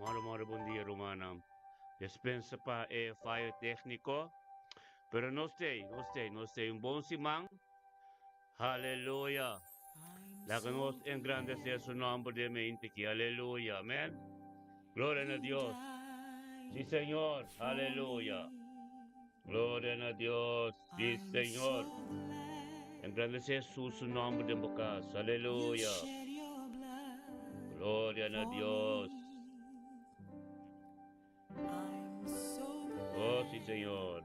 Moro moro bon dia rumannan. Despensa pa e fayo técnico. Pero nos tei, nos tei, nos tei un bon siman. Aleluya. Laga nos engrandecer su nomber den mente aki. Aleluya. Amen. Gloria na Dios. Sí, Señor. Aleluya. Gloria na Dios. Sí, Señor. Engrandecer su, su nomber den bo cas. Aleluya. Gloria na Dios. Oh, sí, Señor.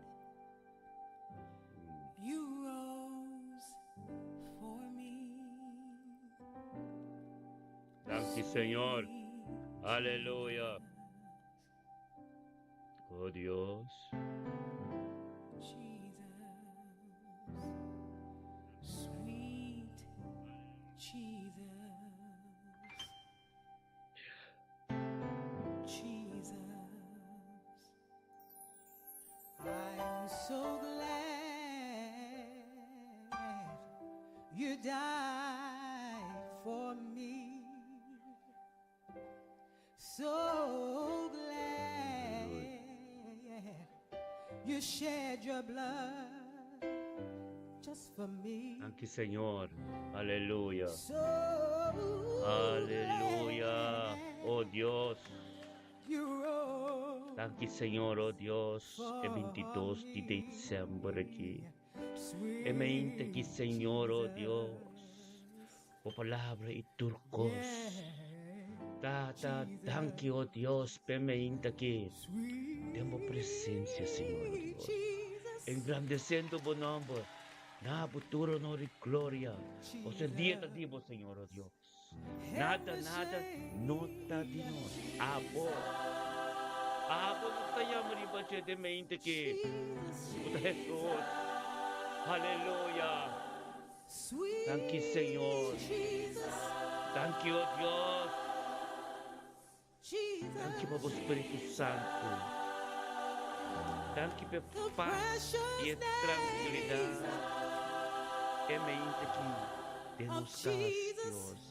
Danki, Señor. Aleluya. Oh, Dios. I'm so glad you died for me. So glad you shed your blood just for me. Danki, Señor. Aleluya. So Aleluya. glad Oh Dios. you rose Danki, Señor, oh Dios. E 22 di december aki. E mente aki, Señor, oh Dios. Bo palabra i tur kos. Tata, danki, oh Dios, p'e mente aki. Den bo presensia, Señor, oh Dios. Engrandeciendo bo nomber. Na bo tur honor i gloria. Pasobra dia ta di bo, Señor, oh Dios. Nada, nada no ta di nos. Abo. Abo nos ta yama riba dje den mente aki. Ku ta Hesus. Aleluya. Danki, Señor. Danki, oh Dios. Danki pa bo Spiritu Santu. Danki pa e pas i e trankilidat e mente aki den nos kas, Dios.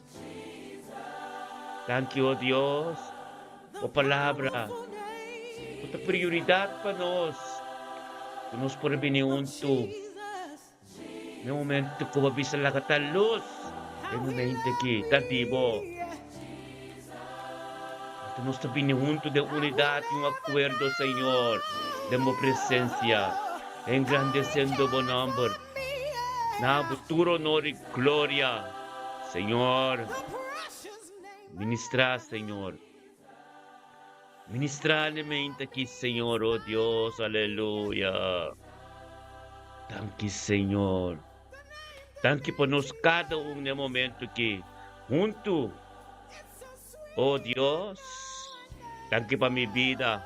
Danki, oh Dios, bo palabra ku ta prioridat pa nos, ku nos por a bini huntu Na e momento ku bo bisa laga ta lus, e momento aki ta di bo. Anto nos ta bini huntu den unidat i un akuerdo, Señor, den bo presensia, engrandesiendo bo nòmber. Na bo tur onor i gloria, Señor. Ministrá, Señor. Ministrá na e mente aki, Señor, oh Dios, aleluya. Danki, Señor. Danki pa nos kada un na e momento aki, huntu. Oh Dios, danki pa mi bida.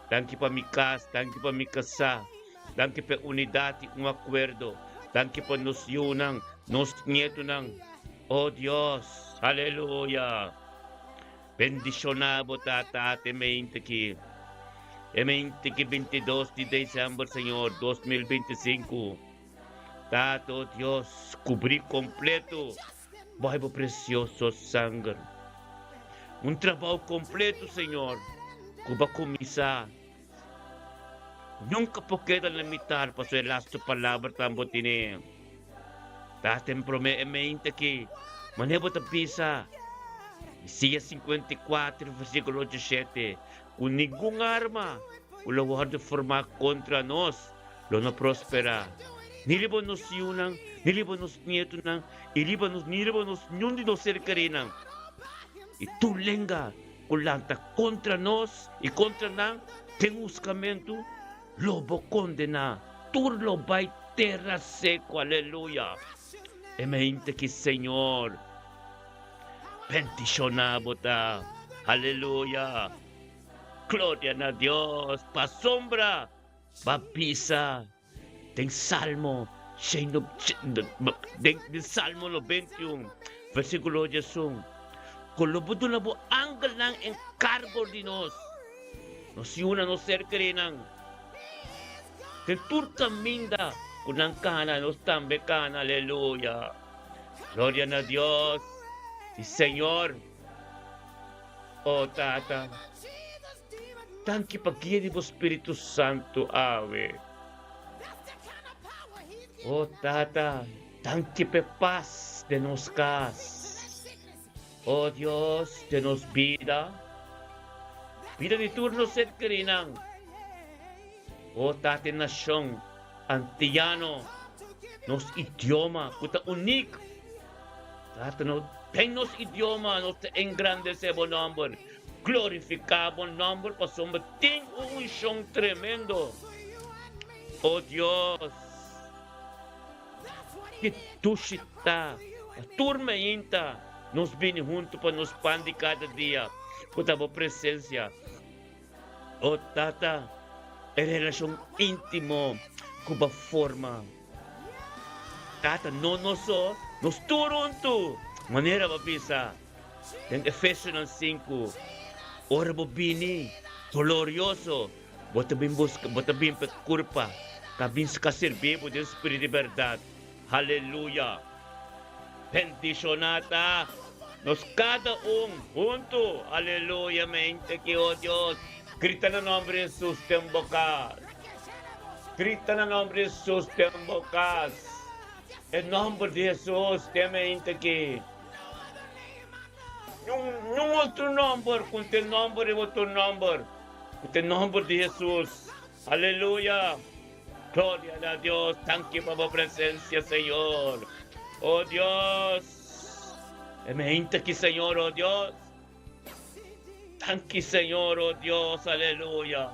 Danki pa mi kas, danki pa mi kasá. Danki pa e unidat i un akuerdo. Danki pa nos yunan, nos nietunan. Oh Dios, aleluya. Bendishoná bo Tata te mente ki e mente ki 22 di december Señor 2025. Tata oh Dios cubrí completo boy bo precioso sanger. Un trabou completo Señor cu bo a cuminsa nunca por keda na mitar pasobra e lastu palabra tan bo tene. Tata en prome e mente aki manera bo ta bisa Isaías 54 versículo 17 ku ningun arma ku lo wòrdu formá kontra nos lo no prosperá, ni riba nos yunan, ni riba nos nietunan, i riba nos ni riba nos niun di nos ser kerínan. I tur lenga ku lanta kontra nos i kontra nan den huskamentu, lo bo kondená, tur lo bai tera seku. Aleluya! E mente ki Señor bendishoná bo ta. Aleluya! Gloria na Dios! Pasobra bo a bisa den Salmo den Salmo 91, versíkulo 11, ku lo bo duna bo angelnan enkargo di nos. Nos yunan, nos ser kerínan. Den tur kaminda ku nan kana, nos tambe kana. Aleluya! Gloria na Dios i Señor. Oh Tata, danki pa guia di bo Spiritu Santu awe. Oh Tata, danki p'e pas den nos kas. Oh Dios, den nos bida, bida di tur nos ser kerinan. Oh Tata e nashon antiano, nos idioma ku ta unik. Tata no, den nos idioma nos ta engrandesé bo nòmber, glorifiká bo nòmber pasobra tin un unshon tremendo. Oh Dios, ki dushi ta pa tur meinta nos bini huntu pa nos pan di kada dia ku ta bo presensia. Oh Tata, e relashon íntimo ku bo forma. Tata, no nos so, nos tur huntu, manera bo bisa den Efesionan sinku, ora bo bini glorioso, bo ta bin buska, bo ta bin pa e kurpa ka bin ska sirbi bo den spiritu di bèrdat. Haleluya! Bendishoná ta nos kada un huntu. Aleluya! Mente ki, o Dios, grita na nomber di Hesus den bo kas. Grita na nomber di Hesus den bo kas. E nomber di Hesus den mente ki. Niun otro nomber ku te nomber riba otro nomber, ku te nomber di Hesus. Aleluya! Gloria na Dios, danki pa bo presencia, Señor. Oh Dios, e mente aki, Señor, oh Dios. Danki, Señor, oh Dios, aleluya.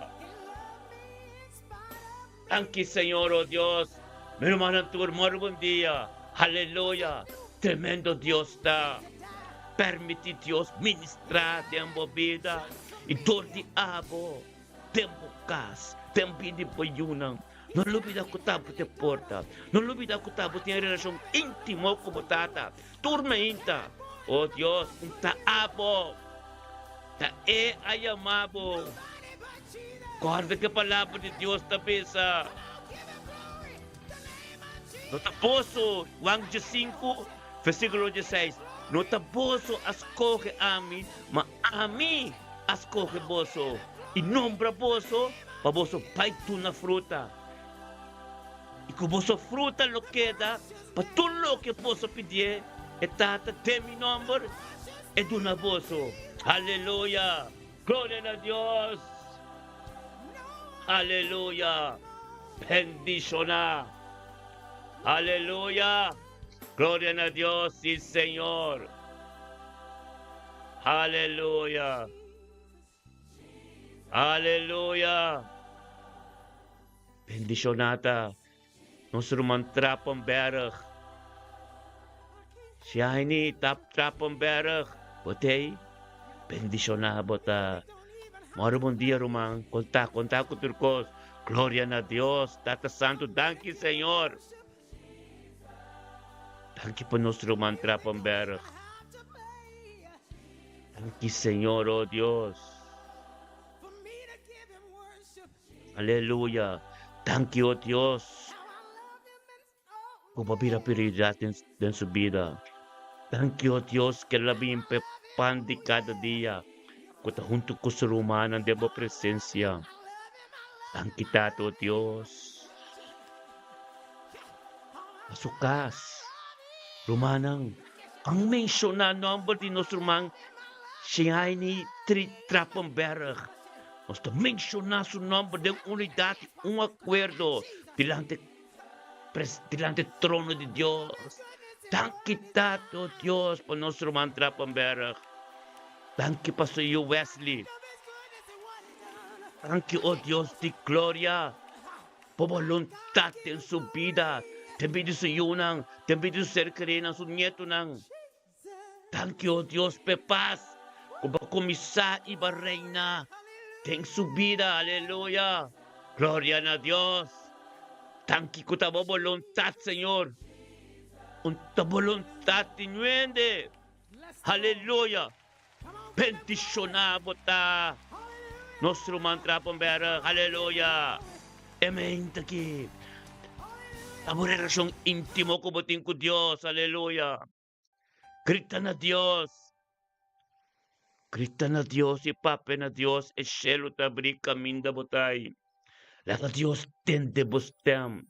Danki, Señor, oh Dios. Mi hermano tur, mor bon dia. Aleluya. Tremendo Dios ta. Permiti Dios ministra den bo vida y dor di abo. Den bo kas, den bida di bo yunan. No lubida ku ta bo te porta. No lubida ku ta bo tin e relashon íntimo ku bo Tata. Tur mainta, O Dios, un ta abo. Ta E a yama bo. Kòrda ku e Palabra di Dios ta bisa, No ta boso, Juan diesinku, versíkulo dieseis, no ta boso a skohe ami, ma ami a skohe boso i nombra boso pa boso bai duna fruta, i ku boso fruta lo keda pa tur loke boso pidié e Tata den mi nòmber, e duna boso. Aleluya! Gloria na Dios! Aleluya! Bendishoná! Aleluya! Gloria na Dios! Sí, Señor! Aleluya! Aleluya! Bendishoná ta nos ruman Trappenberg. Shiny Tap Trappenberg, bo t'ei? Bendishoná bo ta. Mòrdu bon dia ruman, konta, konta ku tur kos. Gloria na Dios, Tata Santu, danki Señor. Danki pa nos ruman Trappenberg. Danki Señor, oh Dios. Aleluya. Danki, oh Dios. Ku bo bira prioridad den, den su bida. Danki, oh Dios, ke el a bin p'e pan di kada dia, ku ta huntu ku su rumannan den bo presencia. Danki, Tata, oh Dios. Pa su kas. Rumannan, an menshoná nòmber di nos ruman Sheaini Tri Trappenberg. Nos ta menshoná su nòmber den unidat i un akuerdo dilanti dilanti trono di Dios. Danki Tata, o Dios, pa nos ruman Trappenberg. Danki pa su yu Wesley. Danki, o Dios di gloria. Bo boluntat den su bida, den bida di su yunan, den bida di su ser kerinan, su nietunan. Danki, o Dios, p'e pas ku bo a kuminsá i bo a reina den su bida. Aleluya! Gloria na Dios! Danki ku ta bo boluntat, Señor. Un ta boluntat di nuende. Aleluya! Bendishoná bo ta nos ruman Trappenberg. Aleluya! E mente aki ta bo relashon íntimo ku bo tin ku Dios. Aleluya! Grita na Dios. Grita na Dios i papia na Dios, e shelu ta abrí kaminda bo ta ai. Laga Dios tende bo stèm.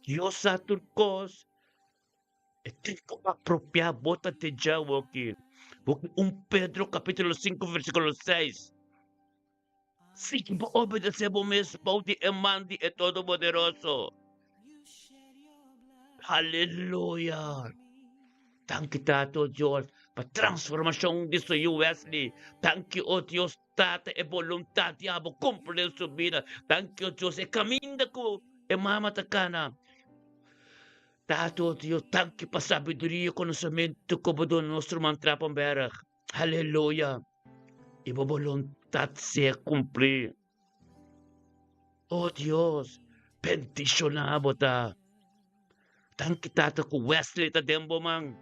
Dios sa tur kos. E tempu apropiá bo ta te dja awoki. Buki un Pedro kapítulo sinku versíkulo seis. Sigui bo obedesé bo mes bou di e man di e Todopoderoso. Aleluya! Danki Tata, o Dios, pa transformashon di su yu Wesley. Danki, o Dios Tata, e boluntat di abo kumpli den su bida. Danki, o Dios, e kaminda ku e mama ta kana. Tata, o Dios, danki pa sabiduria i konosementu ku bo duna nos ruman Trapenberg. Aleluya! I bo boluntat sea kumplí. O Dios, bendishoná bo ta. Danki Tata ku Wesley ta den bo man.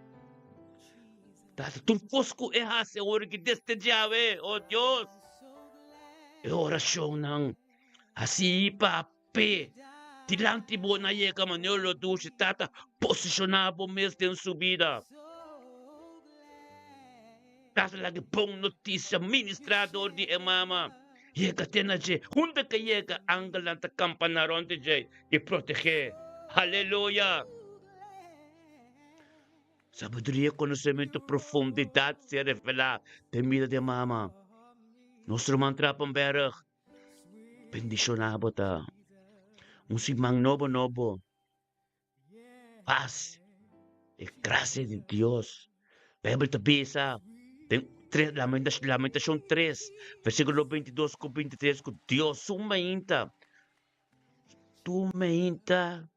Tata, tur kos ku e hasi awor ki desde djawe, o Dios, e orashonnan hasi pa p'e dilanti bo na yega manera lo dushi. Tata, posishoná bo mes den su bida. Tata laga e bon notisia ministrá dor di e mama yega te na dje. Unda ke yega, angelnan ta kampaná rònt di dje i proteg'é. Aleluya! Sabiduria, konosementu, profundidat ser revelá den bida di e mama. Nos ruman Trapenberg, bendishoná bo ta. Un siman nobo nobo. Pas e gracia di Dios. Bijbel ta bisa den Lamentacion 3, versiculo 22 cu 23 cu Dios su mainta, tu mainta,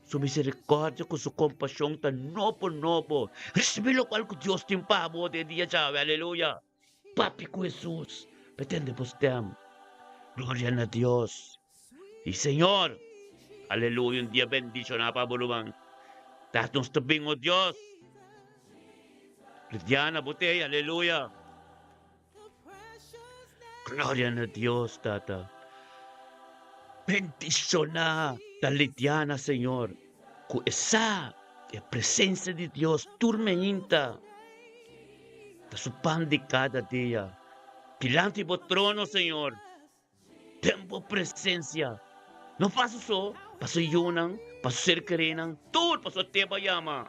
su misericordia cu su compasion ta nobo nobo. Ricibi locual cu Dios tin pa bo den dia djawe. Aleluya. Papia cu Jesus, pretende bo stem. Gloria na Dios. Y Señor, aleluya, un dia bendiciona pa bo ruman. Ta nos ta bin, oh Dios. Lidiana, bo te, aleluya. Gloria na Dios, Tata. Bendiciona ta Lidiana, Señor, cu e sa e presencia di Dios tur meinta. Ta su pan di cada dia. Dilanti bo trono, Señor. Den bo presencia. No pa su so, pa su yunan, pa su ser kerenan, tur pasobra te bo a yama.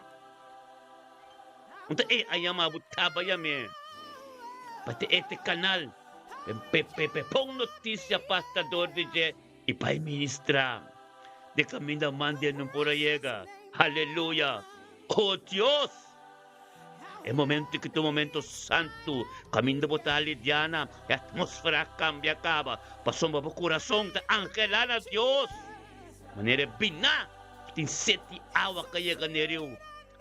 Un ta e a yama bo, ta bo a yam'é. Pa te e te canal, den PPP, pon noticia pasa dor di dje i bai ministra. Den caminda man di e no por a yega. Aleluya! Oh Dios! E momento ki ta un momento santu, kaminda bo ta lidiana, e atmósfera a kambia kaba, pasobra bo kurason ta anhelá na Dios. Manera e biná ku tin set di awa ka yega n'e riu.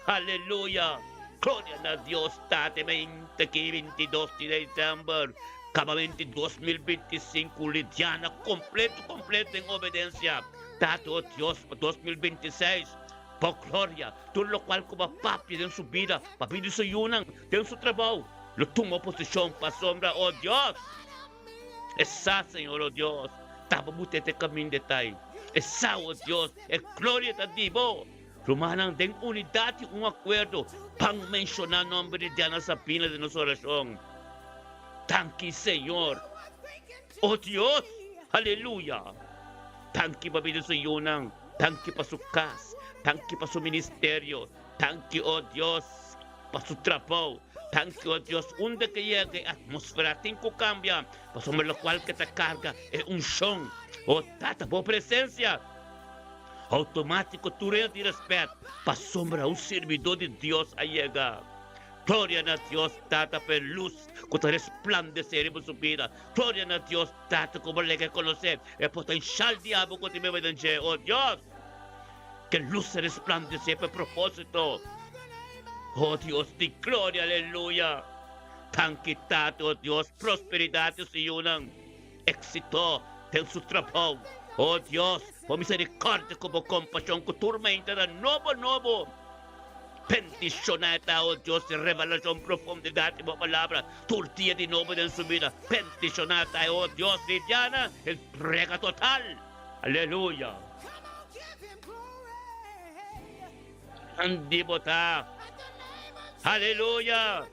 Aleluya! Gloria na Dios Tata e meinta ki 22 di desèmber, kabamenti 2025, lidiana kompleto kompleto den obedensia. Tata, o Dios, pa 2026, Bo gloria, tur locual cu bo a papia den su bida, papia di su yunan, den su trabou, lo tuma posicion pasobra, o Dios! E sa, Señor, o Dios, ta bo bute te caminda e tai. E sa, o Dios, e gloria ta di bo. Rumannan, den unidad y un acuerdo, ban menciona nomber di Diana Sabina den nos oracion. Danki, Señor. O Dios! Aleluya! Danki pa bida su yunan. Danki pa su kas, danki pa su ministerio, danki, o Dios, pa su trabou, danki, o Dios, unda ke yega e atmosfera tin ku kambia, pasobra lokual ke ta karga e unshon, o Tata, bo presensia, outomátiko tur hende tin rèspèt, pasobra un sirbidó di Dios a yega. Gloria na Dios Tata pa e lus ku ta resplandesé riba su bida. Gloria na Dios Tata ku bo lege konosé e potenshal di abo ku tin bebe den dje. O Dios, ke lus resplandesé pa e propósito. O Dios di gloria, aleluya. Danki Tata, o Dios, prosperidat di su yunan, éksito den su trabou. O Dios, bo miserikòrdia ku bo kompashon ku tur meinta ta nobo nobo. Bendiciona e ta, o Dios, di revelacion, profundidad di bo palabra, tur dia di nobo den su bida. Bendiciona ta e, o Dios, di Diana, entrega total. Aleluya. Grandi bo ta. Aleluya.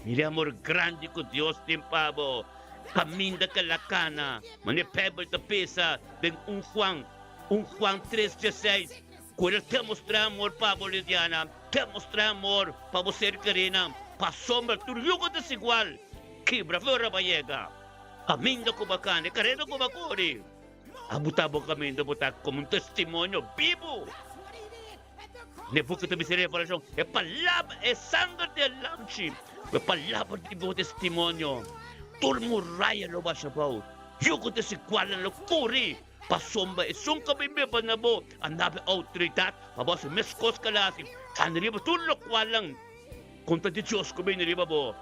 Mira e amor grandi ku Dios tin pa bo. Kaminda ku el a kana, manera Bijbel ta bisa den un Juan, un Juan tres dieseis, ku el a demostrá amor pa bo, Lidiana, demostrá amor pa bo ser kerínan, pasobra tur yugo desigual kibra for ora bo a yega. Kaminda ku bo a kana, e kareda ku bo a kore, a buta bo kaminda bo ta komo un testimonio bibu. N'e buki ta bisa Revelashon, e palabra, e sanger di e Lamchi, ku e palabra di bo testimonio, tur muraya lo basha abou, yugo desigualnan lo kuri, pasobra esun ku a bin beba na bo a naba e outoridat pa bo hasi meskos ku el a hasi, kanda riba tur lokualnan kontra di Dios ku bini riba bo.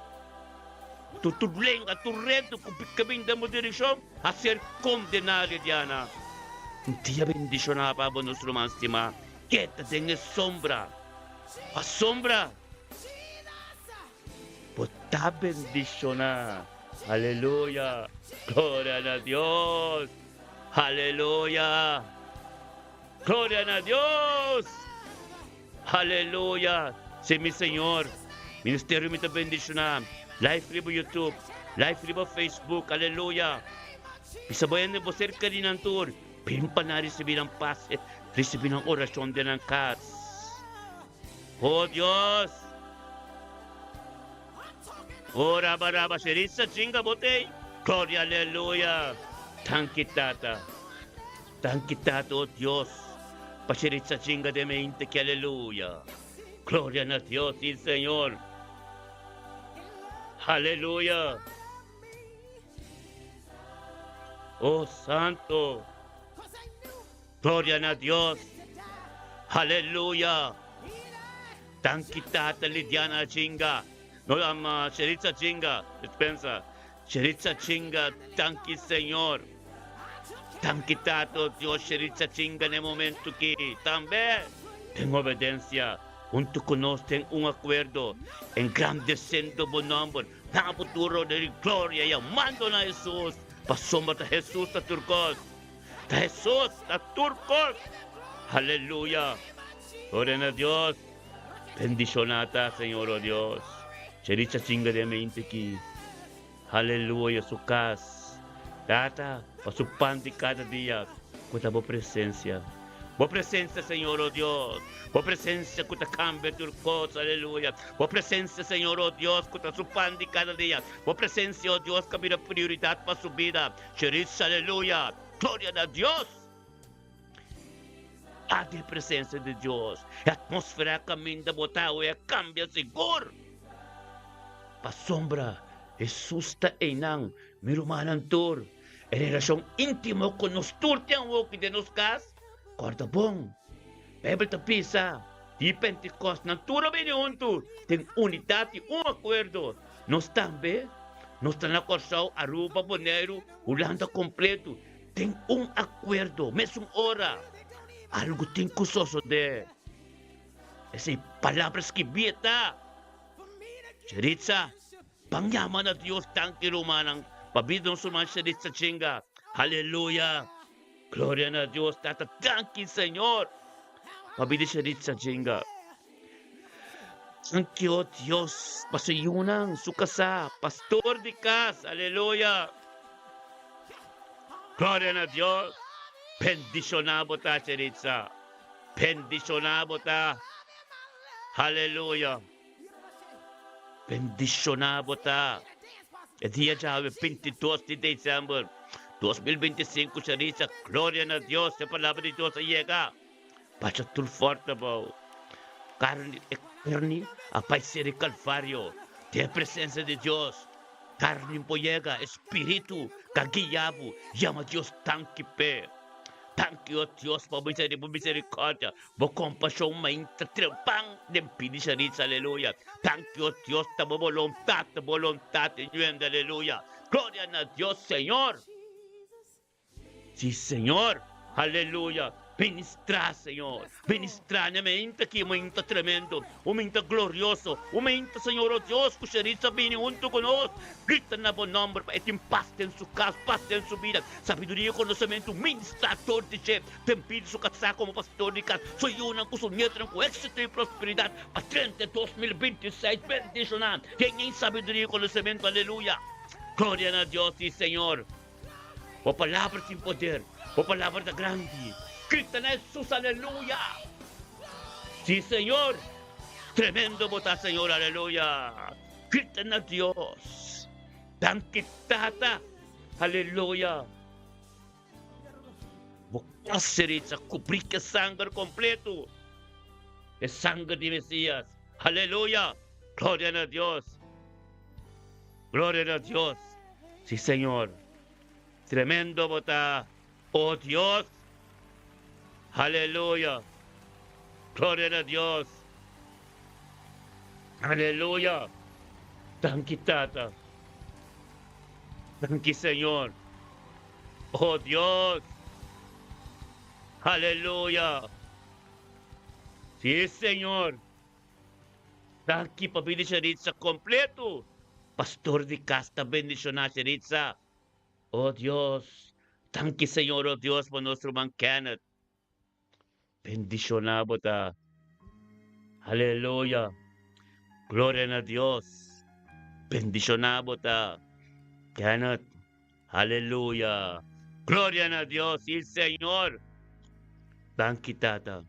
Tur tur lenga, tur reto ku bin den bo direkshon a ser kondená, Lidiana. Un dia bendishoná pa bo, nos ruman stimá. Keda den e sombra. Pasobra bo ta bendishoná. Aleluya! Gloria na Dios! Aleluya! Gloria na Dios! Aleluya! Si mi Señor. Ministerio mi ta bendishoná. Live riba YouTube, live riba Facebook. Aleluya! Bisa bo hende bo ser keri nan tur. Bin pa nan risibí nan pas, risibí nan orashon den nan kas. Oh Dios! Oh raba raba sherisa chinga bo tei. Gloria aleluya. Danki Tata. Danki Tata oh Dios pa sherisa chinga den mente ki aleluya. Gloria na Dios si Señor. Aleluya. Oh Santo. Gloria na Dios. Aleluya. Danki Tata Lidiana Chinga. No ama Sheritza Chinga. Dispensa. Sheritza Chinga. Danki Señor. Danki Tata oh Dios Sheritza Chinga na e momento ki. Tambe den obedencia. Hunto ku nos den un akuerdo. Engrandesendo bo nomber. Na futuro den gloria yamando na Hesus. Pasobra ta Hesus ta tur kos. Ta Hesus ta tur kos. Aleluya. Gloria na Dios. Bendiciona ta Señor oh Dios. Chericha chinga den mente ki. Aleluya su cas. Tata pa su pan di cada dia cu ta bo presencia. Bo presencia Señor oh Dios. Bo presencia cu ta cambia tur cos. Aleluya. Bo presencia Señor oh Dios cu ta su pan di cada dia. Bo presencia oh Dios cu a bira prioridad pa su bida. Chericha aleluya. Gloria na Dios. Adi e presencia di Dios. E atmosfera caminda bo ta awe a cambia sigur. Pasobra Hesus ta einan, mi rumannan tur. E relacion intimo cu nos tur tin awoki den nos cas, corda bon. Bijbel ta bisa, Di Pentecost nan tur a bini huntu den unidad y un acuerdo. Nos tambe, nos ta na Corsou, Aruba, Boneiru, Hulanda completo. Den un akuerdo, mesun ora, algu tin ku sosodé. Esei palabra skibí e ta. Sheritza, ban yama na Dios danki rumannan pa bida nos ruman Sheritza Chinga. Aleluya! Gloria na Dios Tata, danki Señor pa bida Sheritza Chinga. Danki o Dios pa su yunan, su kasá, pastor di kas. Aleluya! Gloria na Dios! Bendishoná bo ta, Sheritza. Bendishoná bo ta. Aleluya! Bendishoná bo ta. E dia djawe 22 di december 2025, Sheritza, gloria na Dios, e palabra di Dios a yega. Basha tur forte abou. Carni, e carni a bai ser e Calvario den e presencia di Dios. Carni por yega, e spiritu ka guia bo. Yama Dios danki p'e. Danki, o Dios, pa bo misericordia, bo compasion mainta trepan den pidi Sharitz, aleluya. Danki, o Dios, ta bo boluntad, ta boluntad e ñuende, aleluya. Gloria na Dios, Señor. Sí, Señor. Aleluya. Ministrá, Señor. Ministrá na meinta aki, un meinta tremendo, un meinta glorioso, un meinta, Señor, oh Dios, ku Sheritz a bini huntu ku nos. Grita na Bo nomber pa e tin pas den su kas, pas den su bida, sabiduria i konosementu. Ministrá dor di dje den bida su kasá komo pastor di kas, su yunan ku su nietonan ku éksito i prosperidat pa drenta 2026. Bendishoná den e sabiduria i konosementu. Aleluya! Gloria na Dios, sí, Señor. Bo palabra tin poder, bo palabra ta grandi. Grita na Hesus, aleluya! Sí, Señor, tremendo bo ta, Señor, aleluya! Grita na Dios. Danki, Tata, aleluya! Bo kaseritsa kubrí ku e sanger kompleto, e sanger di Mesias, aleluya! Gloria na Dios! Gloria na Dios! Sí, Señor. Tremendo bo ta, oh Dios. Aleluya. Gloria na Dios. Aleluya. Danki, Tata. Danki, Señor. Oh Dios. Aleluya. Sí, Señor. Danki pa bini Sheritza completo. Pastor di cas ta bendiciona Sheritza. Oh Dios, danki Señor oh Dios pa nos ruman Kenneth. Bendiciona bo ta. Aleluya. Gloria na Dios. Bendiciona bo ta. Kenneth. Aleluya. Gloria na Dios y Señor. Danki Tata.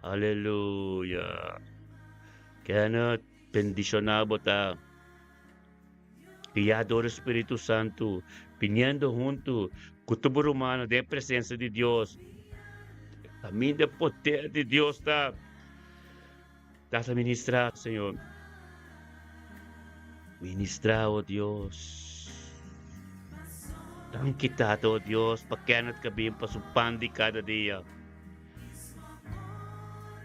Aleluya. Kenneth, bendiciona bo ta. Guiá dor Spiritu Santu, biniendo huntu ku tur bo rumannan den presensia di Dios. Kaminda poder di Dios ta. Tata ministrá, Señor. Ministrá, oh Dios. Danki, Tata, oh Dios, pa Kenneth ka bin pa su pan di kada dia.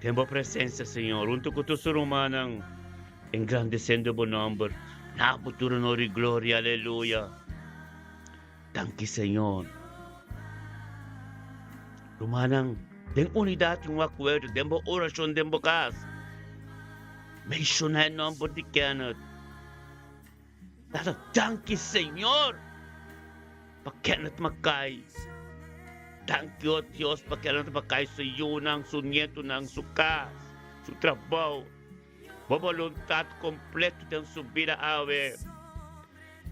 Den bo presensia, Señor, huntu ku tur su rumannan, engrandesiendo bo nomber. Na bo tur honor i gloria, aleluya. Danki, Señor. Rumannan, den unidat i un akuerdo, den bo orashon den bo kas, menshoná e nòmber di Kenneth. Tata, danki, Señor, pa Kenneth Mackay. Danki, o Dios, pa Kenneth Mackay, su yunan, su nietunan, su kas, su trabou. Bo boluntat kompleto den su bida awe.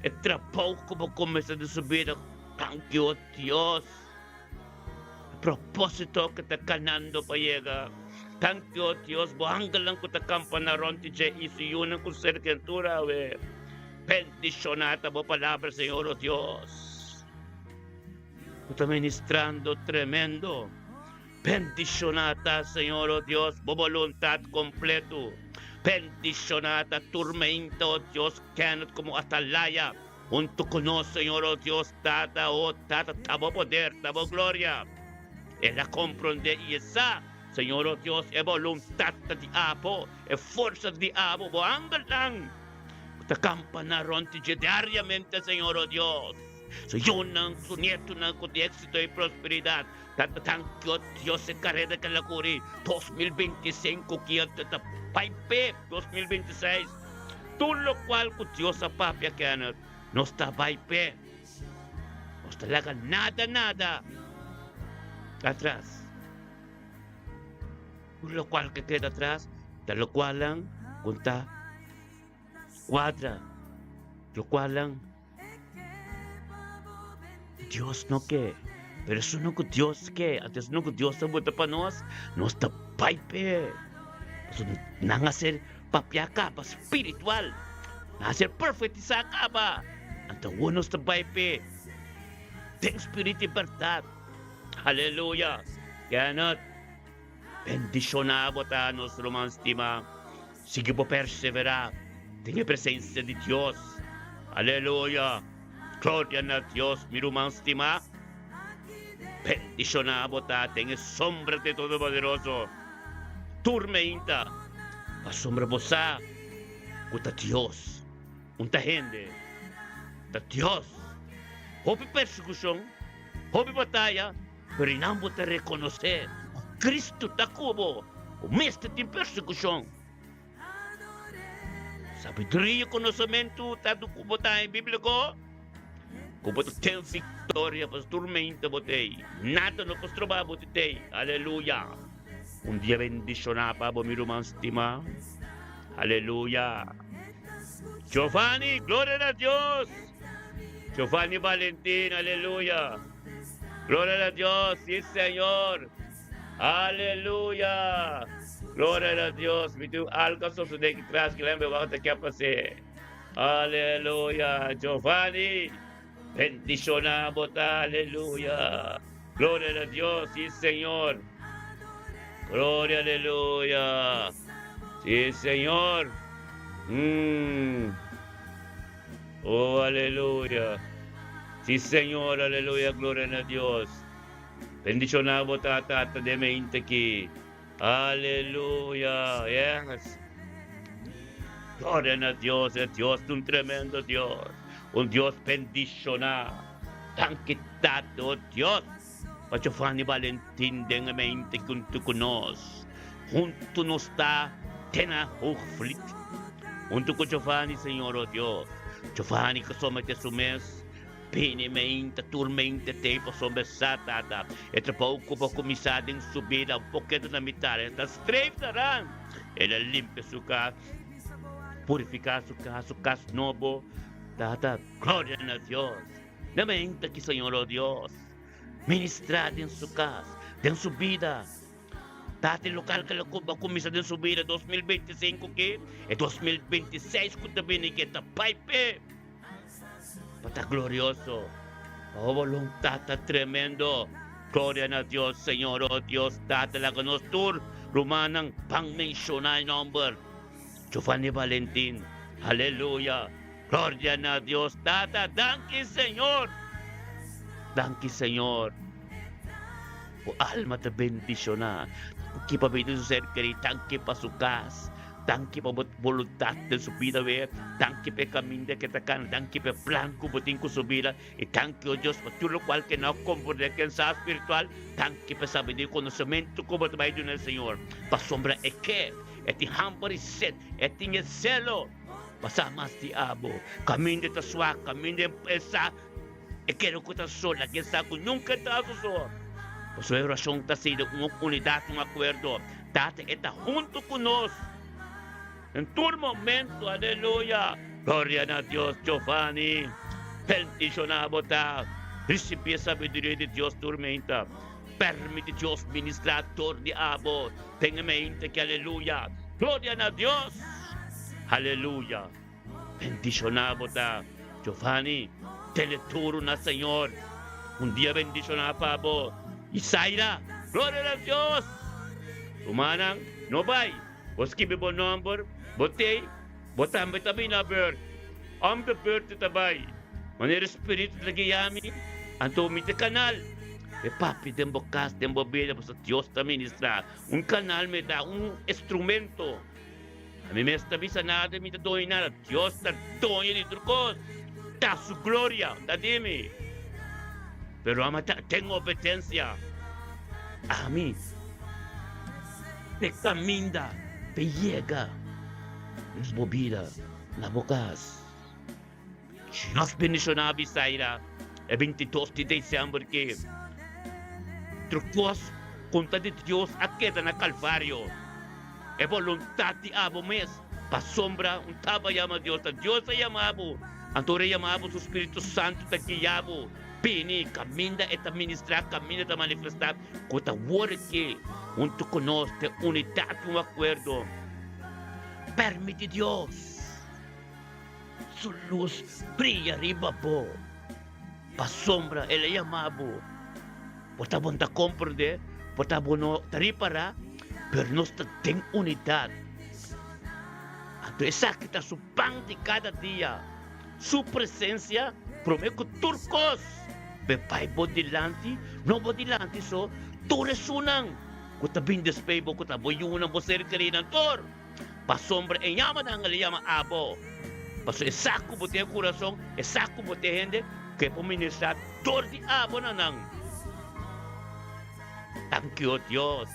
E trabou ku bo kuminsá den su bida, danki o Dios. E propósito ku ta kanando pa yega, danki o Dios. Bo angelnan ku ta kampa na rònt di dje i su yunan ku ser kriatura awe. Bendishoná ta bo palabra, Señor o Dios. Bo ta ministrando tremendo. Bendishoná ta, Señor, o Dios, bo boluntat kompletu. Bendishoná ta tur meinta, o Dios, Kenneth komo atalaya huntu ku nos, Señor, o Dios, Tata, o Tata, ta bo poder, ta bo gloria. El a komprondé i e sa, Señor, o Dios, e boluntat ta di abo, e forsa ta di abo, bo angelnan ku ta kampaná rònt di dje diariamente, Señor, o Dios, su yunan, su nietunan ku tin éksito i prosperidat. Tata danki o Dios e karera ke la kuri 2025 ki a ta bai p'e 2026 tur lokual ku Dios a papia Kenneth nos ta bai p'e nos ta laga nada nada atras tur lokual ke keda atras ta lokualnan ku ta kuadra lokualnan Dios no ke, pero esun ku Dios ke, anto esun ku Dios ta buta pa nos, nos ta bai p'e. Pasobra nan a ser papiá kaba spiritual, nan a ser profetisá kaba, anto awor nos ta bai p'e den spiritu i bèrdat. Aleluya! Kenneth, bendishoná bo ta nos ruman stimá. Sigui bo perseverá den e presensia di Dios. Aleluya! Gloria na Dios, mi ruman stimá. Bendishoná bo ta den e sombra di e Todopoderoso. Tur meinta, pasobra bo sa ku ta Dios, un ta hende, ta Dios. Hopi persekushon, hopi bataya. Pero einan bo ta rekonosé ku Kristu ta ku bo, ku mester tin persekushon. Sabiduria i konosementu ta ku bo ta haña bíbliko, ku bo ta ten viktoria pa turmenta bo t'ei. Nada no por stroba bo di t'ei. Aleluya! Un dia bendishoná pa bo, mi ruman stimá. Aleluya! Giovanni, gloria na Dios! Giovanni Valentin, aleluya! Gloria na Dios, sí Señor! Aleluya! Gloria na Dios! Mi tin algo a sosodé aki tras, kilañ mi wak ta ke a pas'é. Aleluya! Giovanni, bendishoná bo ta. Aleluya! Gloria na Dios, sí Señor! Gloria, aleluya! Sí Señor! Mm. Oh, aleluya! Sí Señor, aleluya, gloria na Dios. Bendiciona bo ta tata den mente aki. Aleluya. Yes. Gloria na Dios. E Dios ta un tremendo Dios. Un Dios bendiciona. Danki Tata, oh Dios, pa Giovanni Valentin den e mente hunto cu nos. Hunto nos ta te na Hoogvliet. Hunto cu Giovanni, Señor, oh Dios. Giovanni cu somete su mes. Bini meinta tur mente tei pasobra sa tata e trabou ku bo kuminsá den su bida un poketo na mitar e ta streef taran. El a limpia su kas, purifiká su kas, su kas nobo. Tata, gloria na Dios! Na meinta ki Señor, o Dios, ministrá den su kas, den su bida. Tata e lokal ku lo a kuminsá den su bida 2025 ki e 2026 ku ta bini ki e ta bai p'e. Pa ta glorioso. Oh voluntad ta tremendo. Gloria na Dios, Señor, oh Dios Tata, laga nos tur rumannan ban menciona e nomber Giovanni Valentin. Aleluya. Gloria na Dios Tata. Danki Señor. Danki Señor. Bo alma ta bendiciona. Danki pa bida di su ser keri. Danki pa su cas. Danki pa bo boluntat den su bida wea. Danki pa e kaminda ke ta kana. Danki pa e plan ku bo tin ku su bida. I danki, o Dios, pa tur lokual ke no a komprondé ken sa spiritual. Danki pa e sabiduria i konosementu ku bo ta bai duna e Señor. Pasobra e ke, e tin hamber i set, e tin e selo pa sa mas di abo. Kaminda e ta swak, kaminda e sa e kere ku ta so, laga e sa ku nunka e ta su so. Pasobra e orashon ta sido un unidat, un akuerdo. Tata e ta hunto cu nos en tur momento, aleluya. Gloria na Dios, Giovanni, bendiciona bo ta ricibi e sabiduria di Dios tur meinta. Permiti Dios ministra dor di abo den e meinte ki, aleluya. Gloria na Dios, aleluya. Bendiciona bo ta, Giovanni, tene duro na Señor. Un dia bendiciona pa bo. Isaira, gloria na Dios! Rumannan, no bai. Bo skibi bo nomber, bo tei, bo tambe ta bini na beurt. Om de beurt ta bai. Manera Spiritu ta guia mi, anto mi ta canal. E papia den bo cas, den bo bida, pasobra Dios ta ministra. Un canal mi ta, un instrumento. Ami mes ta bisa nada, mi ta doño nada. Dios ta doño di tur kos. Ta su gloria, ta di mi. Pero ami ta den obedensia. Ami te kaminda pa yega na bo bida, na bo kas. Dios bendiciona Abisaira e 22 di december ki tur cos cu ta di Dios a keda na Calvario. E voluntad di abo mes pasobra un taba yama Dios ta Dios a yama bo, anto ora e yama bo su Spiritu Santo ta guia bo bini caminda e ta ministra, caminda e ta manifesta cu ta worde ki hunto cu nos den unidad y un acuerdo. Permiti Dios. Su lus bria riba bo. Pasobra el a yama bo. Por ta bo no ta komprendé, por ta bo no ta ripará, pero nos ta den unidat. Anto esaki ta su pan di kada dia, su presensia promé ku tur kos. Be bai bo dilanti, no bo dilanti so, tur esunnan ku ta bin despues bo, ku ta bo yunan, bo ser kerinan, tur. Pasobra e yamanan el a yama abo, pasobra e sa ku bo tin e kurason, e sa ku bo tin hende ku e por ministrá dor di abo na nan. Danki, o Dios,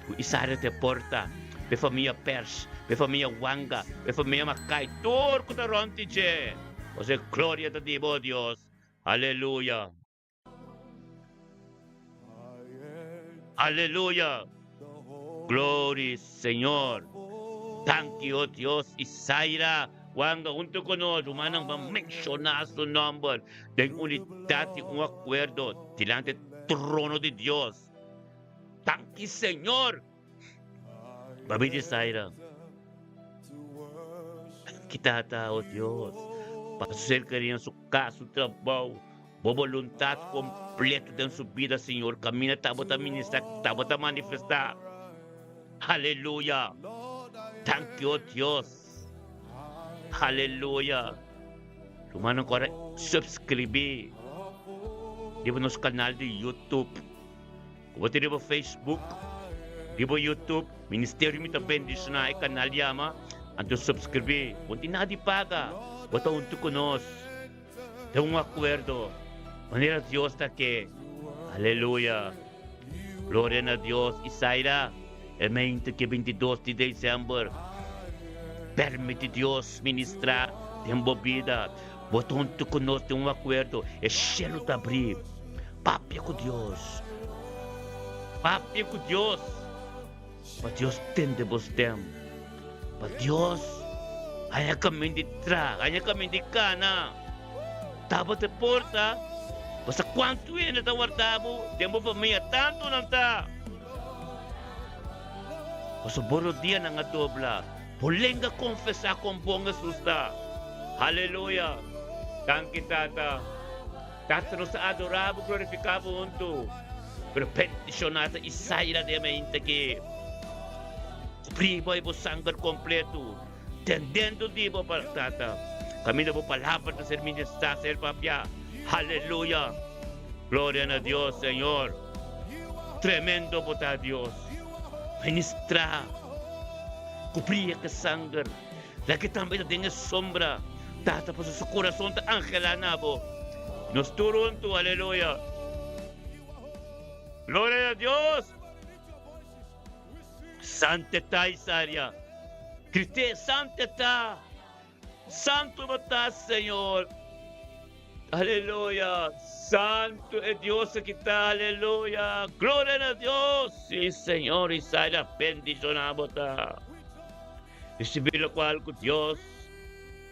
ku Isaria ta e porta pa e famia Pers, pa e famia Wanga, pa e famia Makai, tur ku ta rònt di dje. Pasobra e gloria ta di bo, o Dios. Aleluya! Aleluya! Glory Señor! Danki, o Dios. Isaira Wanga hunto ku nos, rumannan ban menshoná su nòmber den unidat i un akuerdo dilanti e trono di Dios. Danki, Señor! Babi di Saira, Danki, Tata, o Dios, pa su serkania, su kas, su trabou, bo boluntat kompleto den su bida, Señor. Kaminda tabata ministrá, tabata manifestá. Aleluya! Danki, o Dios. Aleluya! Rumannan ku ora subskribí riba nos kanal di YouTube. Ku bo ta riba Facebook, riba YouTube, Ministerio Mi Ta Bendishoná e kanal yama, anto subskribí. Bo no tin nada di paga, bo ta huntu ku nos den un akuerdo manera Dios ta ke. Aleluya! Gloria na Dios! Isaira, e mente ke 22 di desèmber, permiti Dios ministrá den bo bida. Bo ta huntu ku nos den un akuerdo, e shelu ta abrí. Papia ku Dios. Papia ku Dios. Pa Dios tende bo stem. Pa Dios haña kamin di tra, haña kamin di kana. Tabata e porta. Bo sa kuantu hende ta warda bo den bo famia, tantu nan ta. Pasobra bo rodianan a dobla. Bo lenga konfesá kon bon Hesus ta. Haleluya! Danki Tata. Tata nos ta adorá bo, glorifiká bo huntu. Pero bendishoná ta Isaira den e mainta aki. Kubrí bo i bo sanger kompletu. Tendendo di bo pa Tata. Kaminda bo palabra ta ser ministrá, ser papiá. Haleluya! Gloria na Dios, Señor. Tremendo bo ta, Dios. Ministrá. Kubrí e sanger. Laga tambe ta den e sombra. Tata, pasobra su kurason ta anhelá na bo. Nos tur huntu, aleluya! Gloria na Dios! Sante ta, Isaria. Grité, Sante ta! Santu bo ta, Señor. Aleluya! Santu e Dios aki ta, aleluya! Gloria na Dios! Sí, Señor, Isaria, bendishoná bo ta. Ricibi locual cu Dios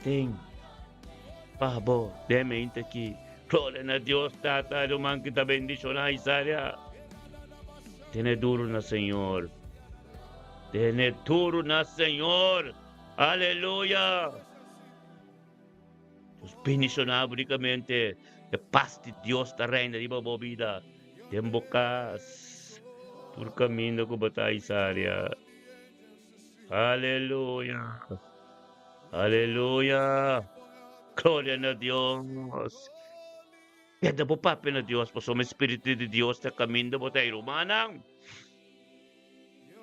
tin pa bo den mente aki. Gloria na Dios Tata, ruman ki ta bendiciona Isaria. Tene duro na Señor. Tene duro na Señor. Aleluya. Nos bendiciona ricamente. E paz di Dios ta reina riba bo bida. Den bo cas. Tur caminda cu bo ta Isaria. Aleluya! Aleluya! Gloria na Dios! Keda bo papia na Dios, pasobra e Spiritu di Dios ta kaminda bo ta ei, rumannan.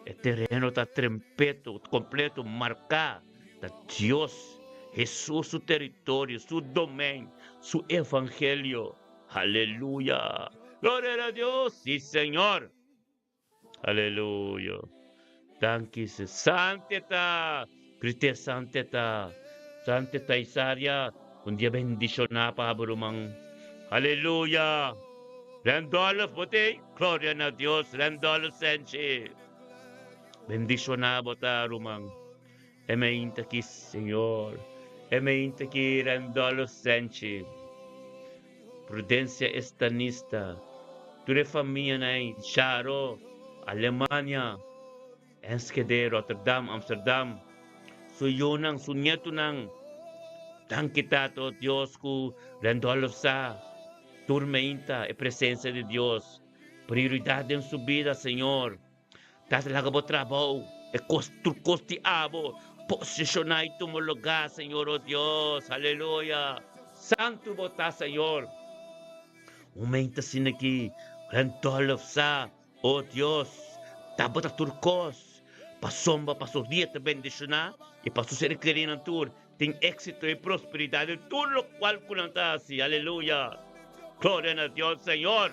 E tereno ta trempeto, kompleto, marká. Ta Dios, Hesus su teritorio, su domein, su evangelio. Aleluya! Gloria na Dios! Sí, Señor! Aleluya. Danki se. Sante ta. Grite sante ta. Sante ta Isaria. Un dia bendiciona pa bo ruman. Aleluya. Randolph bo te. Gloria na Dios. Randolph Senchi. Bendiciona bo ta ruman. E meinta ki Señor. E meinta ki Randolph Senchi. Prudencia Estanista, tur e famianan Charo, Alemania, Enschede, Rotterdam, Amsterdam, su yunan, su nietunan. Danki Tata, oh Dios, ku Randolph sa tur meinta e presencia di Dios, prioridad den su bida, Señor. Tata laga bo trabou, e kos tur kos di abo, posishoná i tuma lugá, Señor, o Dios, aleluya. Santu bo ta, Señor. Un mente asina aki, Randolph sa, o Dios, tabata tur kos, pasobra pa su dia ta bendishoná i pa su ser kerínan tur tin éksito i prosperidat den tur lokual ku nan ta hasi, aleluya. Gloria na Dios, Señor.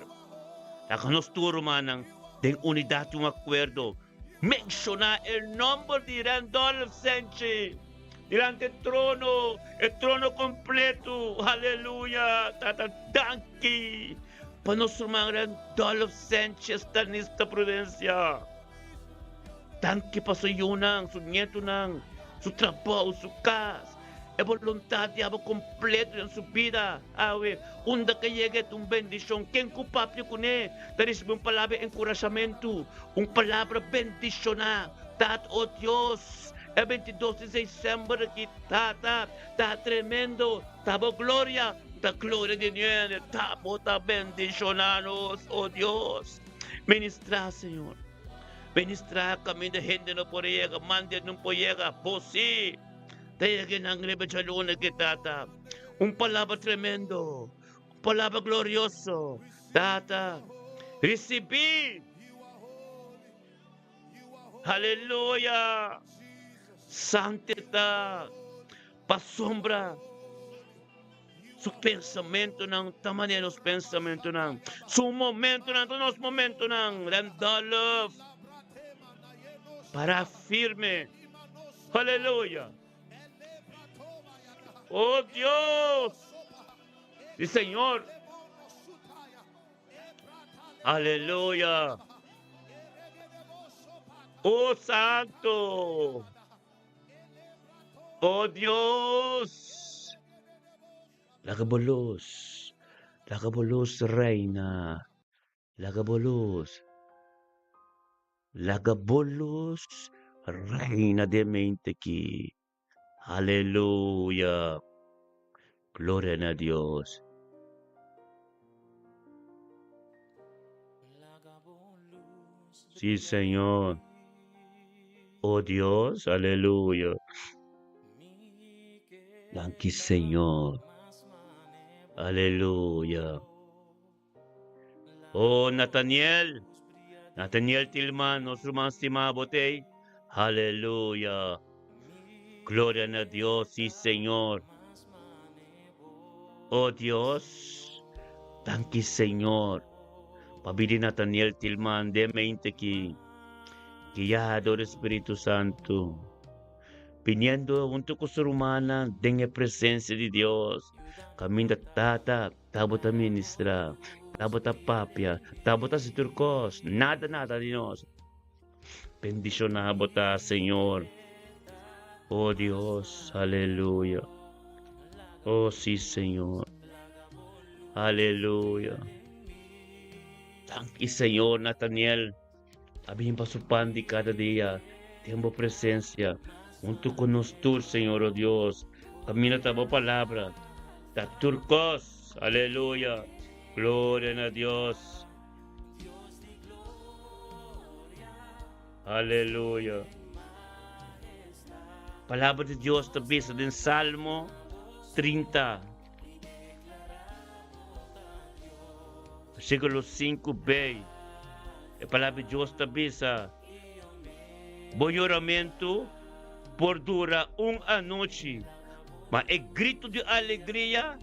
Laga nos tur rumannan den unidat i un akuerdo menshoná e nòmber di Randolph Senchi dilanti e trono, e trono kompletu. Aleluya! Tata, danki pa nos ruman Randolph Senchi Estanista Prudencia. Danki pa su yunan, su nietunan, su trabou, su kas. E boluntat di abo kompleto den su bida awe. Unda ke yega e ta un bendishon. Ken ku papia kuné ta risibí un palabra di enkurashamentu, un palabra bendishoná. Tata, o Dios, e bintidos di desèmber aki, Tata, ta tremendo, ta bo gloria, ta gloria di niende, ta bo ta bendishoná nos, o Dios. Ministrá, Señor. Ministrá kaminda hende no por yega, mande no por yega, bo sí. Ta yega nan riba djaluna ki Tata. Un palabra tremendo, un palabra glorioso. Tata, risibí. Aleluya! Santidad, pasobra su pensamentonan ta manera nos pensamentonan, su momentonan ta nos momentonan. Randolph, para firme. Aleluya! Oh Dios! Sí, Señor. Aleluya! Oh Santo! Oh Dios! Laga bo luz, laga bo luz reina, laga bo luz, laga bo luz reina den mente aki. Aleluya! Gloria na Dios. Sí, Señor. Oh Dios, aleluya. Danki, Señor. Aleluya. Oh, Nathaniel. Nathaniel Tilman, nos ruman stimá bo t'ei. Aleluya. Gloria na Dios, sí, Señor. Oh Dios, danki Señor. Pabia di Nathaniel Tilman den mente ki guiado di Spiritu Santu. Biniendo hunto ku su rumannan den e presencia di Dios. Kaminda Tata tabata ministra, tabata papia, tabata hasi tur kos, nada nada di nos. Bendiciona bo ta, Señor. Oh Dios, aleluya. Oh sí, Señor. Aleluya. Danki, Señor, Nathaniel. A bin pa su pan di cada dia den bo presencia, hunto cu nos tur, Señor, oh Dios. Camina ta bo palabra, ta tur cos. Aleluya. Gloria na Dios. Aleluya. Palabra di Dios ta bisa den Salmo 30. Versículo 5b. E palabra di Dios ta bisa, Bo yoramentu por dura un anochi, ma e gritu di alegria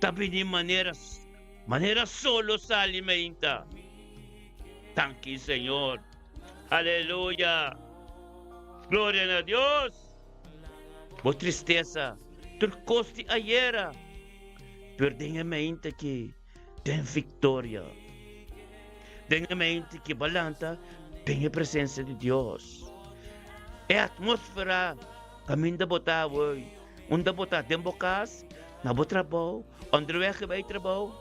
ta bini manera manera solo sali meinta. Danki, Señor. Aleluya. Gloria na Dios. Bo tristesa, tur kos di ayera, pero den e meinta ki den viktoria. Den e meinta ki bo lanta den e presensia di Dios. E atmosfera kaminda bo ta awor, unda bo ta den bo kas, na bo trabou, onderweg bai trabou,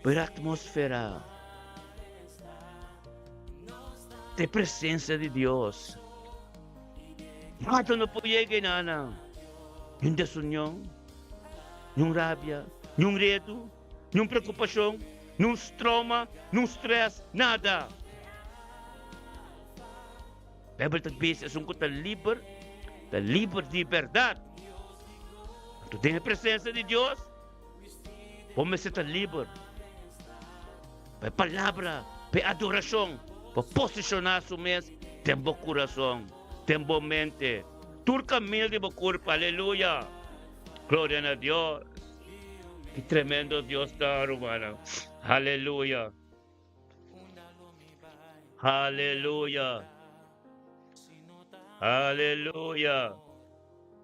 pero e atmosfera ta e presensia di Dios. Nada no por yega enanan, niun desunion, niun rabia, niun redu, niun preokupashon, niun stroma, niun strès, nada. Beibel ta bisa esun ku ta liber, ta liber di bèrdat. Anto den e presensia di Dios, bo mester ta liber pa e palabra, pa e adorashon, pa posishoná su mes den bo kurason, den bo mente, tur kaminda di bo kurpa. Aleluya! Gloria na Dios! Ki tremendo Dios ta, rumannan! Aleluya. Aleluya. Aleluya.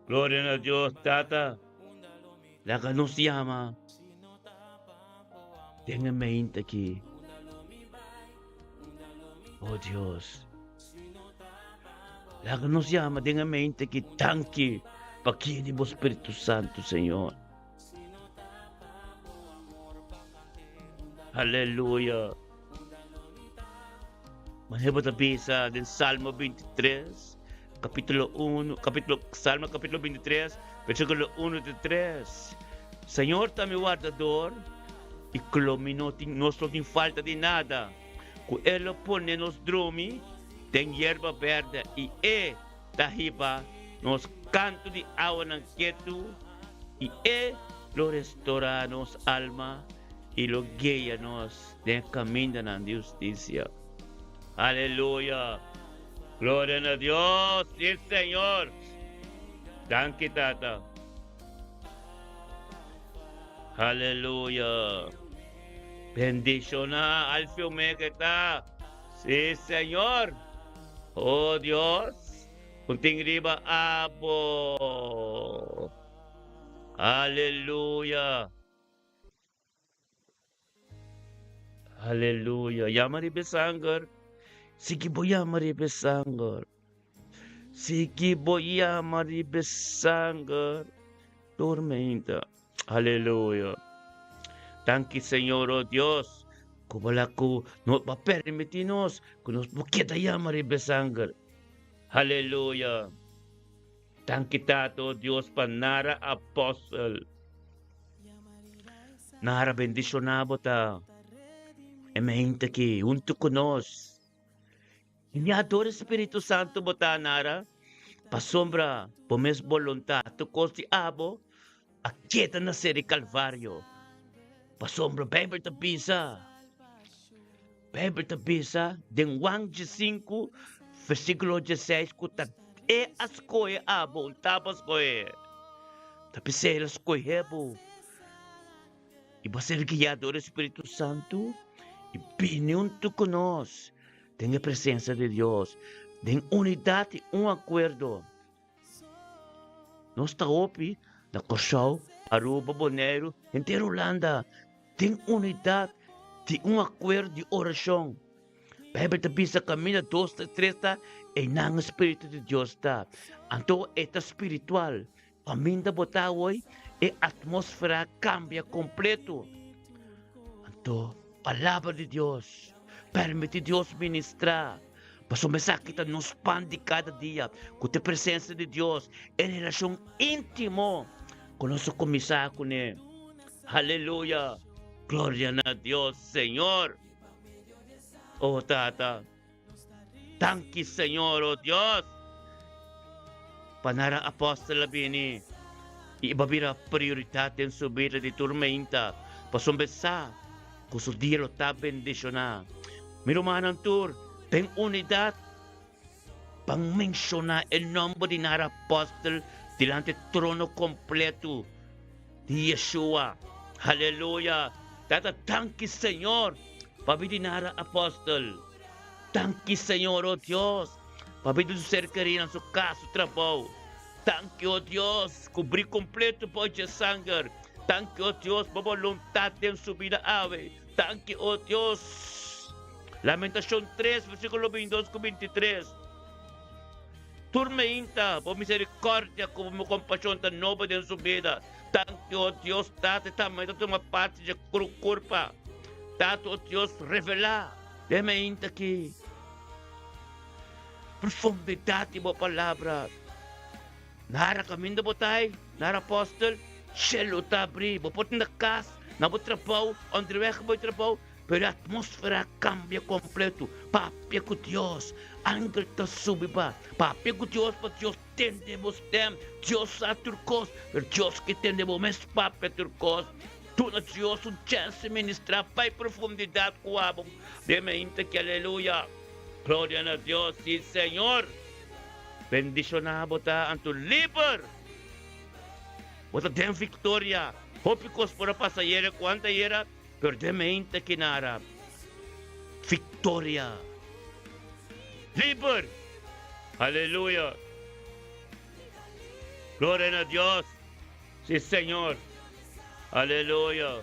Gloria na Dios, Tata. Laga nos yama. Den e mente aki. Oh Dios. Laga nos yama den e mente aki. Danki pa guia di bo Spiritu Santu, Señor. Aleluya. Manera bo ta bisa den Salmo 23, capítulo 1, capítulo, Salmo capítulo 23, versículo 1 te 3. Señor ta mi wardador i klo mi no tin, nos no tin falta di nada. Ku E lo pone nos drumi den yerba berde i E ta hiba nos kantu di awanan ketu i E lo restorá nos alma i lo guia nos den e kamindanan di hustisia. Aleluya! Gloria na Dios! Sí, Señor! Danki, Tata. Aleluya! Bendishoná Alfie Omega ta. Sí, Señor. Oh, Dios, un tin riba abo. Aleluya. Aleluya. Yama riba e sanger. Sigui bo yama riba e sanger. Sigui bo yama riba e sanger. Tormenta. Aleluya. Danki Señor, oh Dios, ku bo la ku no pa permití nos ku nos por keda yama riba e sanger. Aleluya. Danki Tata, oh Dios, pa nara apòstel. Nara bendishoná bo ta e mente aki huntu ku nos. Guiador Spiritu Santu bo ta, Nara, pasobra bo mes boluntat tur kos di abo a keda na ser di Kalvario. Pasobra Beibel ta bisa, Beibel ta bisa den Juan diesinku versíkulo dieseis ku ta E a skohe abo, un ta bo a skohe. Ta p'esei El a skohe bo. I bo a ser guiá dor e Spiritu Santu i bini huntu ku nos den e presensia di Dios, den unidat i un akuerdo. Nos ta hopi na Kòrsou, Aruba, Boneiru, henter Hulanda, den unidat di un akuerdo di orashon. Beibel ta bisa kaminda dos ta tres ta, einan e Spiritu di Dios ta. Anto e ta spiritual. Kaminda bo ta awor, e atmósfera a kambia kompleto. Anto, Palabra di Dios, permití Dios ministrá, pasobra esaki ta nos pan di kada dia, ku ta e presensia di Dios, e relashon íntimo ku nos a kuminsá kuné. Aleluya! Gloria na Dios, Señor! O Tata! Danki Señor, o Dios, pa nara apòstel a bini i bo a bira prioridat den su bida di tur meinta, pasobra e sa ku su dia lo ta bendishoná. Mi rumannan tur, den unidat, ban menshoná e nòmber di nara apòstel dilanti e trono kompletu di Yeshua. Aleluya! Tata, danki Señor pabia di nara apòstel. Danki Señor, oh Dios, pabia di su ser kerí na su kas, su trabou. Danki, oh Dios, kubrí kompleto bo dje sanger. Danki, oh Dios, bo boluntat den su bida awe. Danki, oh Dios. Lamentashon tres, versíkulo bintidos ku bintitres. Tur meinta, bo miserikòrdia ku bo kompashon ta nobo den su bida. Danki, oh Dios, Tata, e tambe ta tuma parti dje kurpa. Tata, oh Dios, revelá. Den meinta ki profundidat di bo palabra. Nara kaminda bo ta ei, nara apòstel, shelu ta abrí. Bo por ta na kas, na bo trabou, onderweg bo trabou, pero e atmósfera a kambia kompleto. Papia ku Dios, angel ta subi pa papia ku Dios pa Dios tende bo stèm. Dios sa tur kos, pero Dios ke tende bo mes papia tur kos. Duna Dios un chèns di ministrá bai profundidat ku abo den meinta ki. Aleluya! Gloria na Dios! Sí, Señor! Bendishoná bo ta anto liber! Bo ta den viktoria! Hopi kos por a pasa ayera ku anta ayera. Pero den mente kinara victoria. Liber. Aleluya. Gloria na Dios. Sí, Señor. Aleluya.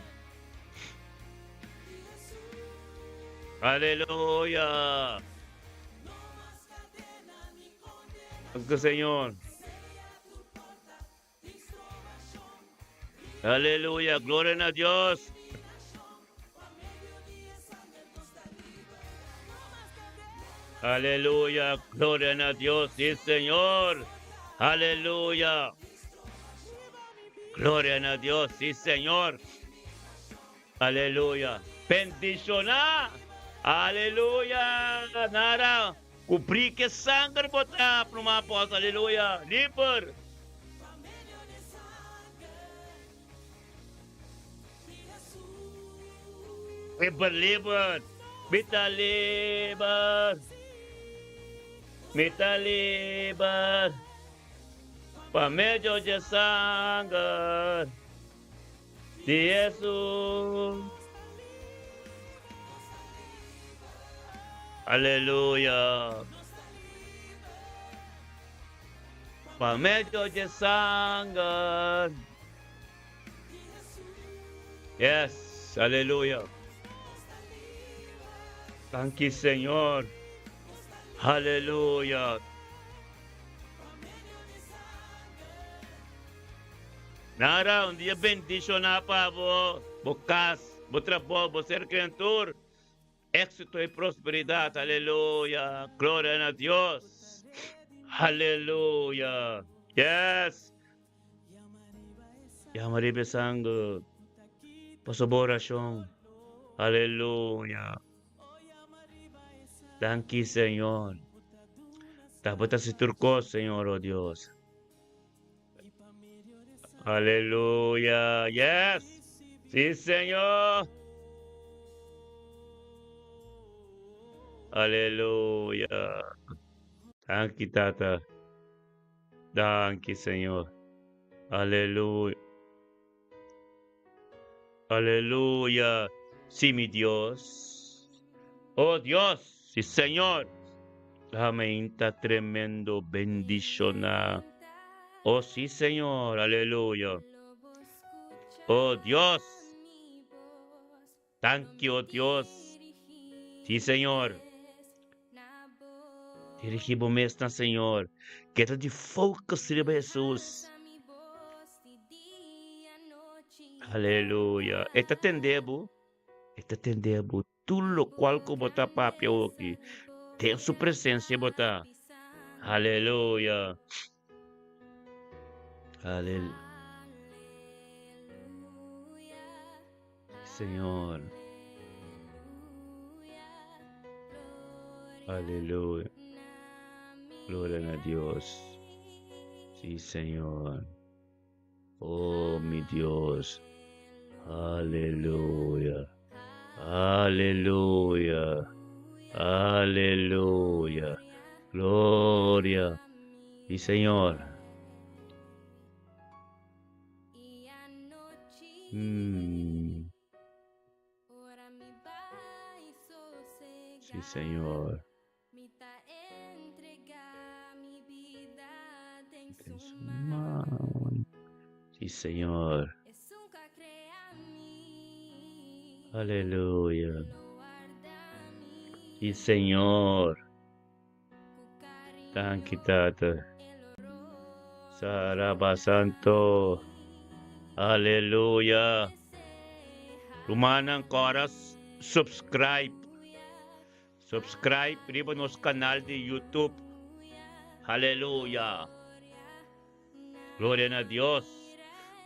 Aleluya. Dank Señor. Aleluya. Gloria na Dios. Aleluya. Gloria na Dios. Sí, Señor. Aleluya. Gloria na Dios. Sí, Señor. Aleluya. Bendiciona. Aleluya. Nara. Cubrí que sangre bota proma pos. Aleluya. Liber. Liber, liber. Mita liber. Mita liber. Pa medio de sanger di Jesus. Aleluya. Pa medio di sanger. Yes, aleluya. Danki Señor. Aleluya. Nara, un dia bendiciona pa bo, bo cas, bo trabou, bo ser criantur. Éxito y prosperidad. Aleluya. Gloria na Dios. Aleluya. Yes. Yama riba sanger. Paso bo oracion. Aleluya. Danki, Señor. Tabata si tur cos, Señor, oh Dios. Aleluya. Yes. Sí, Señor. Aleluya. Danki, Tata. Danki, Señor. Aleluya. Aleluya. Sí, mi Dios. Oh Dios, sí, Señor. Amén. Ta tremendo bendiciona. Oh sí, Señor. Aleluya. Oh Dios. Thank you, oh Dios. Sí, Señor. Dirigí bo mes na Señor. Keda di focus riba Jesus. Aleluya. E ta tende bo. E ta tende bo. Tur locual cu bo ta papia oki. Den su presencia bo ta. Aleluya. Aleluya. Señor. Aleluya. Gloria na Dios. Sí, Señor. Oh, mi Dios. Aleluya. Aleluya. Aleluya. Gloria. Sí, Señor. Sí, Señor. Den su man. Sí, Señor. Aleluya. Sí, Señor. Danki, Tata. Saraba Santo. Aleluya. Rumannan kora subscribe. Subscribe riba nos canal di YouTube. Aleluya. Gloria na Dios.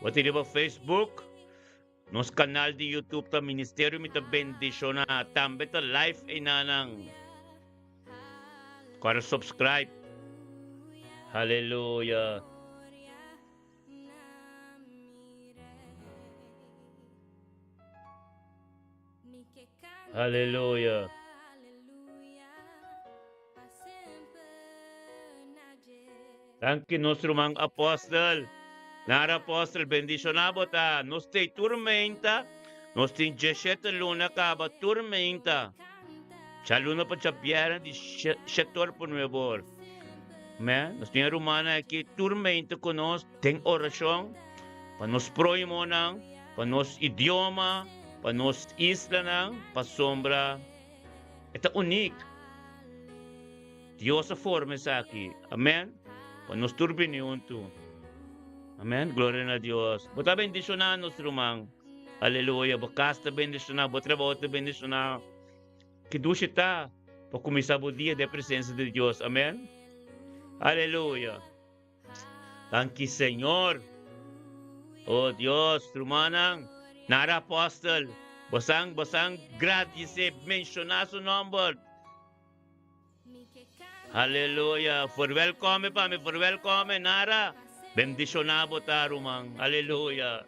Bo tin riba Facebook. Nos canal di YouTube ta Ministerio Mi Ta Bendiciona. Tambe ta live einanan. Kora subscribe. Aleluya. Aleluya. Danki nos ruman Apostel. Nara Apostel, bendiciona bo ta. Nos tei tur meinta. Nos tin djeshete luna kaba tur meinta. Djaluna pa djabièrnè di shetor pa nuebor. Amèn. Nos tin e rumannan aki tur meinta ku nos den orashon pa nos próhimonan, pa nos idioma, pa nos islanan, pasobra e ta unik. Dios a forma esaki. Amèn. Pa nos tur bini huntu. Amèn. Gloria na Dios. Bo ta bendishoná nos ruman. Aleluya. Bo kas ta bendishoná. Bo trabou ta bendishoná. Ki dushi ta pa kuminsá bo dia den presensia di Dios. Amèn. Aleluya. Danki Señor. Oh Dios, rumannan, nara apòstel, bosan, bosan gradisé, menshoná su nòmber. Aleluya. Verwelkome pa mi, verwelkome, nara. Bendishoná bo ta, ruman. Aleluya.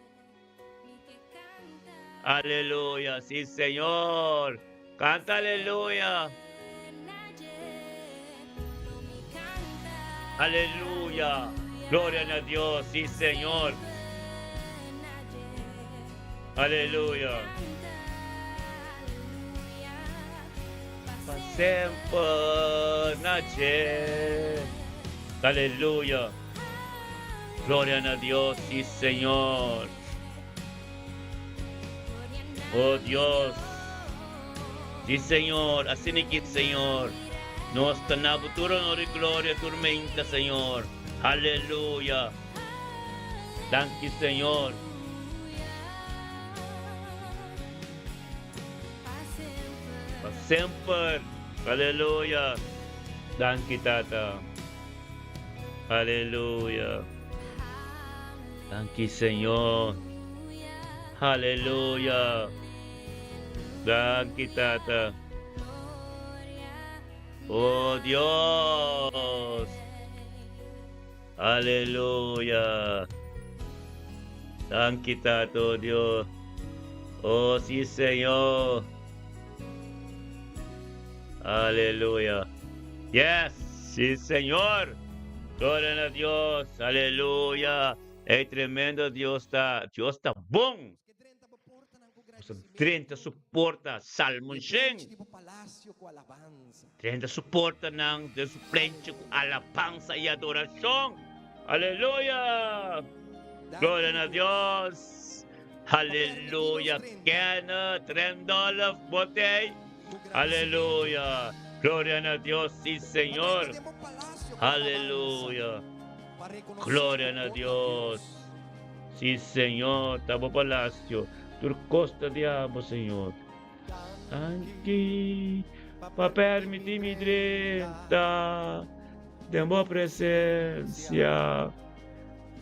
Aleluya, sí Señor. Canta aleluya. Aleluya. Gloria na Dios, sí Señor. Aleluya. Pa semper na dje. Aleluya. Gloria na Dios, sí Señor. Oh Dios. Sí Señor, asina ki Señor. Nos ta na bo tur honor y gloria tur meinta, Señor. Aleluya. Danki Señor. Pa semper. Aleluya. Danki Tata. Aleluya. Danki Señor. Aleluya. Danki Tata. Oh Dios. Aleluya. Danki Tata, oh Dios. Oh sí Señor. Aleluya. Yes, sí Señor. Gloria na Dios. Aleluya. Ey tremendo Dios ta. Dios ta bon. Nos a drenta su porta, Salmo shen. Drenta su portanan den su plenchi ku alabansa i adorashon. Aleluya! Gloria na Dios! Aleluya! Kenneth, Randolph, botei. Aleluya! Gloria na Dios, sí Señor. Aleluya! Gloria na Dios. Sí, Señor, ta bo palacio. Tur cos ta di abo, Señor. Danki pa permiti mi drenta den bo presencia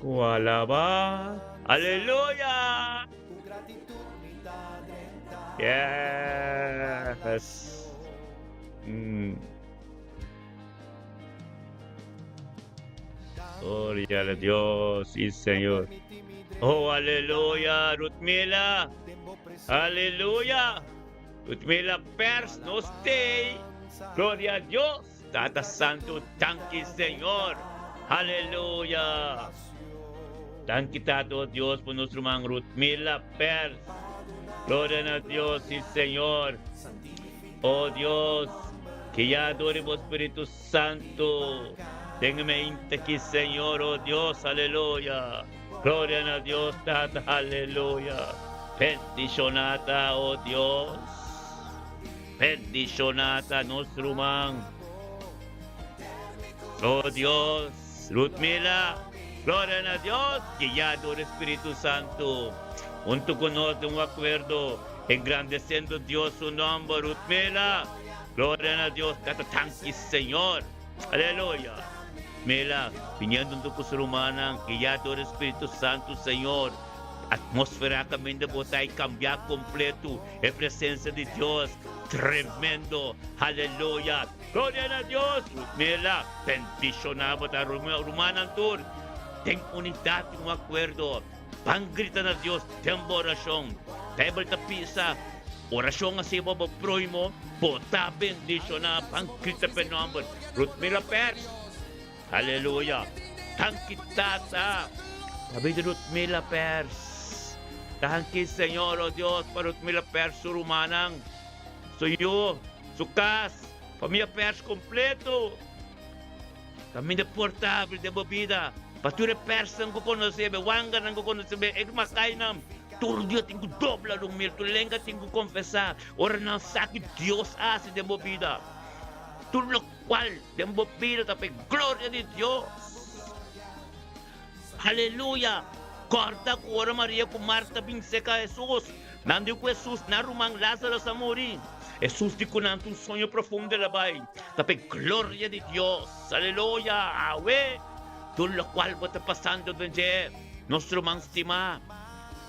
cu alaba. Aleluya! Yes! Mm. Gloria a Dios, sí Señor. Oh, aleluya, Rutmila. Aleluya. Rutmila Pers, no stay. Gloria a Dios. Tata Santo, danki Señor. Aleluya. Danki Tata, oh Dios, por nuestro man Rutmila Pers. Gloria a Dios, sí Señor. Oh Dios, que ya adore bo Espíritu Santo. Den mente aquí, Señor, oh Dios, aleluya. Gloria a Dios, Tata, aleluya. Bendicionata, oh Dios. Bendicionata, nuestro man. Oh Dios, Ruth Mila, gloria a Dios, guiado el Espíritu Santo. Junto con nos de un acuerdo, engrandeciendo Dios su nombre, Ruth Mila. Gloria a Dios, Tata, danki Señor. Aleluya. Mila, viniendo junto con su hermana, guiado el Espíritu Santo, Señor. Atmósfera caminda bo ta y cambia completo. E presencia di Dios, tremendo. Aleluya. Gloria a Dios. Mila, bendiciona bo ta rumannan tur. Den unidad, un acuerdo. Ban grita na Dios den bo oracion. Bijbel ta bisa, Oracion haci pa bo prohimo, bo ta bendiciona. Ban grita p'e nomber. Ruthmila Pers. Aleluya. Danki Tata. Pabia di Ruthmila Pers. Danki Señor, oh Dios, pa Rutmila Pers su rumannan, su yu, su kas, famia Pers kompleto. Kaminda porta habri den bo bida pa tur e persnan ku konosé bo, e wanganan ku konosé bo, e makainan. Tur dia tin ku dobla rumil, tur lenga tin ku konfesá ora nan sa ki Dios a hasi den bo bida. Tur lokual den bo bida ta pa e gloria di Dios. Aleluya! Kòrda ku ora Maria ku Marta bin seka Hesus, nan di ku Hesus nan ruman Lázaro a muri. Hesus di ku nan ta un soño profundo el a bai, ta pa e gloria di Dios. Aleluya! Awe, tur lokual bo ta pasando den dje, nos ruman stimá,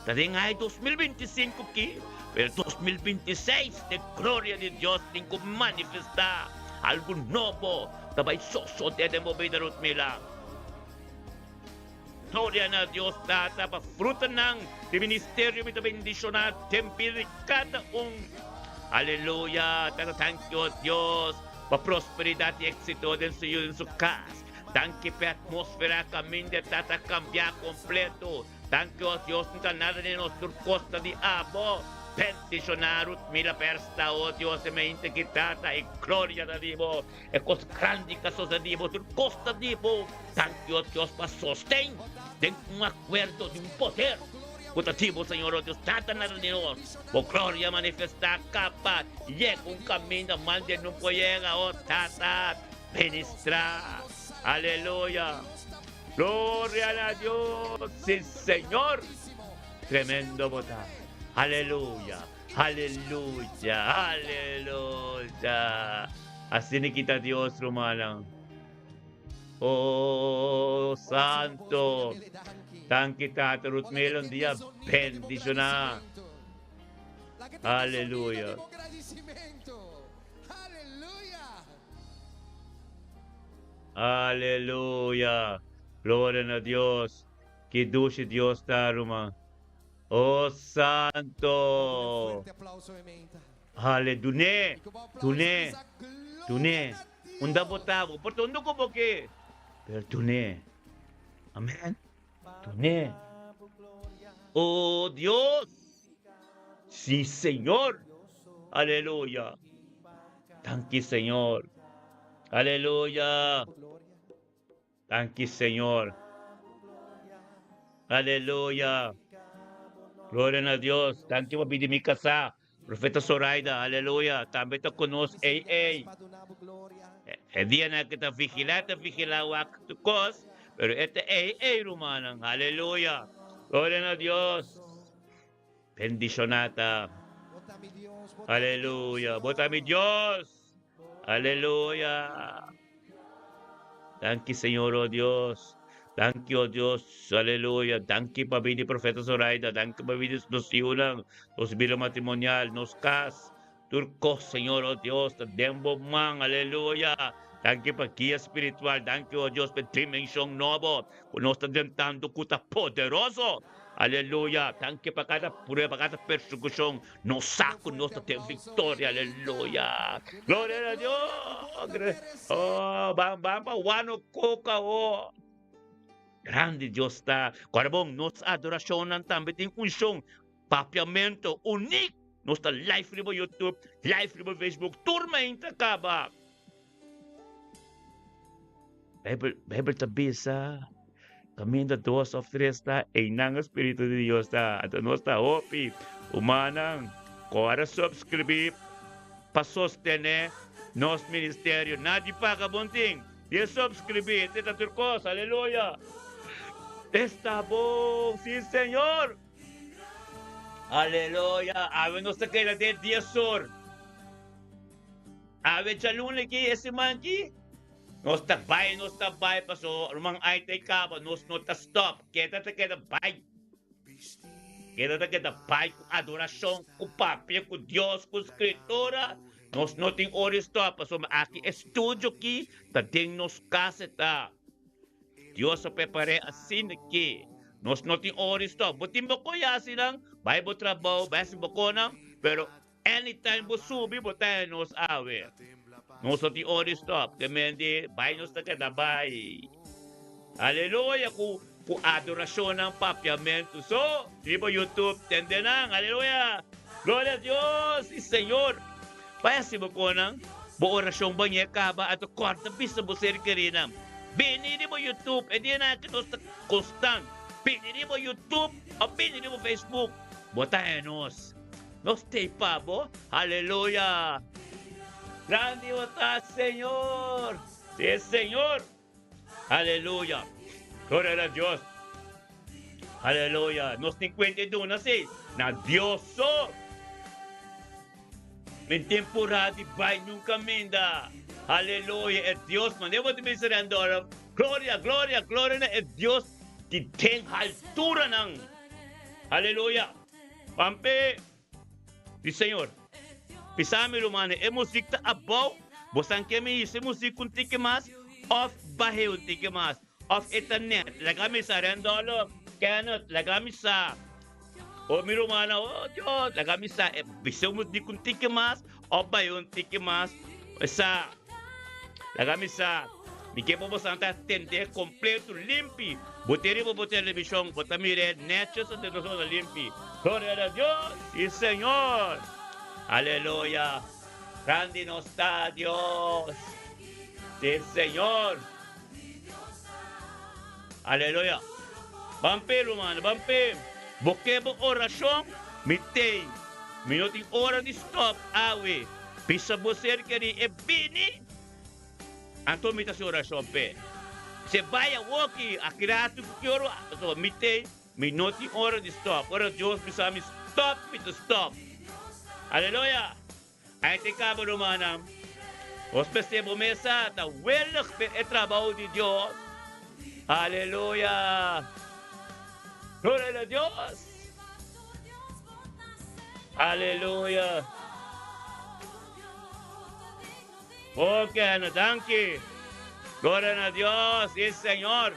ta den ai 2025 ki, pero 2026 e gloria di Dios tin ku manifestá. Algu nobo ta bai sosodé den bo bida, Rutmila. Gloria na Dios Tata pa frutanan di ministerio mi ta bendiciona den bida di cada un. Aleluya Tata thank you Dios pa prosperidad y exito den su yu den su cas. Danki pa e atmosfera caminda Tata a cambia completo. Danki oh Dios no ta nada den nos tur cos ta di abo. Bendiciona Ruthmila Persta oh Dios e mente ki Tata e gloria ta di bo. E kos grandi ka sosedi bo tur kos ta di bo. Danki o Dios pa sosten den un akuerdo di un poder ku ta di bo Señor o Dios Tata na di nos. Bo gloria manifestá kapa yega un kaminda mande no por yega o Tata ministrá. Aleluya. Gloria na Dios si Señor. Tremendo bo ta. Aleluya. Aleluya, aleluya. Asina kita Dios, rumannan. Oh, santo. Danki, Tata Ruth Mel, un dia bendishoná. Aleluya. Aleluya. Gloria na Dios. Ki dushi Dios ta, ruman. Oh Santo! Hale dun'é, dun'é, dun'é. Unda bo ta? Bo por ta unda ku bo ke, pero dun'é. Amen. Dun'é. Oh Dios! Sí, Señor. Aleluya. Danki, Señor. Aleluya. Danki Señor. Aleluya. Gloria na Dios. Danki pa bidi mi kasá. Profeta Zoraida, aleluya. Tambe ta ku nos ey ey. E dianan ke ta vigilá, ta vigilá wak tur kos, pero e ta ey ey rumannan. Aleluya. Gloria na Dios. Bendishoná ta. Aleluya. Bo ta mi Dios. Aleluya. Danki Señor, oh Dios. Danki, oh Dios. Aleluya. Danki pa bida di Profeta Zoraida. Danki pa bida di nos hiunan, nos bida matrimonial, nos kas. Tur kos, Señor, oh Dios, ta den bo man. Aleluya. Danki pa guia spiritual. Danki, oh Dios, pa e dimension nobo ku nos ta drentando ku ta poderoso. Aleluya. Danki pa kada prueba, kada persekushon. Nos sa ku nos ta ten viktoria. Aleluya. Gloria na Dios. Oh, ban ban pa wano koka oh. Grandi Dios ta. Kora bon, nos adorashonnan tambe tin unshon. Papiamento unik. Nos ta live riba YouTube, live riba Facebook. Tur mainta kaba. Bijbel, Bijbel ta bisa, kaminda dos of tres ta, einan e Spiritu di Dios ta. Anto nos ta hopi. Humannan, kora subscribí pa sostené nos ministerio. Nadie paga bon tin. Di e subscribí, esei ta tur kos. Aleluya. Esta bon, sí Señor. Aleluya. Awe nos ta keda den 10 or. Awe djaluna aki, e siman aki, nos ta bai, nos ta bai, paso ruman ai ta kaba, nos no ta stop. Keda ta keda bai. Keda ta keda bai ku adorashon, ku papia ku Dios, ku skritura. Nos no tin ora di stop, pasobra aki e studio aki ta den nos kas e ta. Dios a prepar'é asina ki nos no tin ora di stop. Bo tin bo koe hasinan, bai bo trabou, bai hasi bo konan, pero Anytime bo subi bo ta en nos awe. Nos no tin ora di stop. Ke men di bai nos ta keda bai. Aleluya ku Ku adorashonnan papiamentu so riba YouTube tende nan aleluya gloria a Dios y Señor bai hasi bo konan bo orashon bañe kaba anto kòrda bisa bo ser kerinan bini riba YouTube e dianan aki nos ta konstant bini riba YouTube òf bini riba Facebook bo ta haña nos nos t'ei pa bo aleluya grandi bo ta Señor si Señor. Aleluya! Gloria na Dios! Aleluya! Nos tin cuenta y duna si na Dios so. Men temporada di bai nunca minda. Aleluya! E Dios, mane bo ta bisa Randolph? Gloria, gloria, gloria na e Dios di den halturanan. Aleluya! Pampe. Di Señor. Bisa mi rumannan, e muzik ta abou, bosan ke mi hisa e muzik un tiki mas òf bah'é un tiki mas? Òf e ta nèt? Laga mi sa, Randolph, Kenneth, laga mi sa. O mi rumannan, o Dios, laga mi sa, e bisa e muzik un tiki mas òf bah'é un tiki mas? Sa. Laga mi sa, mi ke pa bosan ta tend'é kompletu limpi. Bo tin riba bo televishon, bo ta mir'é nètjes ante nos ora limpi. Gloria na Dios i Señor! Aleluya! Grandi nos ta Dios! Si Señor! Aleluya! Ban p'e, rumannan, ban p'e. Bo ke bo orashon? Mi t'ei. Mi no tin ora di stòp awe. Bisa bo ser kerí e bini, anto mi ta hasi orashon p'e. Se bai awoki, aki ratu ku ki ora, pasobra mi t'ei, mi no tin ora di stòp. Ora Dios bisa mi stòp, mi ta stòp. Aleluya! Ai ta e kaba, rumannan. Nos mester bo mesa ta welig p'e e trabou di Dios. Aleluya! Gloria na Dios! Aleluya! Ok, no danki. Gloria na Dios y Señor.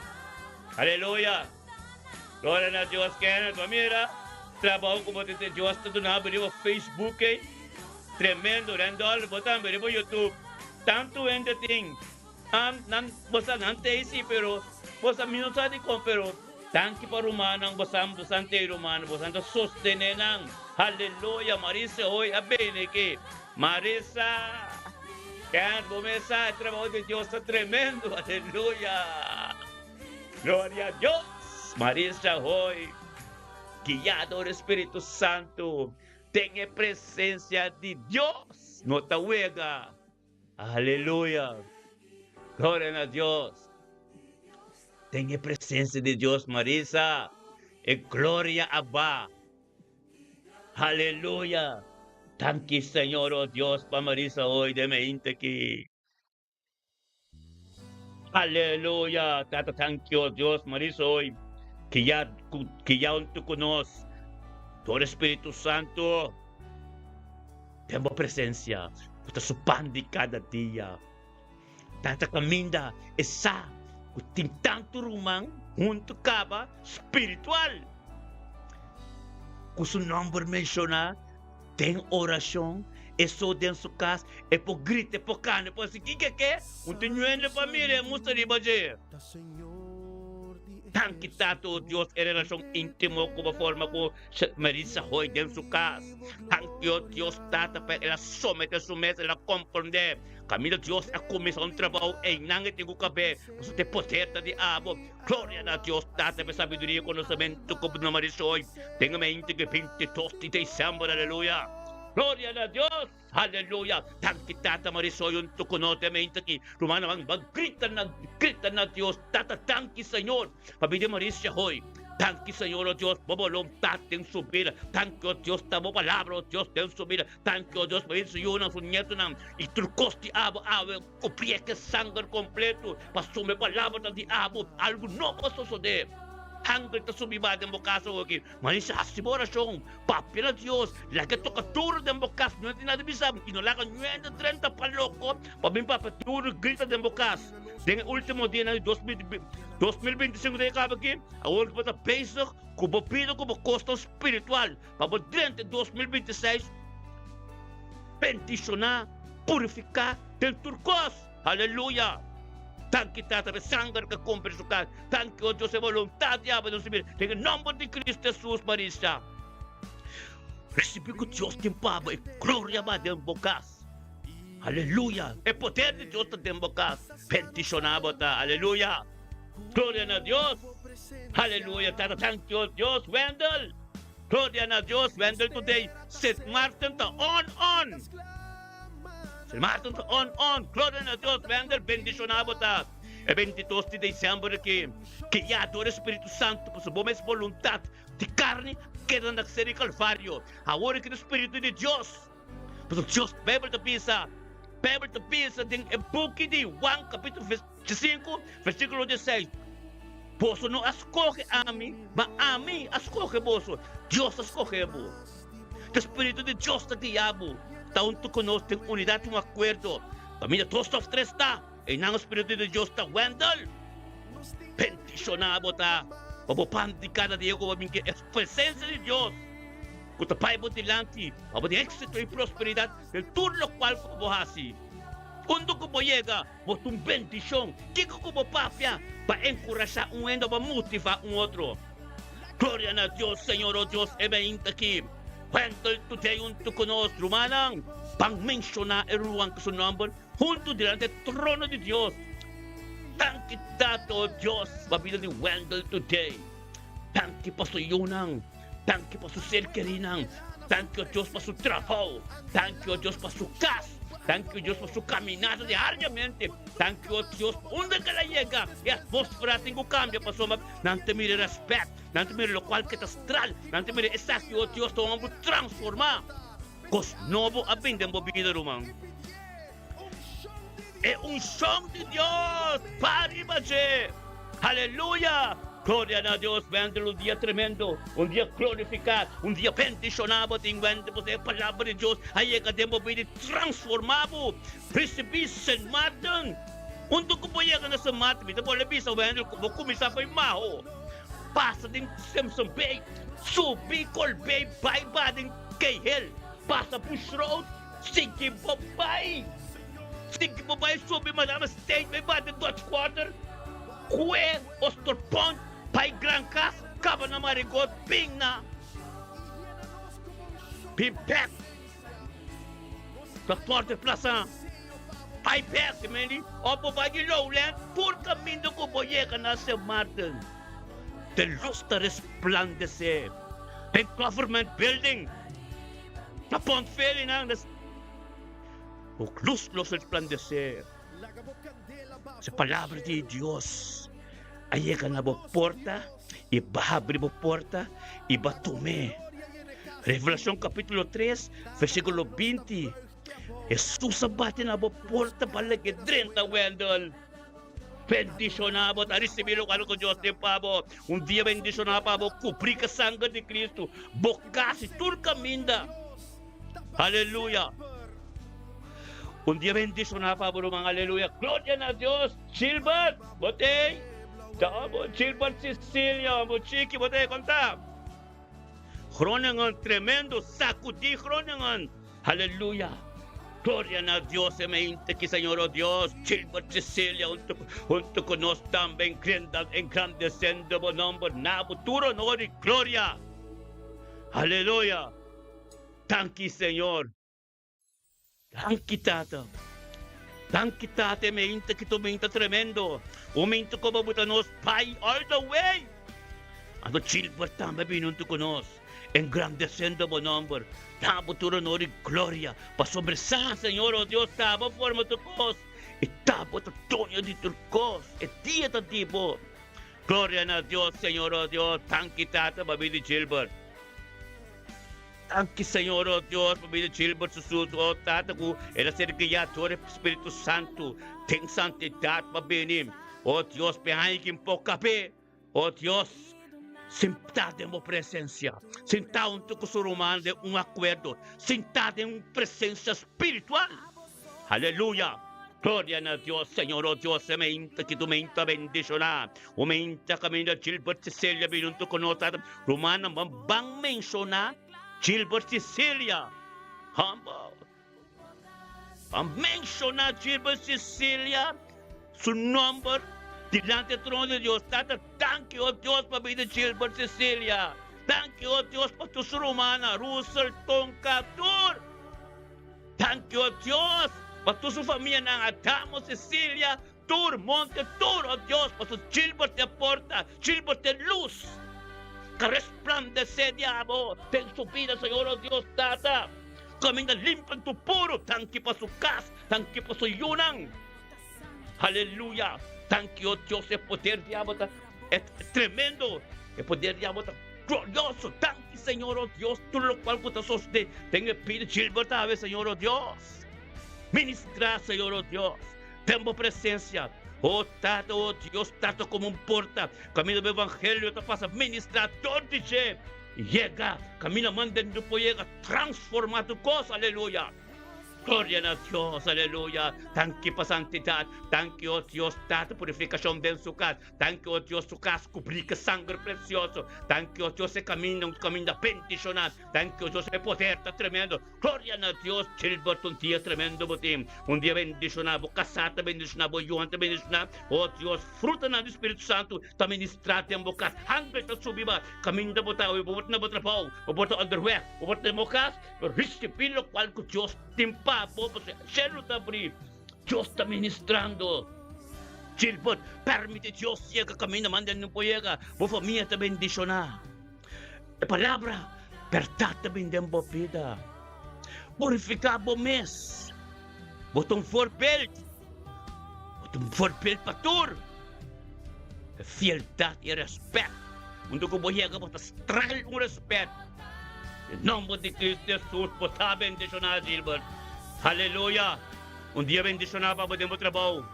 Aleluya. Gloria na Dios, Kenneth. Bo mira trabou ku bo tin Dios ta duna bo riba Facebook ei. Tremendo. Randolph, bo tambe riba YouTube. Tantu hende tin. Am, nan, bo sa nan tei si, pero bo sa mi no sa dikon, pero danki pa rumannan, bo sa, bo san tei rumannan, bo san ta sostené nan. Haleluya, Marisa hoy a bini aki. Marisa, Kent, bo mes sa e trabou di Dios ta tremendo, aleluya. Gloria a Dios. Marisa hoy, guiá dor e Spiritu Santu, den e presencia di Dios, no ta wega. Aleluya! Gloria na Dios! Den e presencia di Dios, Marisa, e gloria a ba. Aleluya! Danki, Señor, oh Dios, pa Marisa hoy den meinte aki. Aleluya! Tata, danki, oh Dios, Marisa hoy, ki ya, ki ya hunto cu nos, door e Spiritu Santo. Den bo presencia cu ta su pan di cada dia. Tata caminda e sa cu tin tantu ruman hunto caba spiritual cu su nomber menciona den oracion, e so den su cas e por grita, e por canta, e por haci kiko ke, un ta ñuende pa mira e mustra riba dje. Danki Tata, o Dios, e relacion intimo cu bo forma cu Marisa hoy den su cas. Danki, o Dios Tata, pa el a somete su mes, el a comprende caminda Dios a cuminsa un trabao eynan e tin cu cabe, pasobra ta e poder ta di abo. Gloria na Dios Tata pa e sabiduria y conocemento cu bo duna Marisa hoy den e mente di 22 di december. Aleluya! Gloria na Dios! Aleluya! Danki Tata Marisa hoy hunto cu nos den e mente aki. Rumannan, ban grita na grita na Dios, Tata, danki Señor pa bida Marisa hoy. Danki Señor, oh Dios, bo boluntat den su bida. Danki, oh Dios, ta bo palabra, oh Dios, den su bida. Danki, oh Dios, pa su yunan, su nietunan i tur kos di abo awe ku priek e sanger kompleto pasobra e palabra ta di abo. Algu nobo a sosodé. Angel ta subi bai den bo kas awoki. Marisa, hasi bo orashon. Papia na Dios. Laga e toka duru den bo kas. No tin nada bisa i no laga nuende drenta pa loko pa bin papia duru grita den bo kas. Den e ultimo dianan di 2025 ta kaba aki, awor ku bo ta bezig ku bo bida ku bo kosnan spiritual pa bo drenta 2026 bendishoná, purifiká den tur kos. Aleluya! Danki Tata pa e sanger ku a kumpra su kas. Danki, o Dios, e boluntat di abo den su bida. Den e nomber di Cristo Jesus, Marisa. Risibi ku Dios tin pa bo, e gloria ba den bo kas. Aleluya! E poder di Dios ta den bo kas. Bendishoná bo ta. Aleluya! Gloria na Dios! Aleluya! Tata, danki, o Dios. Wendel! Gloria na Dios! Wendel today, Sint Maarten ta on on! Sint Maarten ta on on! Gloria na Dios! Wendel, bendishoná bo ta. E 22 di december aki, guiá dor e Spiritu Santu, pasobra bo mes boluntat di karni keda na ser di Kalvario. Awor aki ta Spiritu di Dios. Pasobra Dios, Beibel ta bisa, Beibel ta bisa den e buki di Juan kapítulo 5, versíkulo 16, Boso no a skohe ami, ma ami a skohe boso. Dios a skohe bo. Ta Spiritu di Dios ta guia bo. Ta huntu ku nos den unidat i un akuerdo. Kaminda dos òf tres ta, einan e Spiritu di Dios ta. Wendell, bendishoná bo ta pa bo pan di kada dia ku bo bin ke e presensia di Dios. Ku ta bai bo dilanti pa bo tin éksito i prosperidat den tur lokual ku bo hasi. Unda ku bo yega, bo ta un bendishon. Kiko ku bo papia pa enkurashá un hende o pa motivá un otro? Gloria na Dios, Señor, o Dios, e meinta aki. Wendell today huntu ku nos. Rumannan, ban menshoná e ruman ku su nòmber huntu dilanti e trono di Dios. Danki, Tata, o Dios, pa bida di Wendell today. Danki pa su yunan. Danki pa su ser kerinan. Danki, o Dios, pa su trabou. Danki, o Dios, pa su kas. Danki, o Dios, pa su kaminada diariamente. Danki, o Dios, pa unda ku el a yega, e atmósfera tin ku kambia pasobra nan ta mira e rèspèt, nan ta mira lokual ke ta stral, nan ta mira esaki, o Dios, ta un hòmber transformá. Kos nobo a bin den bo bida, ruman. E unshon di Dios pa riba dje. Aleluya! Gloria na Dios! Wendel un dia tremendo, un dia glorifiká, un dia bendishoná bo tin wende pasobra e palabra di Dios a yega den bo bida i transformá bo. Risibí Sint Maarten. Huntu ku bo yega na Sint Maarten, mi ta bolbe bisa Wendel ku bo kuminsá fo'i maho, pasa den Simpson Bay, subi Colbay, bai ba den Cay Hill, pasa Bush Road, Sigui bo bai, sigui bo bai subi Madame State bai bati Dutch Quarter, kue Osterpont, bai Gran Cas, kaba na Marigot, bin na bin bek na Porte Plaza, bai bek meni, of bo bai di Lowland, tur kaminda ku bo yega na Sint Maarten, de lus ta resplandesé den Government Building. Na pont feli nan des Bo lus lo resplandesé. Se palabra di Dios a yega na bo porta i ba habri bo porta i ba tum'é. Revelacion capítulo 3, versículo 20. Hesus a bati na bo porta pa lag'é drenta, Wendell. Bendishoná bo ta risibí lokual ku Dios tin pa bo. Un dia bendishoná pa bo kubrí ku e sanger di Kristu bo kas i tur kaminda. Aleluya! Un dia bendishoná pa bo, ruman. Aleluya! Gloria na Dios! Gilbert, bo t'ei? Ta bo, Gilbert Cecilia, bo chiki, bo t'ei? Kon ta? Groningen, tremendo, sakudí Groningen. Aleluya! Gloria na Dios e mente ki Señor o Dios Gilbert Cecilia hunto hunto ku nos tambe engrandesendo bo nomber na bo tur honor y gloria. Aleluya! Danki Señor. Danki Tata. Danki Tata e mente ki ta un mente tremendo. Un mente ku bo buta nos bai all the way. Anto Gilbert tambe bini hunto ku nos. Engrandesendo bo nomber, da bo tur honor i gloria, pasobra sa, Señor, o Dios, ta bo forma tur kos, i ta bo ta doño di tur kos, e dia ta di bo. Gloria na Dios, Señor, o Dios, danki Tata pa bida di Gilbert. Danki, Señor, o Dios, pa bida di Gilbert su sus, o Tata, ku el a ser guiá dor e Spiritu Santu den santidat pa bini, o Dios, p'e haña kin por kap'é. O Dios, sintá den bo presensia, sintá huntu ku su ruman den un akuerdo, sintá den un presensia spiritual. Aleluya! Gloria na Dios, Señor, o Dios, e meinta ki tu meinta bendishoná, un meinta kaminda Gilbert Cecilia bini huntu ku nos, Tata. Rumannan, ban ban menshoná Gilbert Cecilia. Humble. Ban menshoná Gilbert Cecilia. Su nòmber dilanti e trono di Dios. Tata, danki, o Dios, pa bida Gilbert Cecilia. Danki, o Dios, pa tur su rumannan, Russell, Tonka, tur. Danki, o Dios, pa tur su famianan, Adamo, Cecilia, tur, Monte, tur, o Dios, pasobra Gilbert ta e porta, Gilbert ta e lus ka resplandesé di abo den su bida, Señor, o Dios, Tata. Kaminda limpi anto puru. Danki pa su kas, danki pa su yunan. Aleluya! Danki, o Dios, e poder di abo ta tremendo, e poder di abo ta glorioso. Danki, Señor, o Dios, tur lokual ku ta sosodé den e bida Gilbert awe, Señor, o Dios. Ministrá, Señor, o Dios, den bo presensia. O Tata, o Dios, trata komo un porta kaminda bo evangelio ta pasa. Ministrá dor di dje. Yega kaminda manden bo por yega, transformá tur kos. Aleluya! Gloria na Dios, aleluya. Danki pa santidad. Danki, oh Dios, Tata, purificacion den su cas. Danki, oh Dios, su cas cubri cu sanger precioso. Danki, oh Dios, e caminda un caminda bendiciona. Danki, oh Dios, e poder ta tremendo. Gloria na Dios, Gilbert, un dia tremendo bo tin. Un dia bendiciona. Bo casa ta bendiciona, bo yunan ta bendiciona. Oh Dios, frutanan di Spiritu Santu ta ministra den bo cas. Angel ta subi ba caminda bo ta. Bo por ta na bo trabou, bo por ta onderweg, bo por ta den bo cas. Risibí lokual ku Dios tin pa bo, pasobra shelu ta abrí, Dios ta ministrando. Gilbert, permití Dios yega kaminda manda el no por yega. Bo famia ta bendishoná. E palabra bèrdat ta bin den bo bida. Purifiká bo mes. Bo ta un voorbeeld. Bo ta un voorbeeld pa tur. E fieldat i e rèspèt. Huntu ku bo yega bo ta stral un rèspèt. Den nòmber di Kristu Hesus bo ta bendishoná, Gilbert. Aleluya! Un dia bendishoná pa bo den bo trabou.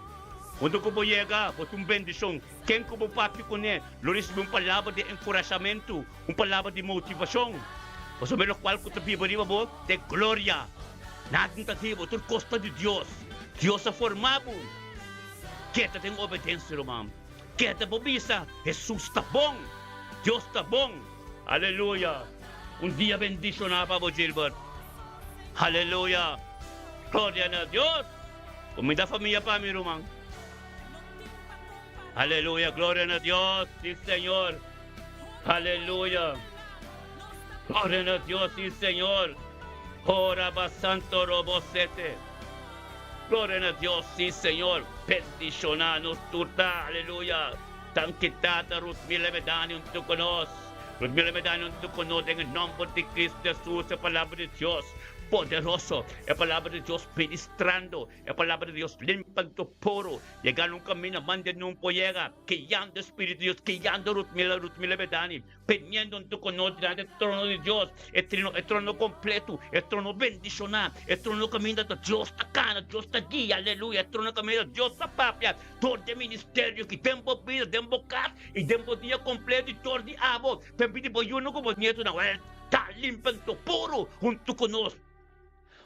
Huntu ku bo yega bo ta un bendishon. Ken ku bo papia kuné lo risibí un palabra di enkurashamentu, un palabra di motivashon. Pasobra e lokual ku ta biba riba bo ta e gloria. Nada no ta di bo, tur kos ta di Dios. Dios a forma bo. Keda den obedensia, ruman. Keda bo bisa, Hesus ta bon! Dios ta bon! Aleluya! Un dia bendishoná pa bo, Gilbert. Aleluya! Gloria na Dios! Kuminda famia pa mi, ruman. Aleluya! Gloria na Dios! Si, Señor! Aleluya! Gloria na Dios! Si, Señor! Ora ba santo robo sete. Gloria na Dios, sí Señor, bendiciona nos tur ta, aleluya. Danki Tata, Ruthmila Medani hunto cu nos, Ruthmila Medani hunto cu nos den e nomber di Cristo Jesus, e palabra di Dios poderoso, e palabra di Dios ministrando, e palabra di Dios limpando puro, yegando un camino mande nun por yega, guiando e Spiritu di Dios, guiando Ruthmila, Ruthmila Medani. Peniendo huntu ku nos dilanti e trono di Dios, e trino, e trono kompletu, e trono bendishoná, e trono kaminda ta Dios ta kana, Dios ta guia, aleluya, e trono kaminda Dios ta papia dor di e ministerio aki den bo bida, den bo kas i den bo dia kompletu i dor di abo, p'e di bo yunan ku bo nietunan, wèl, ta limpi anto puru huntu ku nos.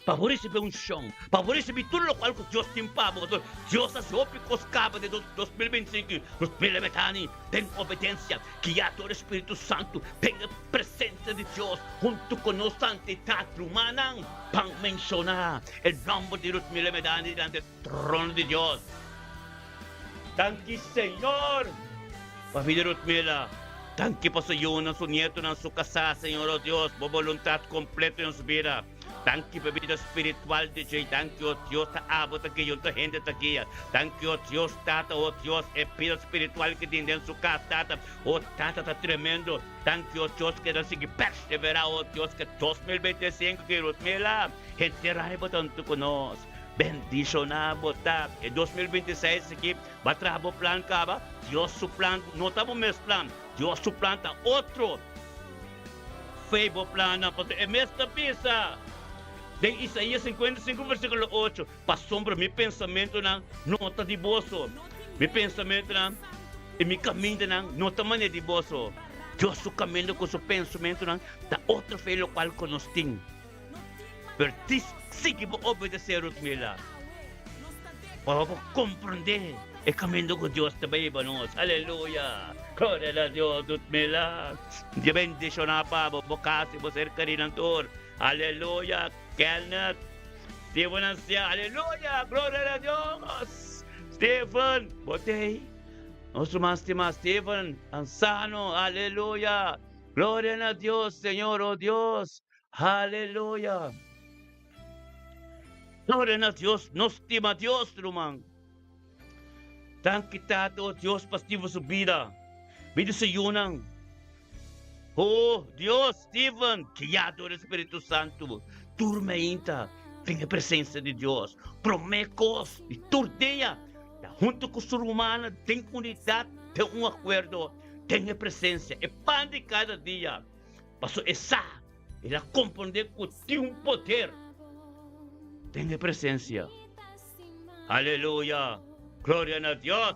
Pa bo risibi unshon, pa bo risibi tur lokual ku Dios tin pa bo. Pasobra Dios hasi hopi kos kaba den 2025. Nos mira metani den obedensia, guiá dor e Spiritu Santu, den e presensia di Dios, huntu ku nos santidat. Rumannan, ban menshoná e nòmber di nos mira metani dilanti e trono di Dios. Danki Señor pa vida Rutmila. Danki pa su yunan, su nietonan, su kasá, Señor o Dios, bo boluntat kompleto den su bida. Danki pa e bida spiritual di dje. Danki o Dios ta abo ta guia, otro hende ta guia. Danki o Dios Tata, o Dios e bida spiritual ki tin den su kas, Tata, o Tata ta tremendo. Danki o Dios keda sigui perseverá, o Dios ke 2025 ki Rutmila henter ai bo ta huntu ku nos. Bendishoná bo ta. E 2026 aki ba traha bo plan kaba? Dios su plan no ta bo mes plan. Dios su plan ta otro. Fe bo plannan, pasobra e mes ta bisa den Isaías 55 versíkulo 8, Pasobra mi pensamentunan no ta di boso, mi pensamentunan i mi kamindanan no ta manera di boso. Dios su kaminda ku su pensamentunan ta otro fe lokual ku nos tin. Pero ti sigui bo obedesé, Rutmila, pa bo por komprondé e kaminda ku Dios ta bai pa nos. Aleluya! Gloria na Dios, Rutmila. Dios bendishoná pa bo, bo kas i bo ser kerinan tur. Aleluya! Kenneth, Steven Ancian, aleluya! Gloria na Dios! Steven, bo t'ei? Nos ruman stimá Steven, ansano, aleluya! Gloria na Dios, Señor, oh Dios, aleluya! Gloria na Dios, nos stima Dios, ruman. Danki Tata, oh Dios, pa Steven su bida, bida su yunan. Oh Dios, Steven, guiá dor e Spiritu Santu, tur meinta den e presencia di Dios. Promé cos di tur dia, ta hunto cu su rumannan den unidad, den un acuerdo, den e presencia, e pan di cada dia. Pasobra e sa, el a comprende cu tin un poder den e presencia. Aleluya! Gloria na Dios!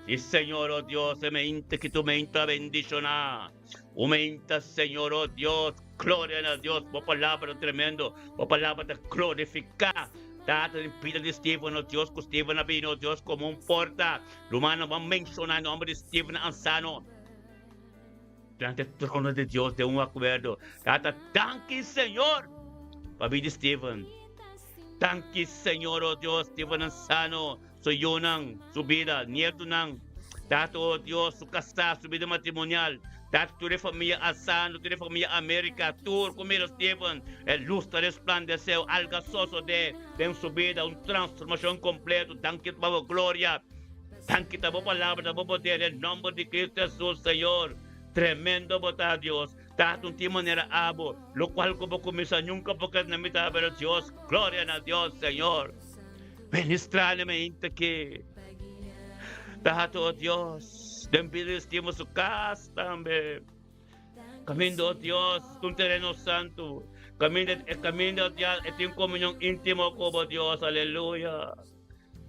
Si, Señor, oh Dios, e mente ki tu mente a bendishoná. Un mente, Señor, oh Dios, gloria na Dios, bo palabra ta tremendo, bo palabra ta glorifiká. Tata, den bida di Steven, oh Dios, ku Steven a bini, oh Dios, komo un porta. Rumannan, bo a menshoná e nòmber di Steven Ansano delante e trono di Dios den un akuerdo. Tata, danki, Señor, pa bida di Steven. Danki, Señor, oh Dios, Steven Ansano. Su yunan, su bida, nietunan, Tata, oh Dios, su kasá, su bida matrimonial, Tata, tur e famia Alsano, tur e famia America, tur ku mira Steven, e lus ta resplandesé, algu a sosodé den su bida, un transformashon kompleto. Danki pa bo gloria, danki ta bo palabra, ta bo poder, den nòmber di Cristo Hesus, Señor. Tremendo bo ta, Dios. Tata, un tin manera abo, lokual ku bo kuminsá nunka por keda na mitá, pero Dios, gloria na Dios, Señor. Ministrá na mente ki ta hatu, o Dios, den bida di stima su kas tambe. Kaminda, o Dios, un tereno santu. Kaminda, e kaminda, o Dios, e tin komunion íntimo ku bo, Dios. Aleluya.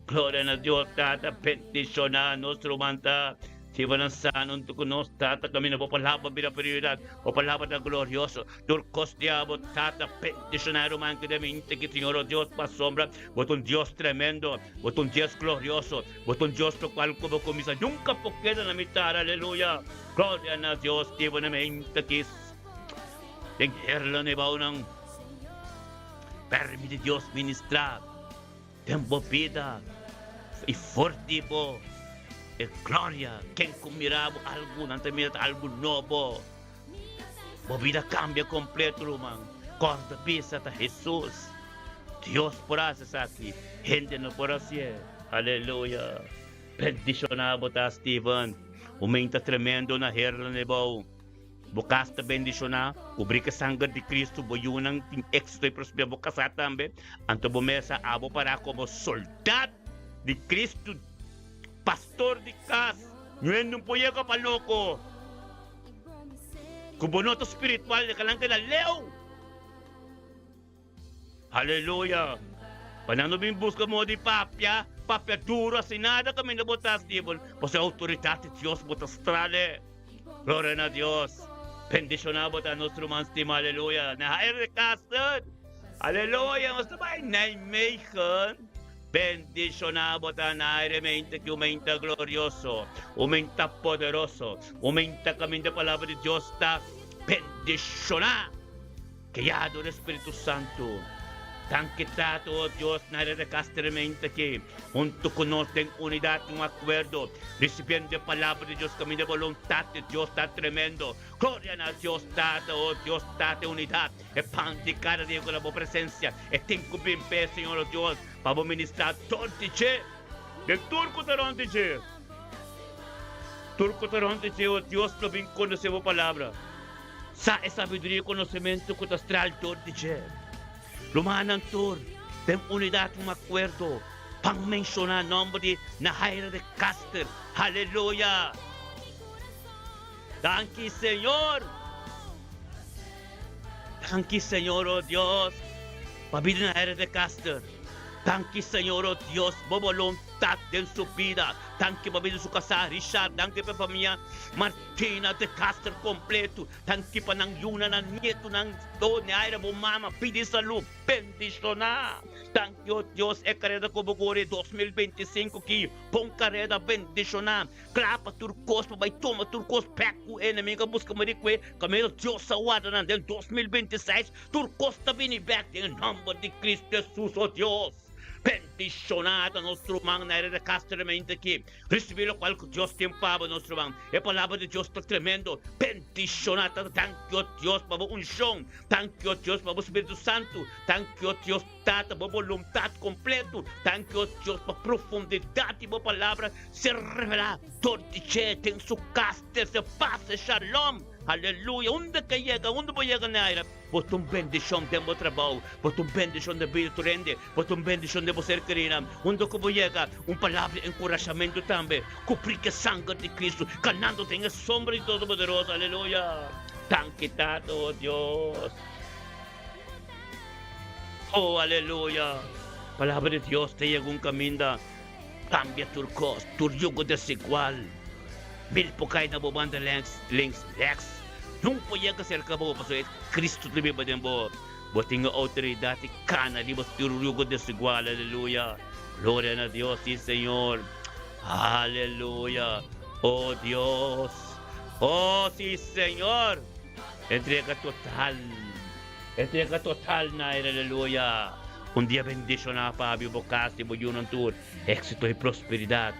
Gloria na Dios, Tata, bendishoná nos ruman ta. Sirba nan sano huntu ku nos, Tata, kaminda bo palabra bira prioridat. Bo palabra ta glorioso. Tur kos di abo, Tata, bendishoná e ruman ku den mente ki, Señor, o Dios, pasobra Bo ta un Dios tremendo, Bo ta un Dios glorioso, Bo ta un Dios lokual ku Bo kuminsá nunka por keda na mitar. Aleluya! Gloria na Dios! Sirba nan mente ki den herla na e bounan. Permiti Dios ministrá den bo bida i for di bo e gloria. Ken ku mira bo algu, nan ta mira ta algu nobo. Bo bida kambia kompleto, ruman. Kòrda bisa ta Hesus. Dios por hasi esaki, hende no por hasié. Aleluya! Bendishoná bo ta, Steven. Un menta tremendo na hernan e bou. Bo kas ta bendishoná, kubrí ku e sanger di Kristu, bo yunan tin éksito i prosperidad, bo kasá tambe. Anto bo mesa abo pará komo soldat di Kristu, pastor di kas. Ñuendo un por yega pa loko. Ku bo no ta spiritual de kanan keda leu. Aleluya. Pa nan no bin buska modo di papia, papia duro asi nada kaminda bo ta Steven. Pasobra outoridat di Dios bo ta strale. Gloria na Dios. Bendiciona bo ta nos ruman stima. Aleluya. Na haer de kasten. Aleluya. Nos ta bai Nijmegen. Bendishoná bo ta na aire meinta ki un meinta glorioso, un meinta poderoso, un meinta kaminda e Palabra di Dios ta bendishoná, guiá dor e Spiritu Santu. Danki Tata, o Dios, na aire rekaster e meinta aki, huntu ku nos den unidat i un akuerdo, risibiendo e Palabra di Dios kaminda e boluntat di Dios ta tremendo. Gloria na Dios Tata, o Dios Tata, e unidat. E pan di kada dia ku na bo presensia, e tin ku bin p'e, Señor o Dios, pa bo ministrá tur di dje, den tur ku ta rònt di dje. Tur ku ta rònt di dje, o Dios, lo bin konosé bo palabra, sa e sabiduria i konosementu ku ta stral dor di dje. Rumannan tur, den unidat un akuerdo, pan menshoná nòmber di Nahaira de Caster. Haleluya! Danki Señor. Danki Señor oh Dios pa bida na Herre de Caster. Danki Señor oh Dios bo boluntad den su bida. Danki pa bida di su casá Richard. Danki pa e famia Martina de Caster completo. Danki pa nan yunan, nan nietonan. Oh Neaira bo mama pidi salud. Bendiciona. Danki oh Dios e careda cu bo cori 2025 ki bon careda bendiciona. Kla pa tur kos, pa bai tuma tur kos bek ku enemigu a buska mari ku e kaminda Dios a warda nan den 2026. Tur kos ta bini bek den e nòmber di Kristu Hesus, o Dios. Bendishoná ta nos ruman na Hereda Castro mente aki. Risibí lokual ku Dios tin pa bo, nos ruman. E palabra di Dios ta tremendo. Bendishoná ta. Danki, o Dios, pa bo unshon. Danki, o Dios, pa bo Spiritu Santu. Danki, o Dios Tata, bo boluntat kompletu. Danki, o Dios, pa profundidat di bo palabra ser revelá dor di dje den su kas, trese pas i shalom. Aleluya! Unda ke yega, unda bo yega, Naira? Bo ta un bendishon den bo trabou, bo ta un bendishon den bida tur hende, bo ta un bendishon den bo ser kerinan. Unda ku bo yega, un palabra di enkurashamentu tambe. Kubrí ku e sanger di Kristu, kanando den e sombra di Todopoderoso. Aleluya! Danki, Tata, o Dios. Oh, aleluya! Palabra di Dios ta yega un kaminda, kambia tur kos, tur yugo desigual. Mil por kai na bo banda lenks, links, reks, nun por yega serka bo, pasobra e Kristu ta biba den bo. Bo tin e outoridat di kana riba tur yugo desigual. Aleluya! Gloria na Dios, si Señor. Aleluya! Oh Dios! Oh, si Señor! Entrega total. Entrega total na El. Aleluya! Un dia bendishoná pa abi bo kas i bo yunan tur. Éxito i prosperidat.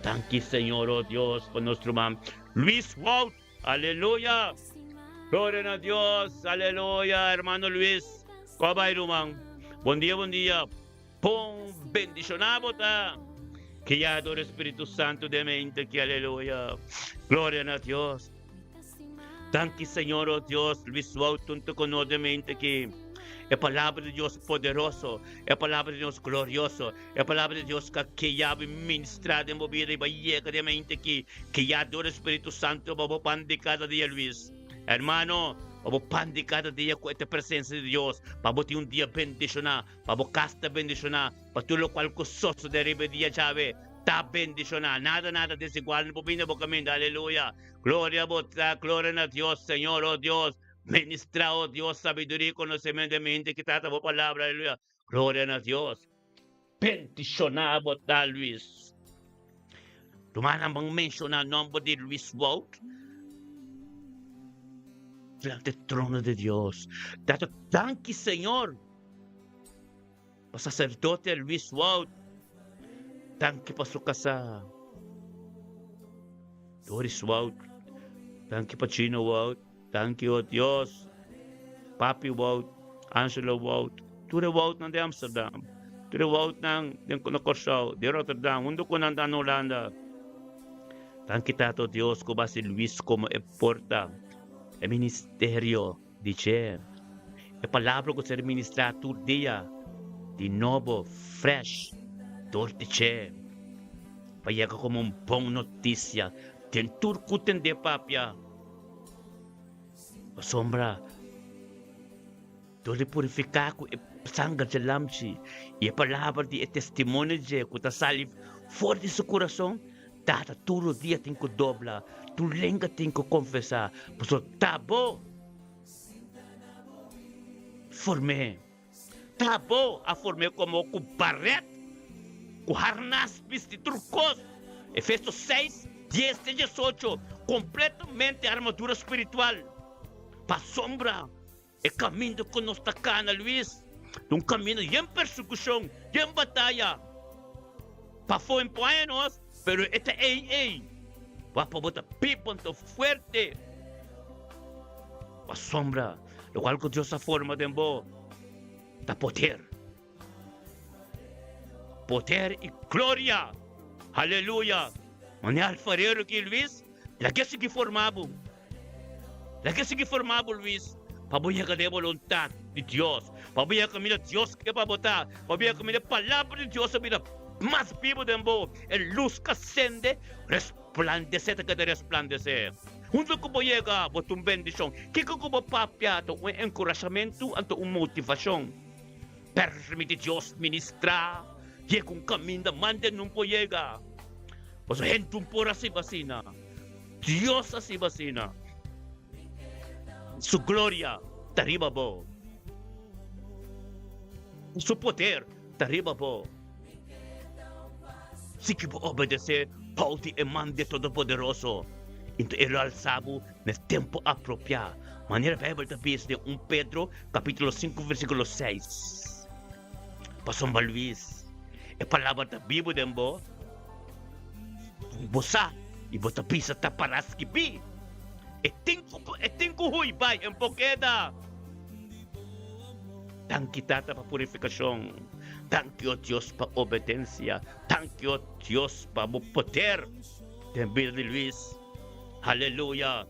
Danki Señor, oh Dios, pa nos ruman Luis Wout. Aleluya! Gloria na Dios. Aleluya, hermano Luis. Ko bai ruman? Bon dia, bon dia. Bon bendishoná bo ta. Guiá dor Spiritu Santu den mente aki. Aleluya. Gloria na Dios. Danki Señor, oh Dios, Luis Wout hunto con nos den mente aki. E palabra di Dios poderoso, e palabra di Dios glorioso, e palabra di Dios ka keya bo ministra den bo bida i bai yega den mente aki. Keya dor Spiritu Santo pa bo pan di kada dia, Luis. Hermano, pa bo pan di kada dia ku e ta presencia di Dios, pa bo tin un dia bendiciona. Pa bo kas ta bendishoná, pa tur lokual ku sosodé riba e dia djawe ta bendishoná. Nada nada desigual no por bini na bo kaminda. Aleluya! Gloria bo ta, gloria na Dios, Señor, o Dios, ministra, o Dios, sabiduria i konosementu den mi hende ki trata bo palabra. Aleluya! Gloria na Dios. Bendishoná bo ta, Luis. Rumannan ban menshoná nòmber di Luis Wout delante trono di Dios. Tata, danki Señor pa saserdote Luis Wout. Danki pa su kasá Doris Wout. Danki pa Gino Wout. Danki o Dios, Papi Wout, Angelo Wout, tur e Woutnan den Amsterdam, tur e Woutnan den na Kòrsou, den Rotterdam, huntu ku nan ta na Hulanda. Danki Tata o Dios ku bo hasi Luis komo e porta, e ministerio di dje, e palabra ku ser ministrá tur dia di nobo, fresh, dor di dje, pa yega komo un bon notisia den tur ku tend'é papia. Pasobra dor di purifiká ku e sanger dje Lamchi i e palabra di e testimonio dje ku ta sali for di su kurason, Tata tur rodia tin ku dobla, tur lenga tin ku konfesá, pasobra ta bo form'é. Ta bo a form'é komo ku baret, ku harnas bisti tur kos. Efesios seis, dies te diesocho, Kompletamente armadura spiritual. Pasobra e kaminda ku nos ta kana, Luis, ta un kaminda yen persekushon, yen bataya. Pafó en por haña nos, pero e ta ei ei. Wak pa bo ta biba anto fuerte. Pasobra lokual ku Dios a forma den bo ta poder. Poder i gloria! Aleluya! Manera alfarero ki Luis, laga sigui forma bo. Laga sigui forma bo, Luis, pa bo yega den e boluntat di Dios, pa bo yega kaminda Dios ke pa bo ta, pa bo yega kaminda e Palabra di Dios a bira mas bibu den bo, e lus ka sende, resplandesé ta keda resplandesé. Huntu ku bo yega, bo ta un bendishon. Kiko ku bo papia ta un enkurashamentu anto un motivashon. Permiti Dios ministrá, yega un kaminda mande nun por yega. Pasobra hende un por hasi asina. Dios a siba asina. Su gloria ta riba bo. Su poder ta riba bo. Si ki bo obedesé bou di e man di e Todopoderoso, enton e lo alsa bo na e tempu apropiá, manera Beibel ta bisa den un Pedro kapítulo sinku versíkulo seis. Pasobra Luis. E palabra ta bibu den bo. Bo sa i bo ta bisa ta pará skibí. E tin ku e tin ku hui bai en por keda. Danki Tata pa purifikashon. Danki o Dios pa obedensia. Danki o Dios pa bo poder den bida di Luis. Aleluya.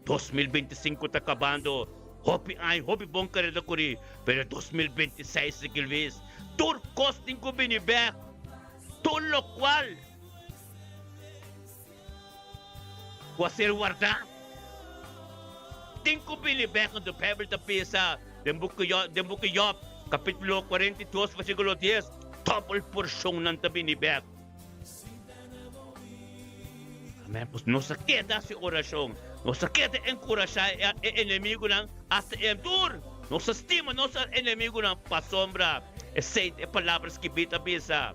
2025 ta kabando. Hopi aña, hopi bon kareda kuri, pero 2026 aki Luis, tur kos tin ku bini bek. Tur lokual ku a ser wardá tin ku bini bek. Anto Bijbel ta bisa den buki den buki Job, kapítulo 42, versíkulo 10, Dòbel porshon nan ta bini bek. Amèn. Pues nos a keda hasi orashon, nos a keda enkurashá e enemigunan asta e tur. Nos a stima nos enemigunan pasobra esei ta e palabra skibí ta bisa,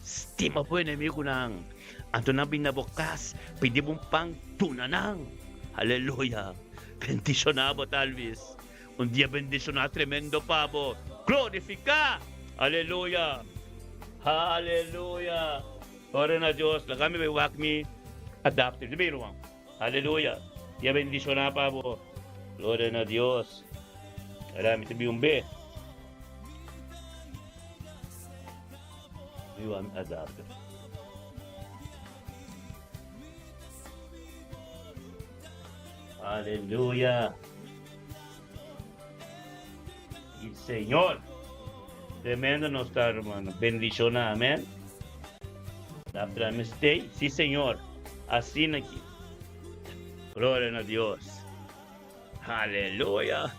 Stima bo enemigunan. Anto nan bin na bo kas, pidi bo un pan, duna nan. Aleluya! Bendishoná bo talbes. Un dia bendishoná tremendo pa bo. Glorifiká! Aleluya! Aleluya! Ora na Dios, laga mi bai wak mi adapter. Di bai ruman. Aleluya! Dia bendishoná pa bo. Gloria na Dios. Ora mi ta bin un be. Mi wak mi adapter. Aleluya! Y Señor. Tremendo nos ta, hermano. Bendiciona, amén. La stay. Sí, Señor. Así aquí. Gloria a Dios. Aleluya.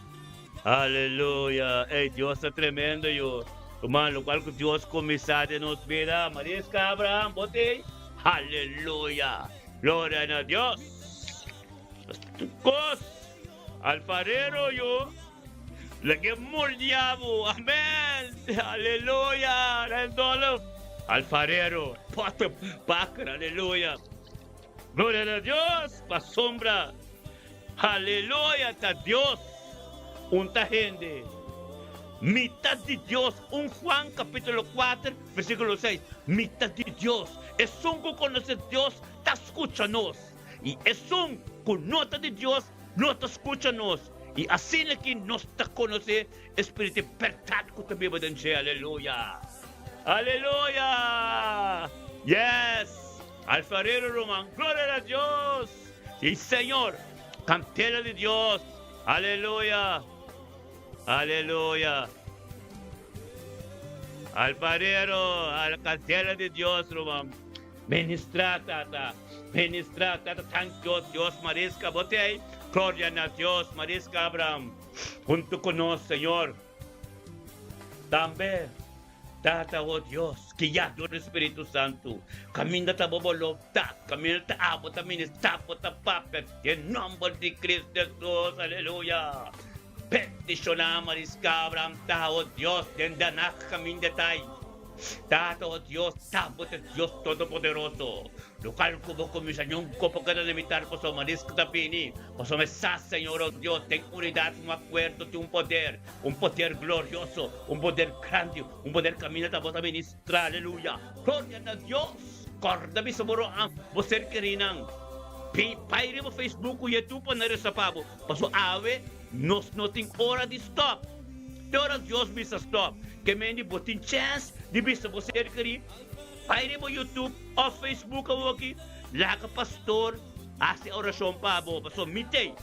Aleluya. Ey, Dios ta tremendo, yo. Hermano, lo cual Dios comienza de nos vida. Mariska Abraham, bote. Aleluya. Gloria a Dios. Cos. Alfarero yo lag'é moldia bo. Amén. Aleluya. Randolph. Alfarero. Potter Baker. Aleluya. Gloria na Dios. Pasobra. Aleluya. Ta Dios. Un ta hende. Mitad di Dios. Un Juan capítulo 4 versículo 6. Mitad di Dios. Esun ku konosé Dios ta skucha nos. I esun ku no ta di Dios no ta skucha nos. I asina ki nos ta konosé e Spiritu di bèrdat ku ta biba den dje. Aleluya! Aleluya! Yes! Alfarero ruman, gloria na Dios! Si Señor! Kantela di Dios! Aleluya! Aleluya! Alfarero, kantela di Dios ruman. Ministra tata, ministra tata, thank Dios, Dios Mariska bo te ei, gloria na Dios, Mariska Abraham, hunto cu nos Señor, tambe tata oh Dios, guia dor di Spiritu Santo, caminda ta bo boluntad, caminda ta abo ta ministra, bo ta papia, den nomber di Cristo Jesus, aleluya, bendiciona Mariska Abraham ta oh Dios, den danak caminda ta ei. Tata, o Dios, ta bo ta Dios Todopoderoso. Lokal ku bo kuminsá nunka por keda limitar pasobra risk ta bini, pasobra e sa, Señor, o Dios, den unidat un akuerdo tin un poder, un poder glorioso, un poder grandi, un poder kaminda ta bo ta ministrá. Aleluya! Gloria na Dios! Kòrda bisa bo roan, bo ser kerinan. Bai riba Facebook ku YouTube pa nan resa pa bo, pasobra awe nos no tin ora di stòp. Te ora Dios bisa stop, ke mendi bo tin chens di bisa bo ser keri, bai riba YouTube of Facebook awoki, laga pastor hasi orashon pa bo, pasobra mi t'ei.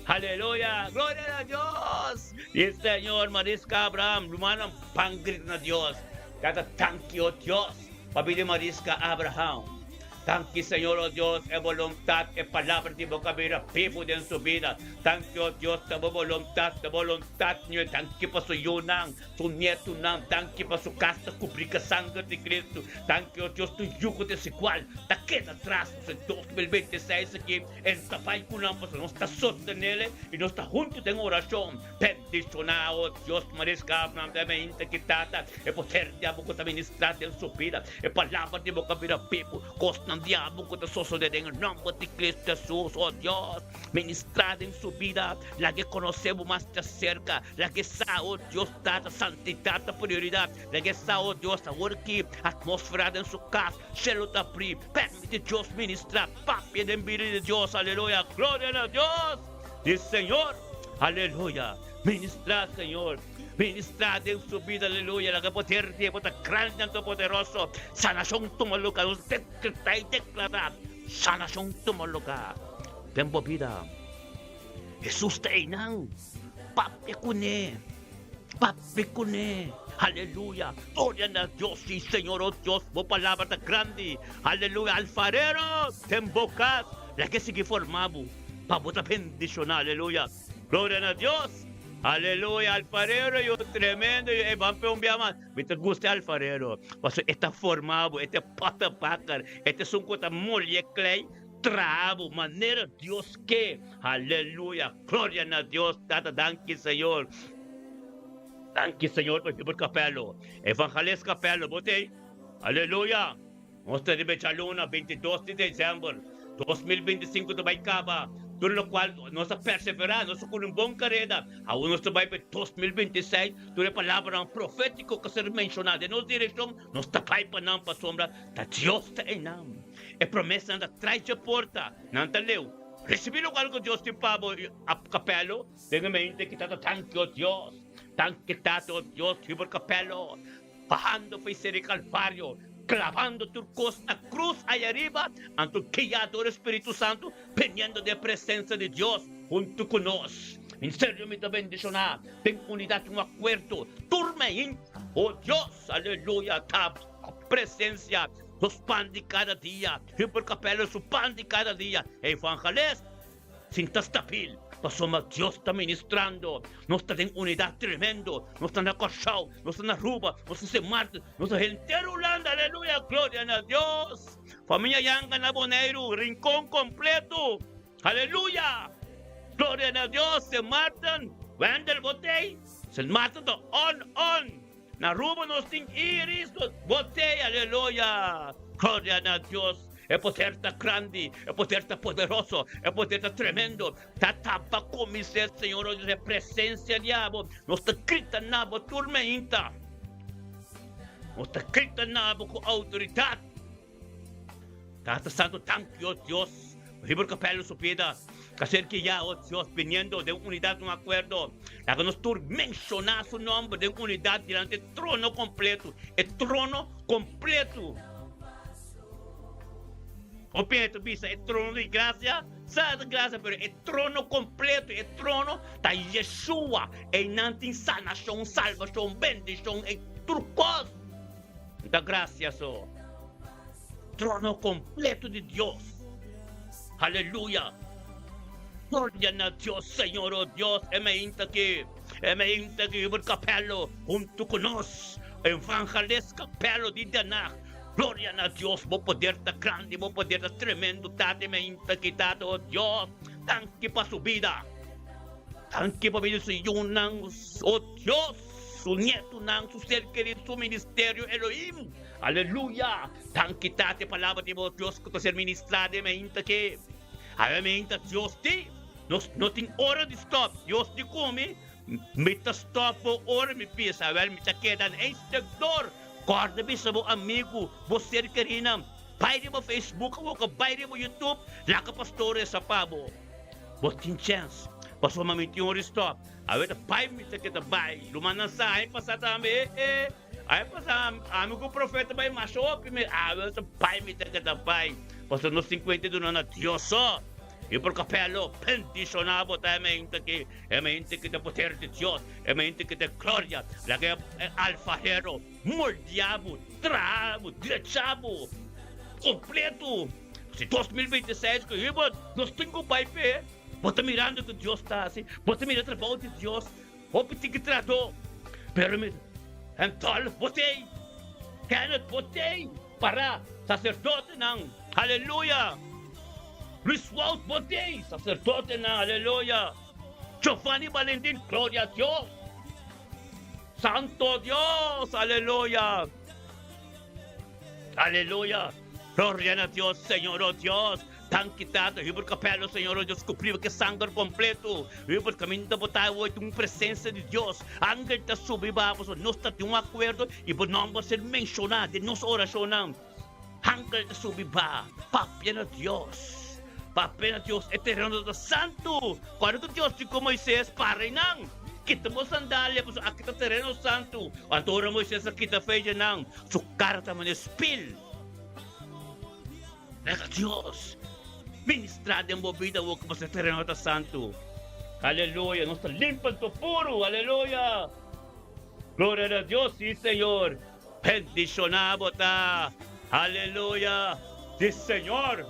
Aleluya! Gloria na Dios! Y Señor Mariska Abraham, rumannan ban grita na Dios, Tata danki o Dios pa bida Mariska Abraham. Danki Señor, oh Dios, e boluntat, e palabra di bo kabira bibu den su bida. Danki, oh Dios, ta bo boluntat, ta boluntat Ño. Danki pa su yunan, su nietunan. Danki pa su kas ta kubrí ku sanger di Cristo. Danki, oh Dios, tur yu ku desigual ta keda tras nos e 2026 aki. En ta bai ku nan pasobra nos ta sostenele i nos ta huntu den orashon. Bendishoná, oh Dios, Mariska Abraham ta meinta ki Tata, e poder di abo ku ta ministrá den su bida. E palabra di bo ka bira bibu, kosnan. plan diabel ku ta sosodé den e nòmber di Kristu Hesus, o Dios, ministrá den su bida, laga e konosé bo mas djaserka, laga e sa, o Dios Tata, santidat ta prioridat, laga e sa, o Dios, awor ki atmósfera den su kas, shelu ta abrí, permití Dios ministrá, papia den bida di Dios, aleluya, gloria na Dios, di Señor, aleluya, ministrá, Señor. Ministrá den su bida, aleluya, laga poder di bo ta grandi anto poderoso. Sanashon tuma luga, nos dekretá i deklará, sanashon tuma luga den bo bida. Hesus ta einan, papia kuné, papia kuné, aleluya, gloria na Dios, si Señor, oh Dios, bo palabra ta grandi, aleluya, alfarero den bo kas, laga e sigui forma bo, pa bo ta bendishoná, aleluya. Gloria na Dios! Aleluya! Alfarero yo tremendo yo e ban pe un bia mas. Mi ta gusta e alfarero pasobra e ta forma bo, e ta e potterbakker, e ta esun ku ta molia e klei traha bo manera Dios ke. Aleluya! Gloria na Dios Tata danki Señor. Danki Señor pa Hubert Capello, Evangelist Capello bo t'ei. Aleluya! Nos ta riba e djaluna 22 di december 2025 ta bai caba tur locual nos a persevera, nos a curi un bon careda, awor nos ta bai pa e 2026, tur e palabranan profetico cu a ser menciona den nos direccion, nos ta bai pa nan pasobra ta Dios ta eynan. E promesanan ta tras dje porta, nan ta leu. Ricibi locual cu Dios tin pa bo, Capello, den e mente ki ta ta Danki, o Dios, danki Tata, o Dios, Hubert Capello. Bahando for e seri Kalvario, klabando tur kos na krus aya riba, anto guiá dor e Spiritu Santu, beniendo den e presensia di Dios huntu ku nos. En serio mi ta bendishoná den unidat un akuerdo tur meinta, o Dios, aleluya, ta bo presensia, nos pan di kada dia, Hubert Capello su pan di kada dia, evangelist. Sin ta stabil, pasobra Dios ta ministrando. Nos ta den unidat tremendo. Nos ta na Kòrsou, nos ta na Aruba, nos ta Sint Maarten, nos ta henter Hulanda. Aleluya! Gloria na Dios! Famia Yanga na Boneiru, Rincon kompleto. Aleluya! Gloria na Dios! Sint Maarten, Wendel bo t'ei? Sint Maarten ta on on. Na Aruba nos tin Iris, nos botei, aleluya! Gloria na Dios! E poder ta grandi, e poder ta poderoso, e poder ta tremendo. Ta taba kumins'é, Señor, oh Dios, e presencia di abo. Nos ta grita na bo tur meinta. Nos ta grita na bo ku outoridat. Tata Santo, danki, oh Dios, riba e kapel su bida ta ser guiá, oh Dios, biniendo den unidat, un akuerdo. Laga nos tur menshoná su nomber den unidat dilanti e trono kompleto, e trono kompleto. Hopi hende ta bisa e trono di grasia, sa ta grasia, pero e trono kompleto, e trono ta Yeshua. Einan tin sanashon, salbashon, bendishon, e tur kos. Ta gracia so. Trono completo di Dios. Aleluya. Gloria na Dios, Señor, oh Dios, e meinta aki, e meinta aki Hubert Capello hunto cu nos, Evangelist Capello di Den Haag. Gloria na Dios, bo poder ta grandi, bo poder ta tremendo, Tata, e meinta aki, Tata, oh Dios, danki pa su bida. Danki pa bida di su yunan, oh Dios. Su nietunan, su ser kerí, su ministerio, Elohim. Aleluya! Danki Tata e palabra di bo Dios ku ta ser ministrá den meinta ke. Awe meinta Dios di, nos no tin ora di stòp. Dios di ku mi, mi ta stòp bo ora mi bisa. Awel mi ta keda na e sektor. Kòrda bisa bo amigu, bo ser kerínan, bai riba Facebook awor ku bai riba YouTube, laga pastor resa pa bo. Bo tin chèns. Pasobra mi tin ora di stòp. Awe ta bai mi ta keda bai. Rumannan sa aña pasá tambe eh eh. Aña pasá ami ku profeta bai masha hopi mi awe ta bai mi ta keda bai. Pasobra nos tin kuenta duna na Dios so. I por kapelo bendishoná bo ta e mente aki. E mente ki ta poder di Dios. E mente ki ta gloria. Laga e alfahero moldia bo, traha bo, drecha bo kompleto. Si 2026 ku hiba nos tin ku bai p'e. Bo ta mirando ku Dios ta hasi? Bo ta mira trabou di Dios? Hopi tiki trahadó, pero mi Hentol, bo t'ei! Kenneth, bo t'ei! Pará, saserdotenan! Aleluya! Luis Wout, bo t'ei! Saserdotenan, aleluya! Giovanni Valentin, gloria a Dios! Santo Dios, aleluya! Aleluya! Gloria na Dios, Señor, oh Dios. Danki Tata, Hubert Capello, Señor, oh Dios, cubri bo cu e sanger completo. Hubert, caminda bo ta awe tin un presencia di Dios. Angel ta subi baha pasobra nos ta tin un acuerdo y bo nomber a ser menciona den nos oracionnan. Angel ta subi baha, papia na Dios. Papia na Dios, e tereno ta santu. Cuando cu Dios di cu Moises, Para einan, kita bo sandalia, pasobra aki ta tereno santu. Anto ora Moises a kita fechanan, su cara ta manera spil. Laga Dios ministra den bo bida awor ku boso tereno ta santu. Aleluya, nos ta limpa anto puru. Aleluya. Gloria na Dios, si Señor. Bendiciona bo ta. Aleluya. Si Señor.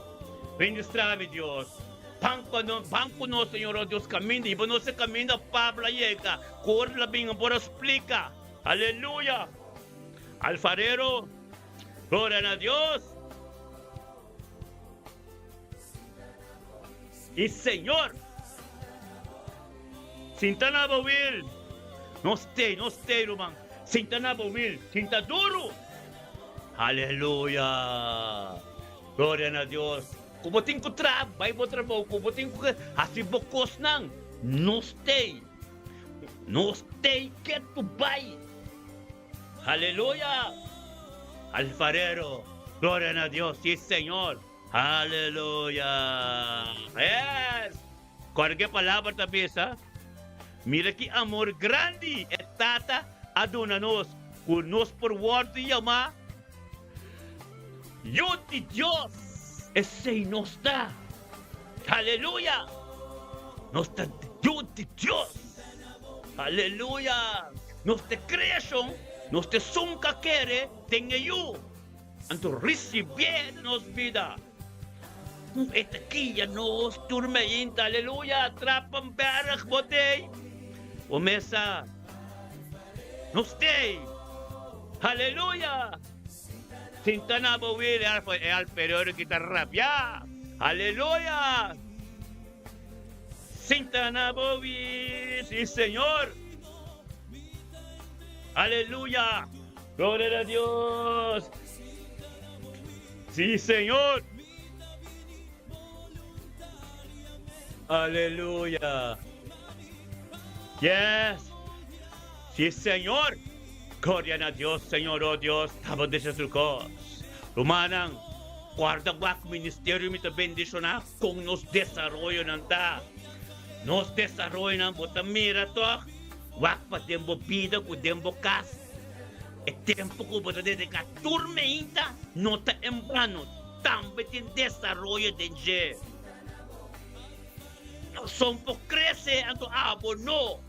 Ministra mi Dios. Ban ku nos, ban ku nos, Señor, oh Dios, kaminda. Hiba nos e kaminda Pablo a yega. Kor la bin por a splika. Aleluya. Alfarero. Gloria na Dios y Señor. Sinta na bo wil. No stay, no stay ruman. Sinta na bo wil. Sinta duru. Aleluya. Gloria na Dios. Ku bo tin ku traha, bai bo trabou. Ku bo tin ku hasi bo kosnan, no stay. No stay ketu bai. Aleluya! Alfarero, gloria na Dios, sí Señor. Aleluya! Yes! Kòrda palabra ta bisa, Mira ki amor grandi e Tata a duna nos, ku nos por wòrdu yamá yu di Dios. Esei nos ta. Aleluya! Nos ta yu di Dios. Aleluya! Nos ta creacion, nos ta esun ca kere den e Yu, anto ricibié den nos bida. Cu e ta guia nos tur meinta. Aleluya! Trappenberg, bo t'ey? Bo mesa, nos t'ey. Aleluya! Sinta na bo wil, e alferero ki ta rabia. Aleluya! Sinta na bo wil, sí Señor. Aleluya! Gloria na Dios. Sí Señor. Aleluya. Yes. Sí Señor. Gloria na Dios, Señor, oh Dios, ta bo desha tur kos. Rumannan, guarda wak ministerio mi ta bendishoná kon nos desaroyonan ta. Nos desaroyonan bo ta mira tòg, wak pa den bo bida ku den bo kas. E tempu ku bo ta dediká tur meinta no ta en bano, tambe tin desaroyo den dje. Son por krese anto abo no.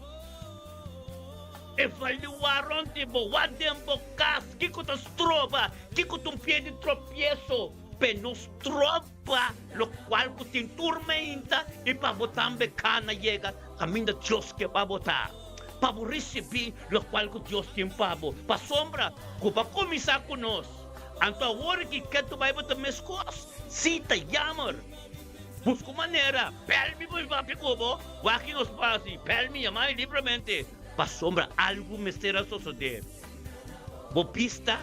Evaluá rònt di bo, wak den bo kas, kiko ta stroba, kiko ta un pie di tropieso p'e no stroba lokual ku tin tur meinta i pa bo tambe kana yega kaminda Dios ke pa bo ta, pa bo risibí lokual ku Dios tin pa bo. Pasobra ku bo a kuminsá ku nos, anto awor ki ke tu bai bo ta meskos? Sí, ta yamer. Busca un manera, bel mi pa mi papia cu bo, wak nos pasi, bel mi, yama mi libremente, pasobra algu mester a sosode. Bo bista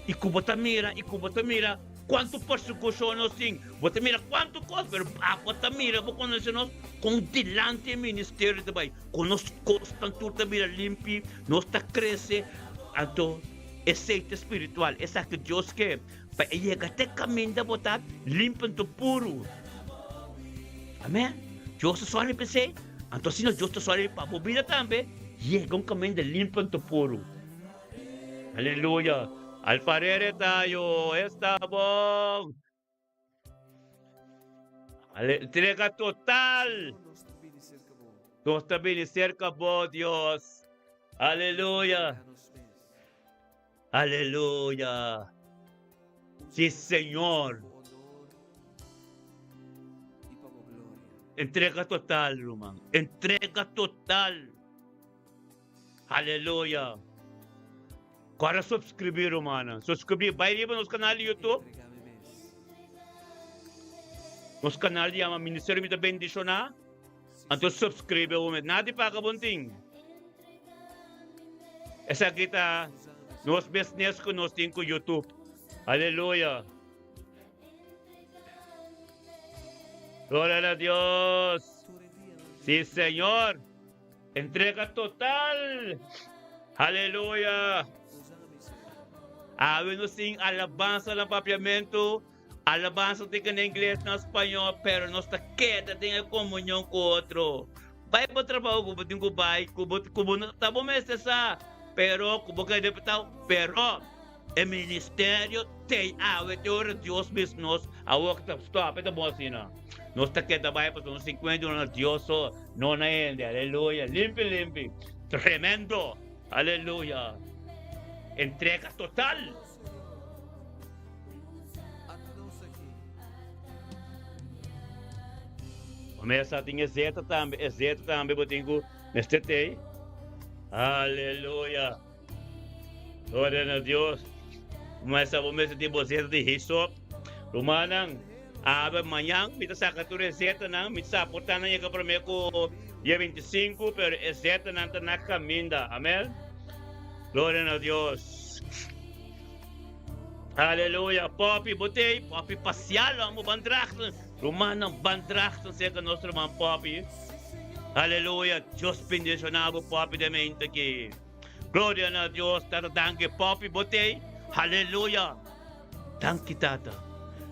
y cu bo ta mira y cu bo ta mira cuantu persecucion nos tin, bo ta mira cuantu cos, pero abo ta mira, bo conoce nos con dilanti e ministerio ta bay, con nos cosnan tur ta bira limpi, nos ta crece, anto esey ta spiritual, esaki Dios ke. Pa e yega te kaminda bo ta limpi anto puru. Amen. Dios ta sòri pa esei. Anto asina Dios ta sòri pa bo bida tambe yega un kaminda limpi anto puru. Aleluya. Alfarero tayo, esta bon. Entrega total. Nos ta bini serka bo, Dios. Aleluya. Aleluya! Si Señor. Entrega total, ruman. Entrega total. Aleluya. Kora subscribí, rumannan. Suscribí. Bai riba nos canal di YouTube. Nos canal yama Ministerio Mi Ta Bendishoná. Anto subscribe bo mes. Nada di paga bon tin. Esaki ta nos business ku nos tin ku YouTube. Aleluya. Gloria na Dios. Sí, Señor. Entrega total. Aleluya. Awe nos tin alabansa na papiamento, alabansa tin na ingles, na spañol, pero nos ta keda den e komunion ku otro. Bai bo trabou ku bo tin ku bai, ku bo ku bo no ta bo mester sa, pero ku bo keda pero E ministerio t'ei awe te ora Dios bisa nos awor ta stop, e ta bon asina. Nos ta keda bai pasobra nos tin kuenta na Dios so, no na hende. Aleluya. Limpi, limpi. Tremendo. Aleluya. Entrega total. Mesa tin e zeta tambe, e zeta tambe bo tin ku mester t'ei. Aleluya. Gloria na Dios. Mesa bo mester tin bo zeta di hisop. Rumannan, awe mañan mi ta saka tur e zetanan, mi ta sa por ta nan yega prome ku dia 25, pero e zetanan ta na kaminda. Amen. Gloria na Dios. Aleluya. Poppy, bo t'ei? Poppy pasial, amo ban drachten. Rumannan, ban drachten serka nos ruman Poppy. Aleluya. Dios bendiciona bo Poppy den mente aki. Gloria na Dios Tata danki Poppy bo t'ei Haleluya Danki Tata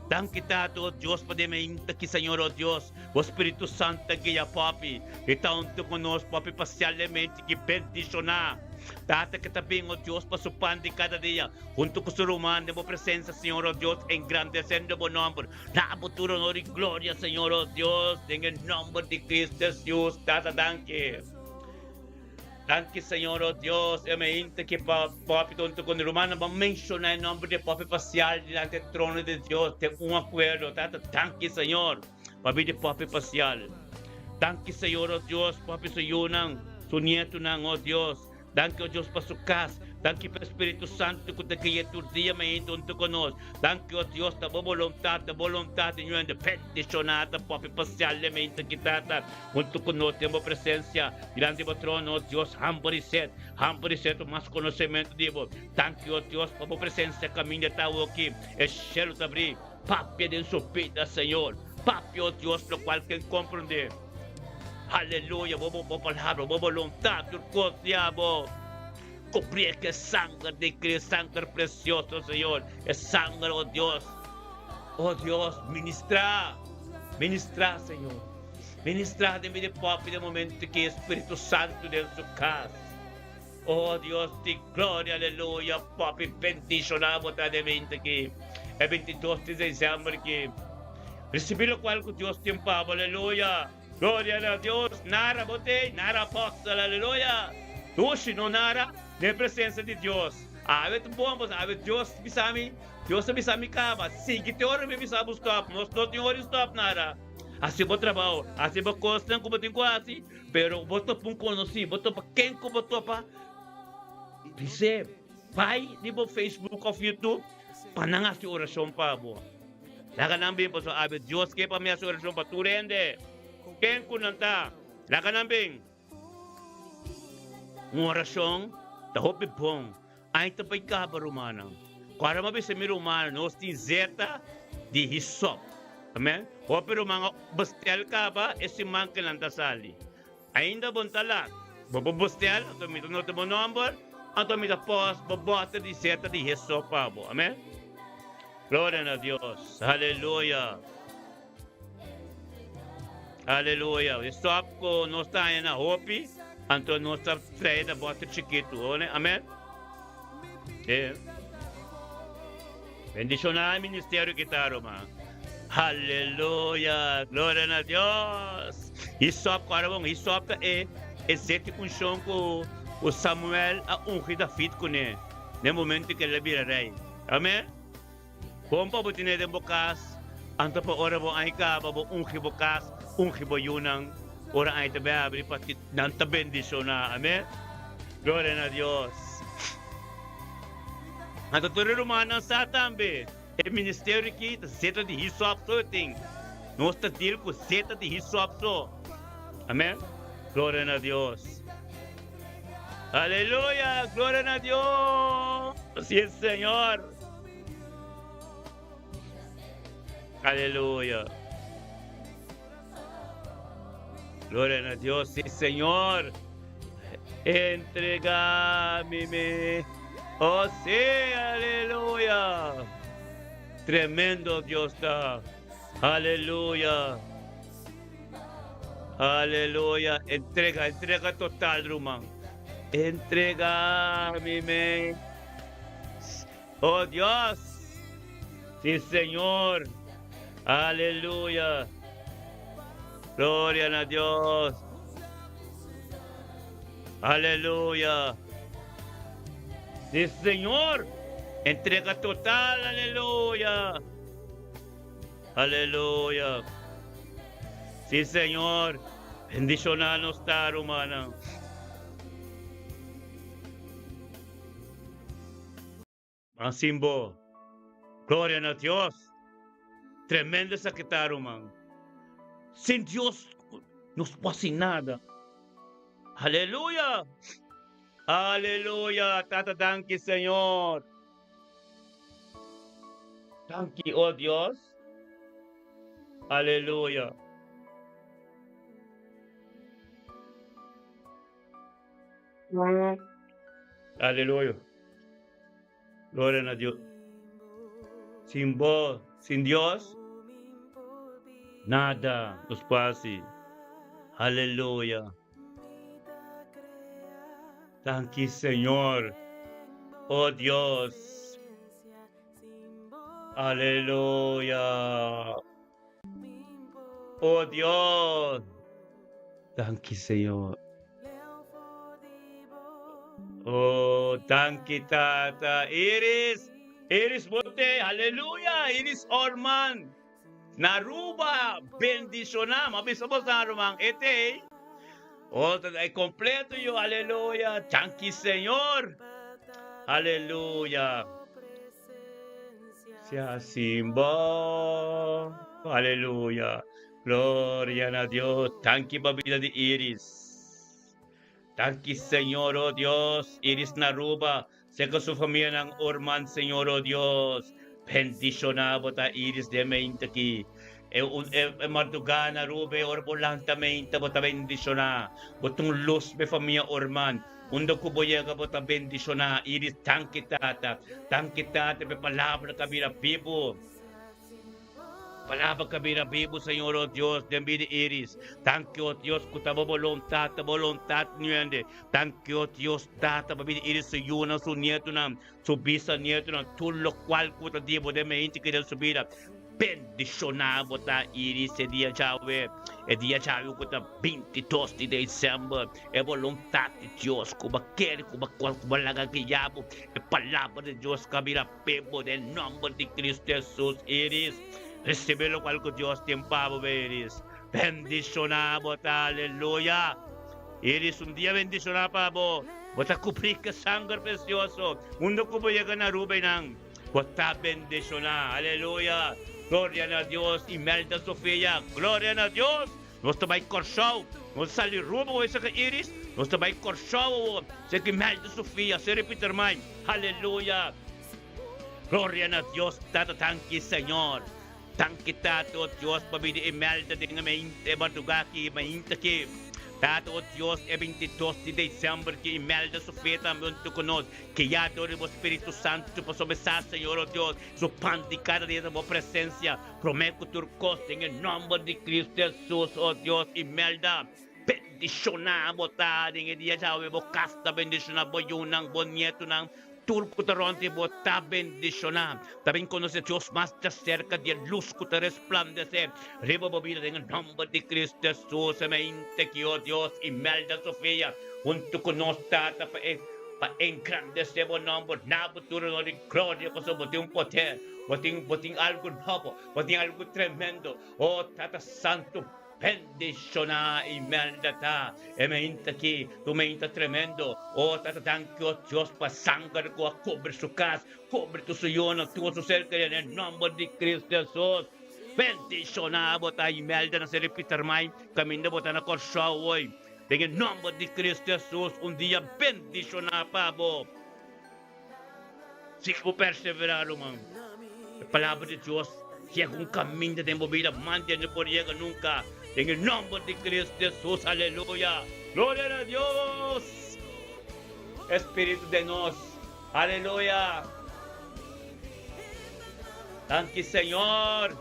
Danki Tata oh Dios pa den mainta ki Señor oh Dios bo Spiritu Santo ta guia Poppy i ta hunto ku nos Poppy pasialmente ki bendiciona Tata ki ta bin oh Dios pa su pan di kada dia hunto ku su ruman den bo presencia Señor oh Dios engrandecendo bo nomber Na bo tur honor i gloria Señor oh Dios den e nomber di Cristo Jesus Tata danki. Danki Señor, oh Dios, e mainta ki pa Papi ta hunto ku mi rumannan ban menshoná e nòmber di Papi Pasial dilanti e trono di Dios den un akuerdo. Tata, danki Señor pabia di Papi Pasial. Danki Señor, oh Dios, Papi su yunan, su nietunan, oh Dios. Danki, oh Dios, pa su kas. Danki pa e Spiritu Santu ku ta guia tur dia mainta hunto ku nos. Danki, oh Dios, ta bo boluntat, ta boluntat di ñuende bendishoná ta Papi Pasial e mainta ki, Tata. Huntu ku nos den bo presensia, dilanti bo trono, o Dios, hamber i set, hamber i set pa mas konosementu di bo. Danki, o Dios, pa bo presensia kaminda ta awoki. E shelu ta bri. Papia den su bida, Señor. Papia, o Dios, lokual ken komprondé. Aleluya, bo bo palabra, bo boluntat, tur kos di abo. Kubrí ku e sanger di Cristo, sanger presioso, Señor, e sanger, o Dios. O Dios, ministrá, ministrá, Señor. Ministrá den bida popi den momento ki e Spiritu Santu den su kas. O Dios di gloria, aleluya, popi bendishoná bo ta den mente ki e 22 di desèmber ki. Risibí lokual ku Dios tin pa bo, aleluya. Gloria na Dios, nara bo t'ei, nara apòstel, aleluya. Dushi no nara den presensia di Dios. Awe ta bon pasobra awe Dios bisa mi, Dios a bisa mi kaba, sigui te ora mi bisa bo stòp, nos no tin ora di stòp nada. Hasi bo trabou, hasi bo kosnan ku bo tin ku hasi, pero bo topa un konosí, bo topa ken ku bo topa, bis'é bai riba Facebook òf YouTube pa nan hasi orashon pa bo. Laga nan bin pasobra abi Dios ke pa mi hasi orashon pa tur hende, ken ku nan ta, laga nan bin. Un orashon ta hopi bon. Ai ta bai kaba rumannan. Ku ora mi a bisa mi rumannan nos tin zeta di hisop. Amen. Hopi ruman a bestel kaba e siman ku nan ta sali. Ainda bo no ta lat. Bo por bestel, anto mi ta nota bo nomber, anto mi ta post bo boter di zeta di hisop pa bo. Amen. Gloria na Dios. Aleluya. Aleluya. E stop ku nos ta haña na hopi, anto nos ta trae na boter chikitu. One, amen. E. Bendishoná e ministerio ki ta, ruman. Aleluya. Gloria na Dios. Hisop, ku ora bon, hisop ta e e sete unshon ku ku Samuel a ungi David kuné den momento ku el a bira rei. Amen. Bon pa bo tene den bo kas, anto pa ora bo aña kaba bo ungi bo kas, ungi bo yunan, ora aña ta bai abri pa ki nan ta bendishoná. Amen. Gloria na Dios. Anto tur e rumannan sa tambe, e ministerio aki ta zeta di hisop so e tin. Nos ta deal ku zeta di hisop so. Amen. Gloria na Dios. Aleluya. Gloria na Dios. Si Señor. Aleluya. Gloria na Dios, sí Señor. Entrega mi me. Oh sí, aleluya. Tremendo Dios ta. Aleluya. Aleluya. Entrega, entrega total, ruman. Entrega mi me. Oh Dios. Sí, Señor. Aleluya. Gloria na Dios. Aleluya. Sí, Señor. Entrega total. Aleluya. Aleluya. Sí, Señor. Bendiciona nos ta, rumannan. Man sin bo. Gloria na Dios. Tremendo esaki ta, ruman. Sin Dios nos por haci nada. Aleluya. Aleluya. Tata, danki, Señor. Danki, oh Dios. Aleluya. Aleluya. Gloria na Dios. Sin bo, sin Dios, nada nos por haci. Aleluya. Danki, Señor. Oh Dios. Aleluya. Oh Dios. Danki, Señor. Oh, danki, Tata. Iris, Iris Bote, aleluya. Iris Orman. Na Aruba, bendiciona. Ma bisa bo sa ruman, ete. Oh, e completo yo, aleluya. Danki, Señor. Aleluya. Sea sin bo. Aleluya. Gloria na Dios. Danki pa bida di Iris. Danki Señor, oh Dios. Iris na Aruba. Seka su famianan Orman, Señor, oh Dios. Bendiciona bo ta Iris den mente aki. E, un, e, e mardugá na Aruba, e ora bo lanta mente, bo ta bendiciona. Bo ta un luz pa e famia Orman. Unda ku bo yega bo ta bendiciona. Iris, danki Tata. Danki Tata pa e palabra ku a bira bibu. Palabra ku a bira bibu, Señor, oh Dios, den bida Iris. Danki, oh Dios, ku ta bo boluntat, ta boluntat nuende. Danki, oh Dios, Tata, pa bida Iris, su yunan, su nietonan, su bisanietonan, tur lokual ku ta di bo den meinti ki den su bida. Bendishoná bo ta Iris e dia djawe, e dia djawe ku ta 22 di desèmber. E boluntat di Dios ku bo kere, ku bo ku bo laga guia bo, e palabra di Dios ku a bira p'e bo den nòmber di Kristu Hesus. Iris, risibí lokual ku Dios tin pa bo, Iris. Bendishoná bo ta, aleluya. Iris, un dia bendishoná pa bo. Bo ta kubrí ku e sanger presioso unda ku bo yega na Aruba einan. Bo ta bendishoná. Aleluya! Gloria na Dios! Imelda Sofia, Gloria na Dios! Nos ta bai Kòrsou. Nos ta sali rumbo ku esaki Iris. Nos ta bai Kòrsou awor. Esaki Imelda Sofia, Seri Pietermain. Aleluya! Gloria na Dios Tata Danki Señor. Danki Tata o Dios pa bini Imelda den e mainta e madrugá aki, mainta aki. Tata o Dios e 22 di december ki Imelda su fe tambe huntu ku nos. Guia dor di bo Spiritu Santu pasobra e sa Señor o Dios su pan di kada dia ta bo presencia prome ku tur kos den e nomber di Cristo Jesus o Dios Imelda bendiciona bo ta den e dia djawe bo kas ta bendiciona bo yunan bo nietunan Tur ku ta rònt di bo ta bendishoná. Ta bin konosé Dios mas djaserka di e lus ku ta resplandesé riba bo bida den e nòmber di Cristo Hesus. E mente ki, o Dios, Imelda Sofia huntu ku nos, Tata, pa e pa engrandesé bo nòmber. Na bo tur honor i gloria, pasobra bo tin un poder, bo tin bo tin algu nobo, bo tin algu tremendo. O Tata Santu, Bendiciona Imelda ta e meinta aki, tu meinta tremendo. O Tata danki o Dios pa sanger cu a cubri su cas, cubri tur su yunan, tur su ser keri den nomber di Cristo Jesus. Bendiciona bo ta Imelda na Seri Pietermaai, caminda bo ta na Corsou hoy. Den e nomber di Cristo Jesus un dia bendiciona pa bo. Si bo perseverá, ruman, e Palabra di Dios yega un kaminda den bo bida mante no por yega nunka. Den e nomber di Cristo Jesus, aleluya. Gloria na Dios. Espíritu den nos. Aleluya. Danki Señor.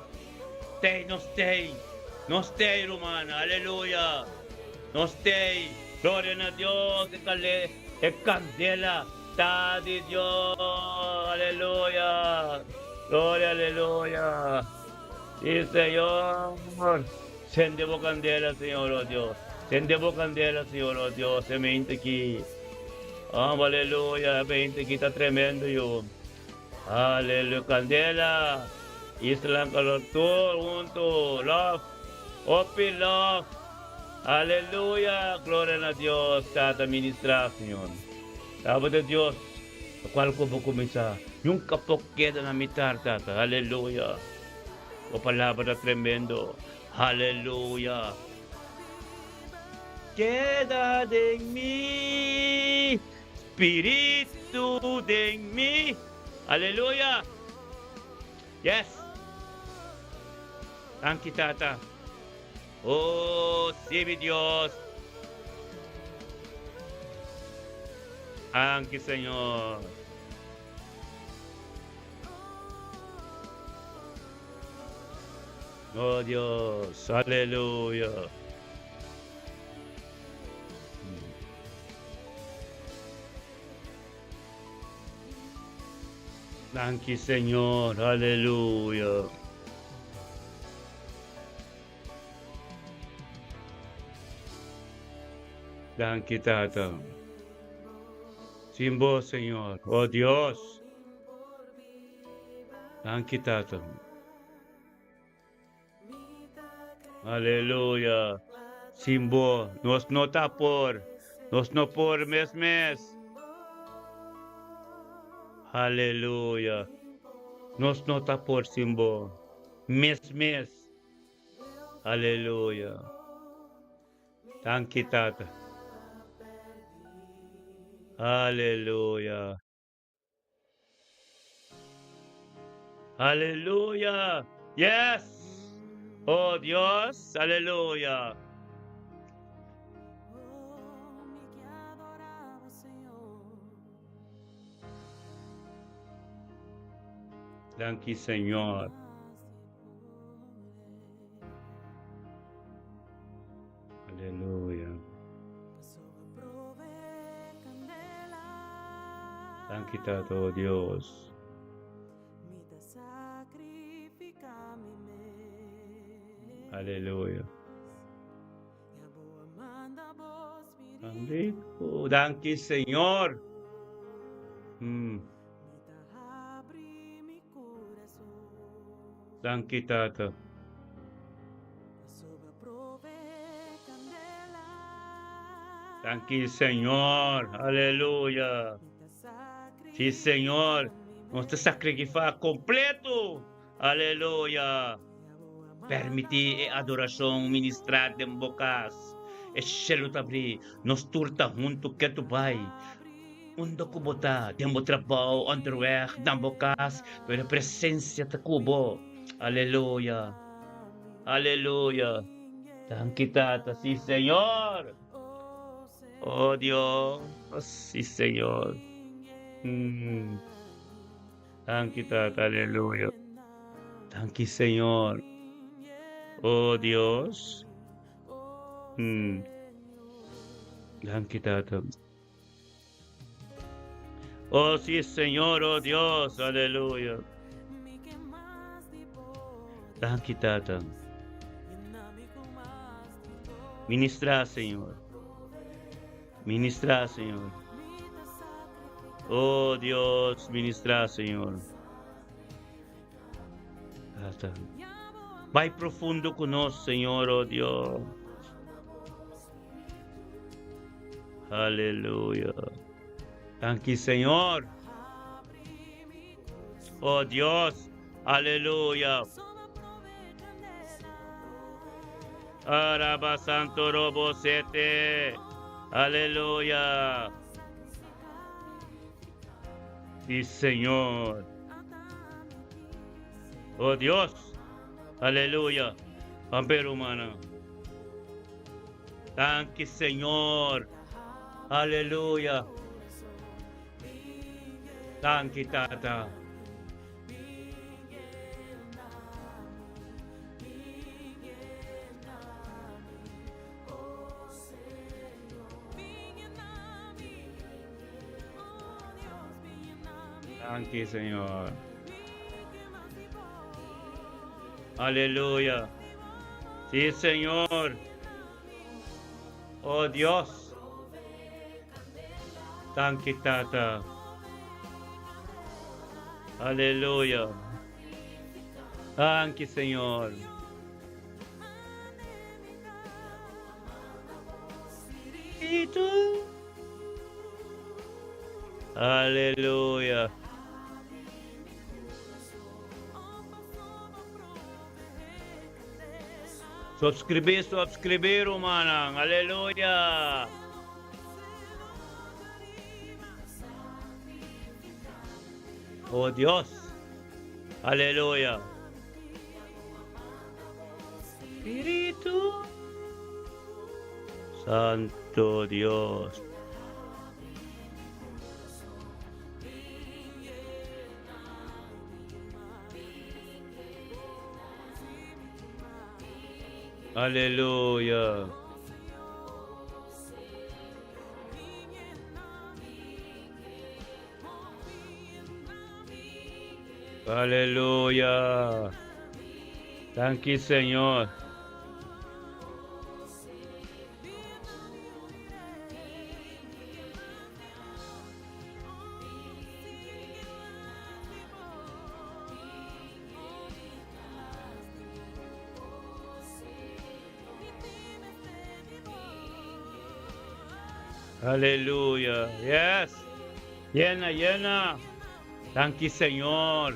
Tei nos tei. Nos tei rumannan. Aleluya. Nos tei. Gloria na Dios. E kale e kandela ta di Dios. Aleluya. Gloria aleluya. Si Señor. Sende bo kandela Señor oh Dios. Sende bo kandela Señor oh Dios. E mente aki. Oh, aleluya. E mente aki ta tremendo yu. Aleluya. Kandela. Isla calor tur hunto. Love. Hopi love. Aleluya. Gloria na Dios. Tata ministra Señor. Tabata Dios. Locual cu bo cuminsa nunca por keda na mitar, Tata. Aleluya. Bo palabra ta tremendo. Aleluya. Keda den mi, Spiritu den mi. Aleluya. Yes. Danki, Tata. Oh, sí, mi Dios. Danki, Señor. Oh, Dios. Aleluya. Danki, Señor. Aleluya. Danki, Tata. Sin bo, Señor. Oh, Dios. Danki, Tata. Aleluya. Sin bo, nos no ta por. Nos no por mes mes. Aleluya. Nos no ta por sin bo. Mes mes. Aleluya. Danki, Tata. Aleluya. Aleluya. Yes. Oh Dios. Aleluya. Danki Señor. Aleluya. Danki Tata, oh Dios. Aleluya. Danki Señor. Mm. Danki Tata. Danki Señor. Aleluya. Sí, Señor. Nos ta sacrifica completo. Aleluya. Permití e adoracion ministra den bo cas. E cielo ta abrí. Nos tur ta hunto ketu bai. Unda ku bo ta, den bo trabou, onderweg, na bo kas, pero e presensia ta ku bo. Aleluya! Aleluya! Danki Tata, si Señor! Oh Dios, si Señor. Mm. Danki Tata, aleluya. Danki Señor. Oh Dios. Mm. Danki Tata. Oh sí, Señor, oh Dios, aleluya. Danki, Tata. Ministra, Señor. Ministra, Señor. Oh Dios, ministra, Señor. Tata. Bai profundo ku nos, Señor, oh Dios. Aleluya. Danki, Señor. Oh Dios, aleluya. Araba Santo Robo Sete. Aleluya. Sí, Señor. Oh Dios. Aleluya. Pamper humana. Danki Señor. Aleluya. Danki Tata. Danki Señor. Aleluya. Sí, Señor. Oh Dios. Danki Tata. Aleluya. Danki Señor. Aleluya. Subscribe, subscribe, rumannan. Aleluya. Oh Dios. Aleluya. Spiritu Santo Dios. Aleluya. Aleluya. Danki Señor. Aleluya. Yes. Yena, yena. Danki Señor.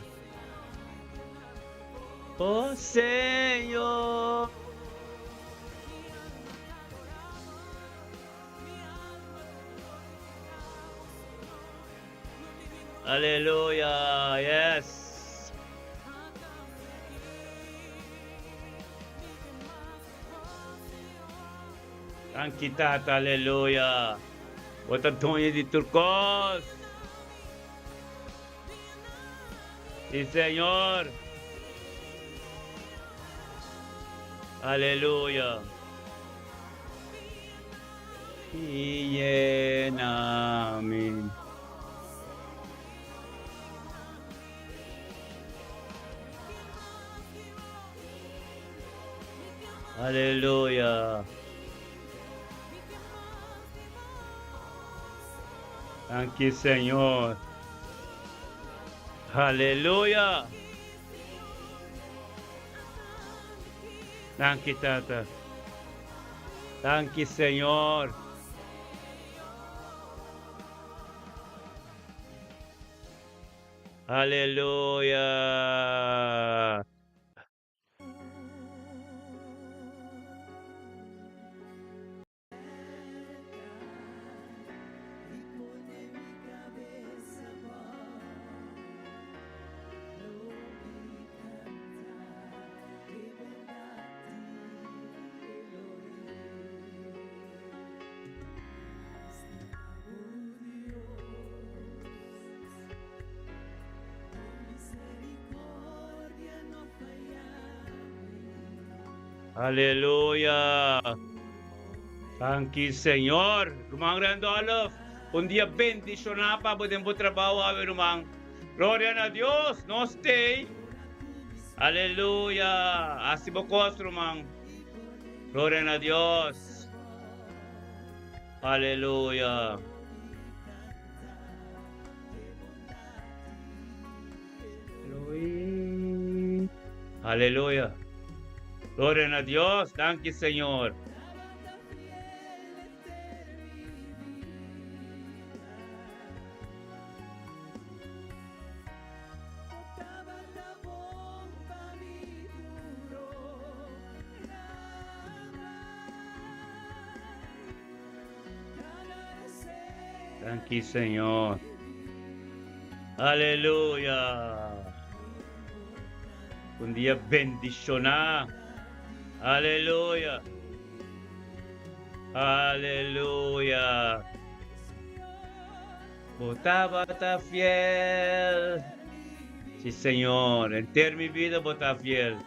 Oh Señor. Aleluya. Yes. Danki Tata. Aleluya. Bo ta doño di tur kos. Sí, Señor. Aleluya. Y llena mi. Aleluya. Danki Señor. Aleluya. Danki Tata. Danki Señor. Aleluya. Aleluya. Danki Señor. Ruman Randolph, un dia bendiciona pa bo den bo trabao awe ruman. Gloria na Dios, nos tey. Aleluya. Hasi bo kos ruman. Gloria na Dios. Aleluya. Aleluya. Gloria na Dios. Danki Señor. Danki Señor. Aleluya. Un dia bendiciona. Aleluya. Aleluya. Bo tabata fiel. Si Señor, henter mi bida bo ta fiel.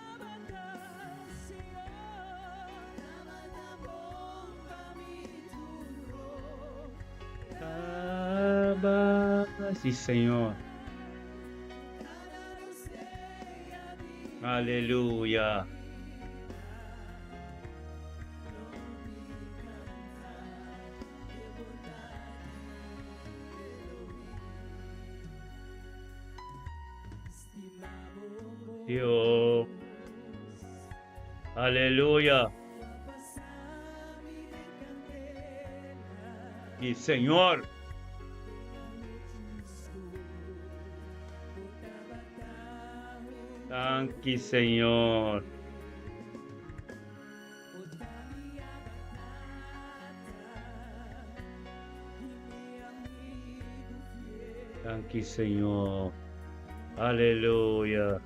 Si Señor. Aleluya. Dios. Aleluya. Y Señor. Danki Señor. Danki Señor. Aleluya.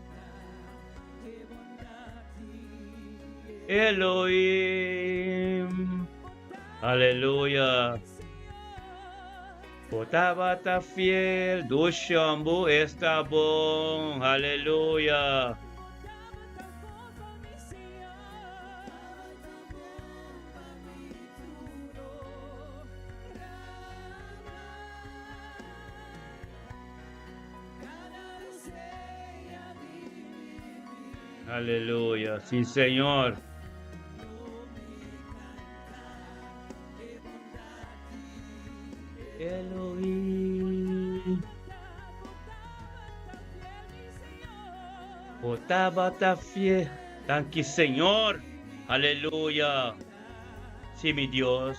Elohim. Aleluya. Bo tabata fiel, dushon bo esta bon. Aleluya. Aleluya. Sí, Señor. Elohim. Bo tabata fiel. Danki, Señor. Aleluya. Sí, mi Dios.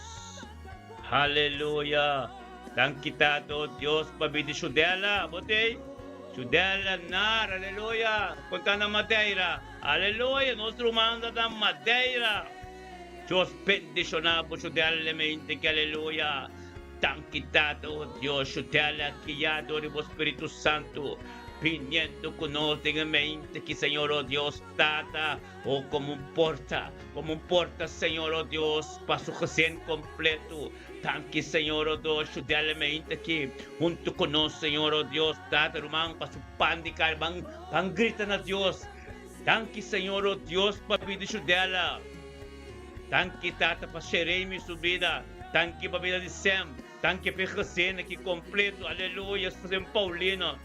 Aleluya. Danki, Tato Dios, pa bidi Shudela. Botei. Shudela nar. Aleluya. Konta na Madeira. Aleluya. Nos ruman na Madeira. Dios bendiciona bo Shudela mente que aleluya. Danki Tato Dios Shudela guiado di bo Spiritu Santo viniendo cu nos den e mente ki Señor oh Dios Tata oh como un porta como un porta Señor oh Dios pa su gezin completo danki Señor oh Dios Shudela mente ki hunto cu nos Señor oh Dios Tata ruman pa su pan di carne ban ban grita na Dios danki Señor oh Dios pa bida Shudela. Danki Tata pa Sheremi su bida, danki pa bida di Sem, danki pa e gezin aki completo, aleluya, Sem Paulino,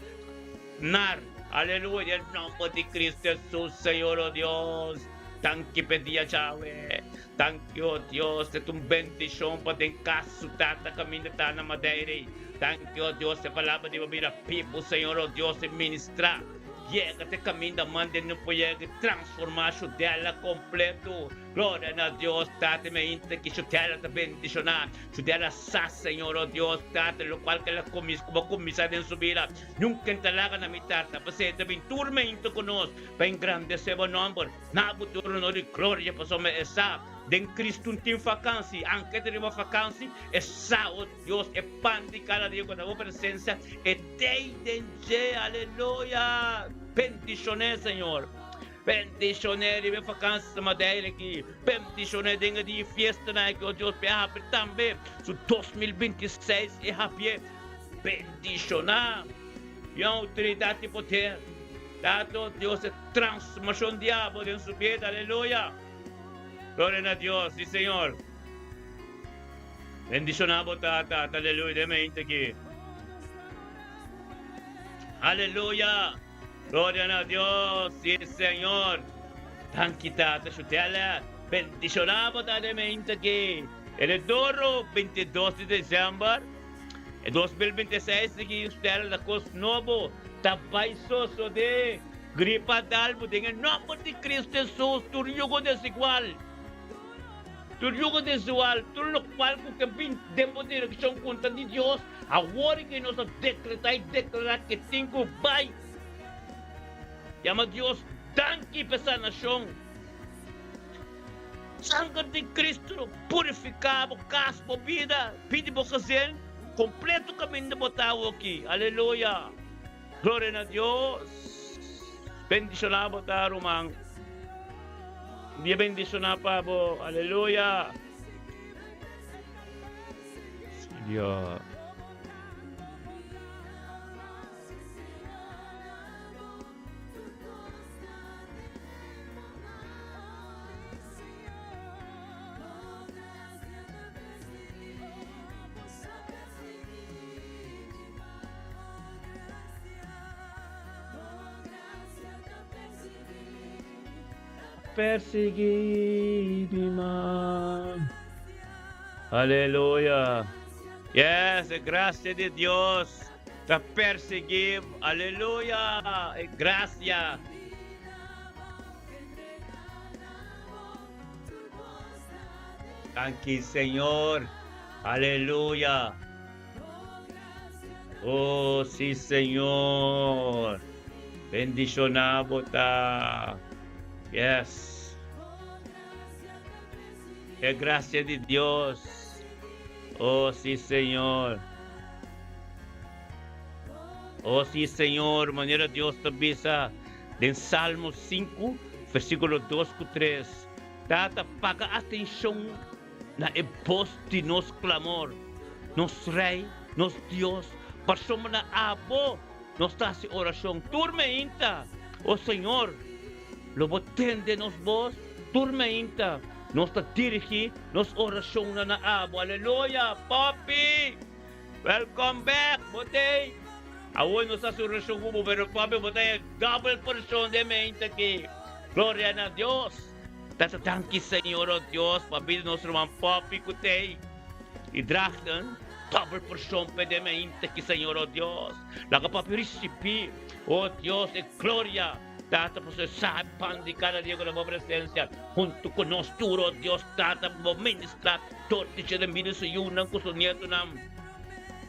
Nar, aleluya, den nomber di Cristo Jesus, Señor oh Dios, danki pa e dia djawe, danki oh Dios, e ta un bendicion pa den cas su tata caminda ta na Madeira ei, danki oh Dios, e palabra di bo bira pibu, Señor oh Dios, e ministra. Yega te kaminda mande no por yega i transformá su dela kompleto. Gloria na Dios Tata mi ainda ki su dela ta bendishoná. Su dela sa Señor oh Dios Tata lokual ke la kumis ku bo kuminsá den su bida nunka e ta laga na mi Tata pasei ta bin tur mi ainda ku nos pa engrandesé bo nòmber na bo tur honor i gloria pasobra e sa den Cristo un tin fakansi anke ta riba fakansi e sa oh Dios e pan di kada dia ku ta bo presensia e tei den dje aleluya bendishoné Señor bendishoné riba e fakansi ta Madeira aki bendishoné den e dia fiestanan aki oh Dios p'e habri tambe su 2026 e habié bendishoná di outoridat i poder Tato Dios e transformashon di abo den su bida aleluya gloria na Dios si Señor. Bendiciona bo tata, aleluya, den mente aki. Aleluya, gloria na Dios, si Señor. Danki tata, Shutele, bendiciona bo tata den mente aki. El doro 22 di december 2026 aki Shutele ta cos nobo, ta bay sosode. Gripa dal bo den e nomber di Cristo Jesus, tur yugo desigual. Tur yugo desual, tur lokual ku ke bin den bo direkshon kontra di Dios, awor ke nos a dekretá i deklará ke tin ku bai. Yama Dios danki pa e sanashon. Sanger di Cristo lo purifiká bo kas, bo bida, pidi bo gezin kompleto kaminda bo ta awoki. Aleluya! Gloria na Dios. Bendishoná bo ta, ruman. Dia bendishoná pa bo. Aleluya. Dios. Persigui mi man. Aleluya. Yes, e gracia di Dios ta persigui. Aleluya. E gracia. Danki, Señor. Aleluya. Oh, sí, Señor. Bendiciona bo ta. Yes. E gracia di Dios. Oh, sí, Señor. Oh, sí, Señor. Manera Dios ta bisa den Salmo 5, versículo 2 ku 3. Tata, paga atenshon na e bos di nos clamor, nos Rey, nos Dios, pasobra na Abo nos ta haci oracion tur meinta. O Señor, lo Bo tende nos bos tur meinta. Nos ta dirigi nos oracionnan na Abo. Aleluya! Papi, welcome back! Bo t'ey? Awor nos ta haci oracion cu bo, pero papi, bo ta e double porcion den meinta aki. Gloria na Dios! Tata danki Señor oh Dios pa bida nos ruman Poppy cu tey y drachten double porcion pe den mainta ki Señor oh Dios laga Poppy ricibi oh Dios e gloria Tata pasobra e sa e pan di cada dia cu na bo presencia hunto cu nos tur oh Dios Tata bo ministra tur di dje den bida su yunan cu su nietonan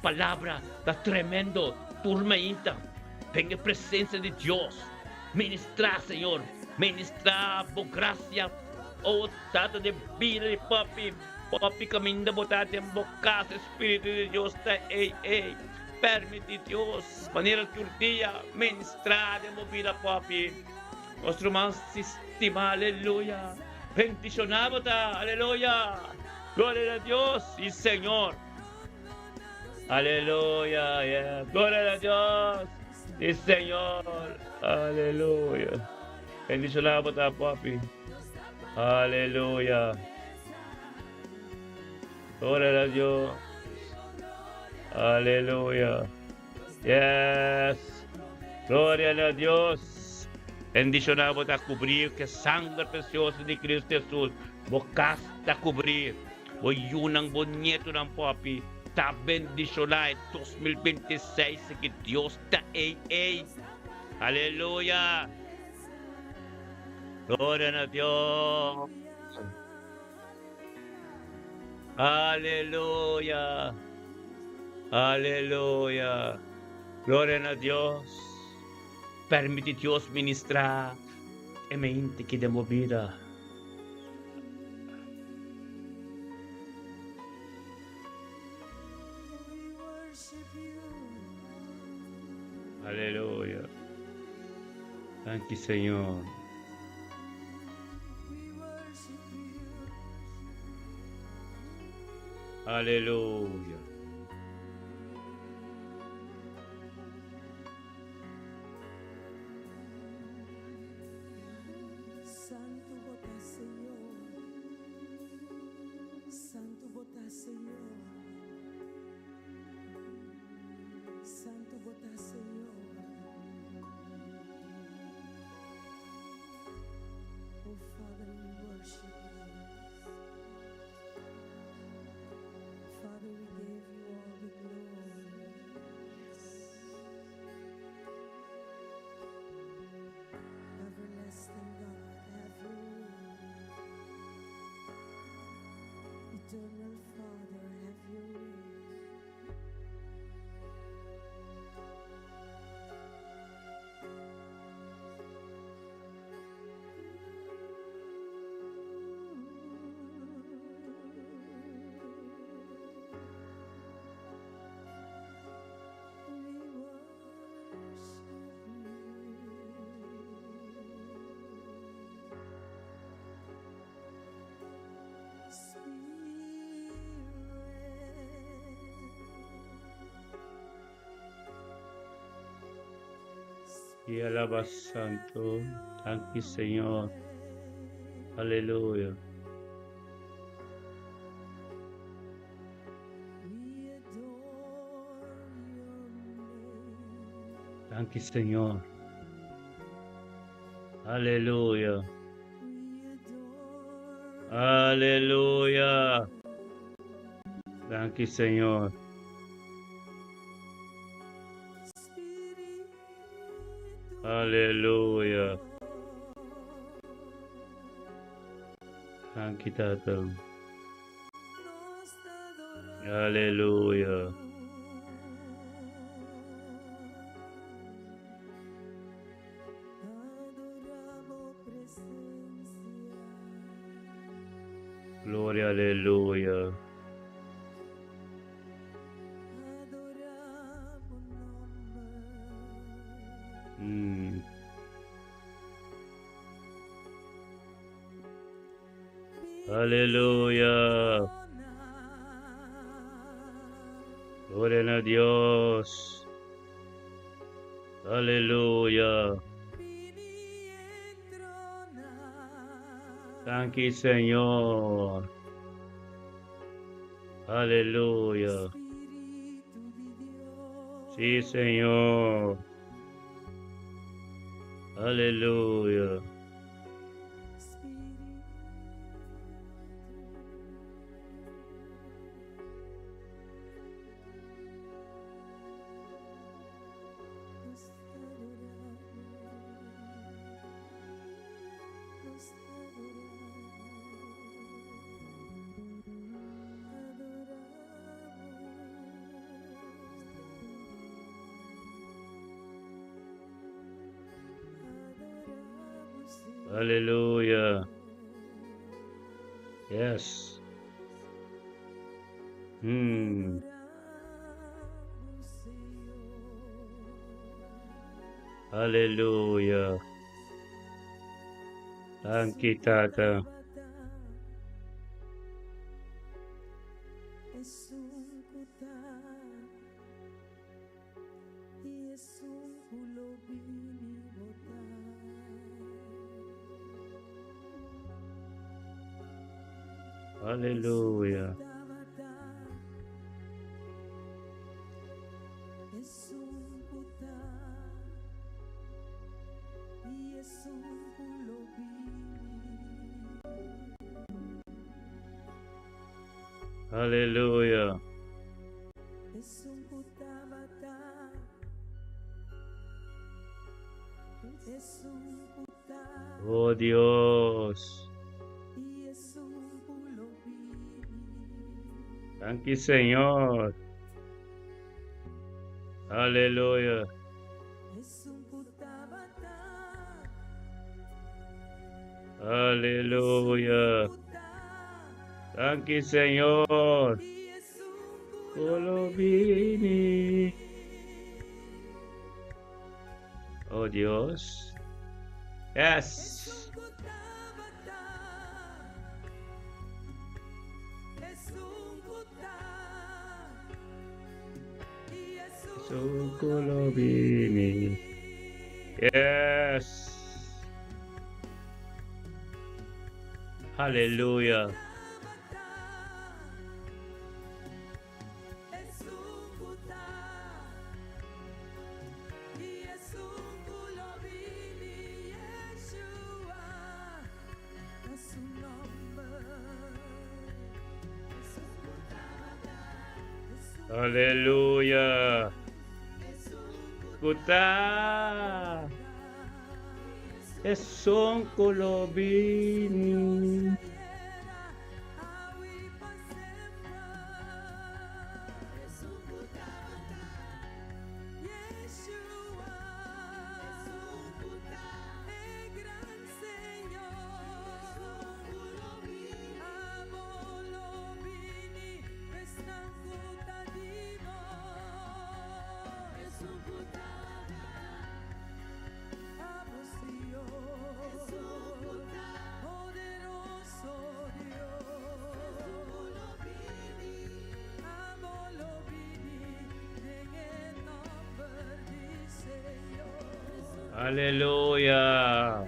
palabra ta tremendo tur mainta den e presencia di Dios. Ministrá, Señor, ministrá Bo gracia, o Tata den bida di papi, papi caminda Bo ta den Bo casa, Spiritu di Dios ta ey ey, permiti Dios manera tur dia ministrá den bo bida papi, nos ruman stima, aleluya, bendicioná Bo ta, aleluya, gloria na Dios y Señor, aleluya, yeah, gloria na Dios. Sí Señor, aleluya. Bendicionado bo ta papi. Aleluya. Gloria a Dios. Aleluya. Yes. Gloria a Dios. Bendicionado bo ta cubrir que sangre preciosa de Cristo Jesús. Bo casa ta cubrir. Bo yunan, bo nietonan papi. Ta bendishoná e 2026 ki Dios ta ei ei. Aleluya! Gloria na Dios! Aleluya! Aleluya! Gloria na Dios! Permiti Dios ministrá e mente ki den bo bida. Aleluya. Danki Señor. Aleluya. Santu bo ta Señor. Santu bo ta Señor. Santu bo ta Señor. Oh Father, we worship you. Father, we give you all the glory. Everlasting God, have your way. Eternal Father, have your way. We worship you. Spirit. I alaba Santo. Danki Señor. Aleluya. Danki Señor. Aleluya. Aleluya. Danki Señor. Aleluya. Danki Tata. Aleluya. Gloria, aleluya. Aleluya. Gloria na Dios. Aleluya. Danki Señor. Aleluya. Sí, Señor. Aleluya. Aleluya. Yes. Aleluya. Danki Tata. Aleluya. Aleluya. Oh Dios. Danki Señor. Aleluya. Aleluya. Danki Señor. Ku lo bini. Oh Dios. Yes. Esun ku lo bini. Yes. Hallelujah. Aleluya. Ku ta esun ku lo bini. Aleluya.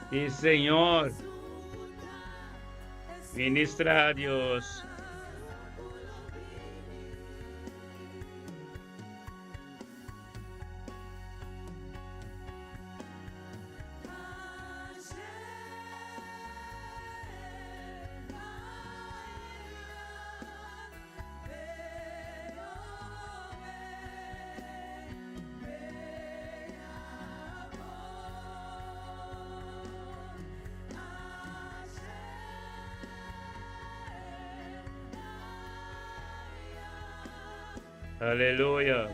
Sí, Señor. Ministra Dios. Aleluya.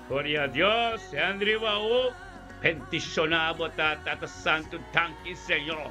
Gloria a Dios. Henry Wao. Bendiciona bo Tata Santo. Danki Señor.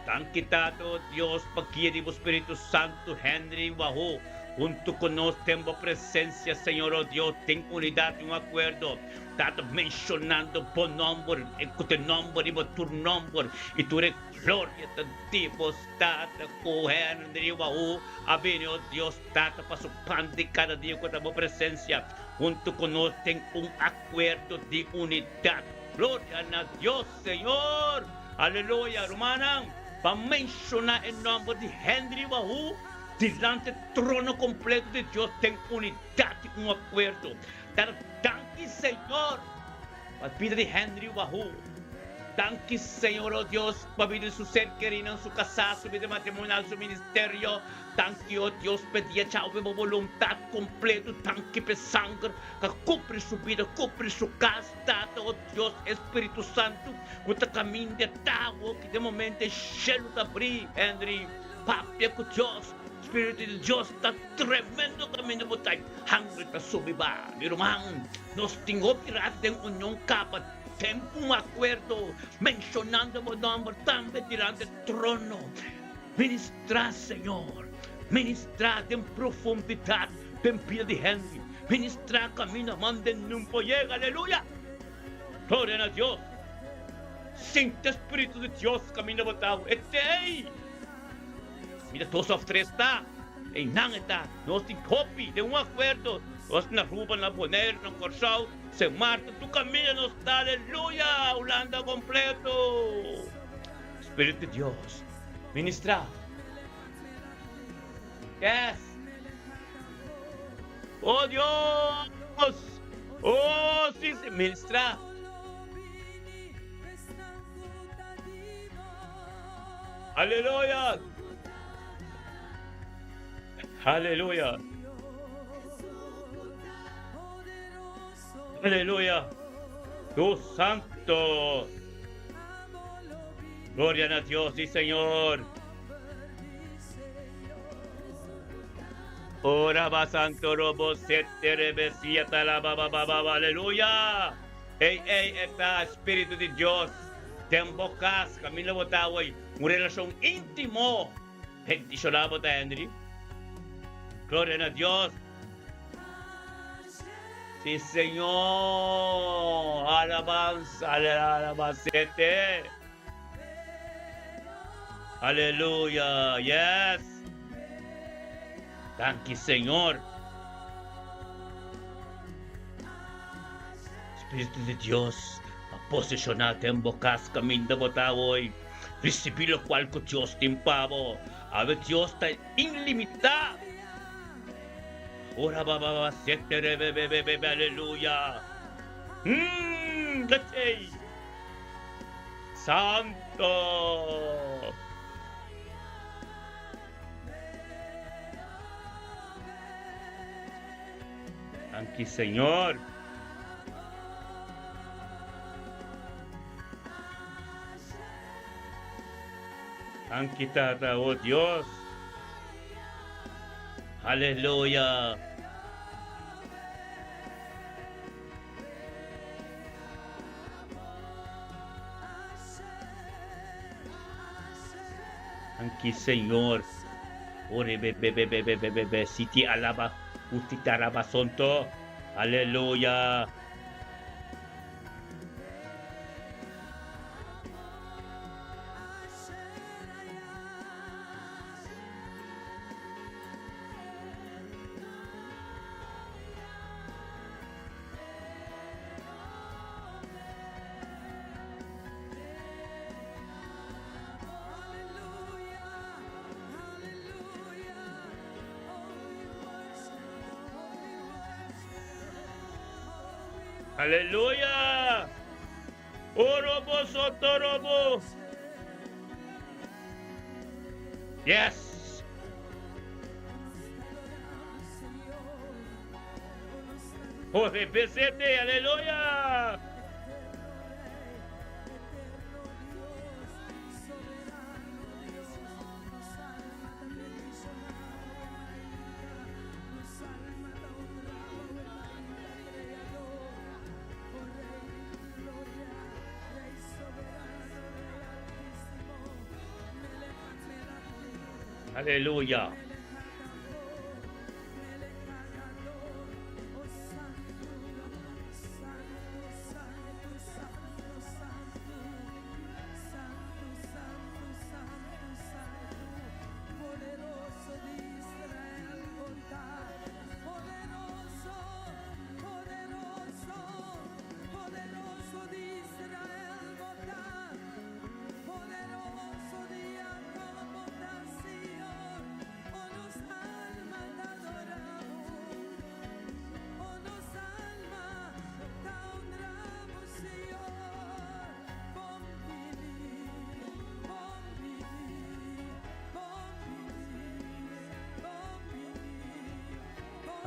Danki Tata o Dios pa guia di bo Spiritu Santu Henry Wahoo huntu ku nos den bo presensia Señor o Dios den unidat i un akuerdo Tata menshonando bo nomber e ku ta e nomber riba tur nomber i tur e gloria ta di bo Tata ku Henry Wahoo a bini o Dios Tata pa su pan di kada dia ku ta bo presensia huntu ku nos den un akuerdo di unidat gloria na Dios Señor. Aleluya! Rumannan, pa menshoná e nòmber di Henry Wahoo dilanti e trono kompleto di Dios den unidat i un akuerdo. Ta danki Señor pa bida di Henry Wahoo. Danki Señor, o Dios, pa bida di su ser kerinan, su kasá, su bida matrimonial, su ministerio. Danki, o Dios, p'e dia djawe bo boluntat kompleto. Danki p'e sanger ka kubri su bida, kubri su kas. Tata, o Dios, e Spiritu Santu ku ta kaminda ta awo ki den momento e shelu ta abrí. Henry, papia ku Dios. Spiritu di Dios ta tremendo kaminda bo ta hangre ta subi ba. Mi ruman, nos tin hopi rato den union kaba den un akuerdo menshonando bo nòmber tambe dilanti e trono. Ministrá, Señor, ministrá den profundidat den bida di Henry. Ministrá kaminda manden nun por yega. Aleluya! Gloria na Dios! Sinti e Spiritu di Dios kaminda bo ta. E ta ei! Mira dos of tres ta, einan e ta. Nos tin hopi den un akuerdo. Nos na Aruba, na Bonaire, na Kòrsou, Sint Maarten, tur kaminda nos ta. Aleluya! Hulanda kompleto. Spiritu di Dios, ministrá. Yes! Oh Dios! Oh, sí, sí, ministrá. Aleluya! Aleluya! Aleluya! Dios Santo! Gloria na Dios, sí Señor. Ora ba santo robo sete rebe sieta la ba ba ba ba ba aleluya. Ey ey eta Espíritu di Dios den bo cas caminda bo ta hoy un relacion íntimo. Bendiciona bo ta Henry. Gloria na Dios. Sí Señor. Alabanza, alabanza. Aleluya. Yes. Danki Señor. Spiritu di Dios a posiciona den bo cas caminda bo ta hoy. Ricibi locual cu Dios tin pa bo. Awe Dios ta inlimita. Ora ba ba ba sete re be be be be be aleluya. Mm, gatey. Santo. Danki Señor. Danki Tata, oh Dios. Aleluya. Danki Señor. Ore be be be be be be be be siti alaba uti taraba sonto. Aleluya. Aleluya! Orobo sotorobo. Yes! Oh, rebesete, aleluya! Aleluya.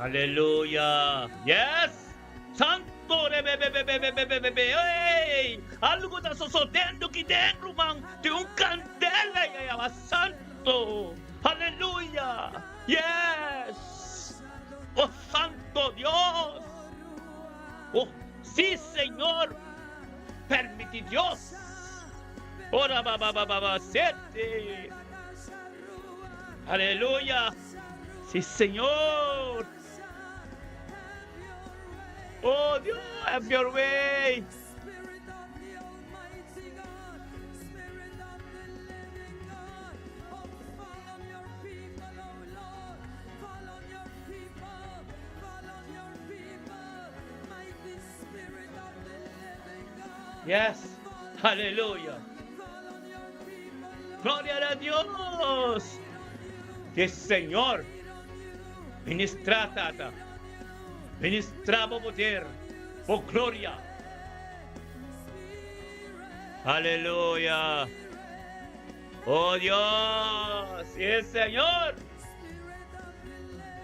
Aleluya. Yes. Santo rebebebebebebebe. Hey! Algo ta sosodendo aki den, ruman. Tin un kandela ei, santo. Aleluya. Yes. Oh, Santo Dios. Oh, sí, Señor. Permití Dios. Ora ba ba ba ba ba sete. Aleluya. Sí, Señor. Oh, Dios, have your way. Yes. Aleluya. Gloria a Dios. Que Señor ministra tata. Ministra bo poder, bo gloria. Aleluya. Oh Dios, sí, Señor.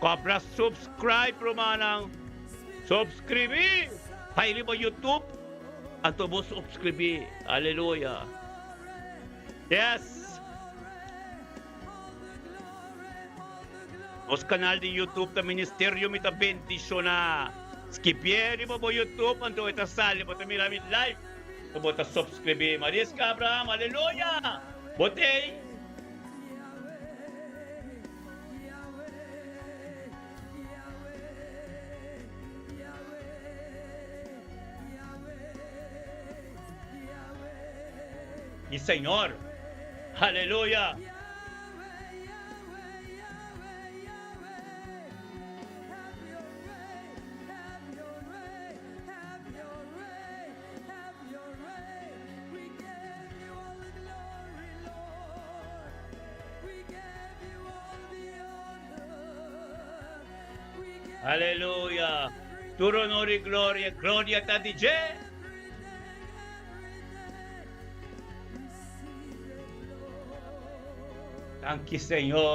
Kòrda subscribe, rumannan. Suskribí. Bai riba YouTube. Anto bo suskribí. Aleluya. Yes. Nos kanal di YouTube ta Ministerio Mi Ta Bendishoná. Skibi riba bo YouTube, anto e ta sali. Bo ta mira mi live. Bo ta suskribí. Mariska Abraham, aleluya. Bo t'ei. I Señor, aleluya. Aleluya. Tur honor i gloria, gloria ta di dje. Danki Señor.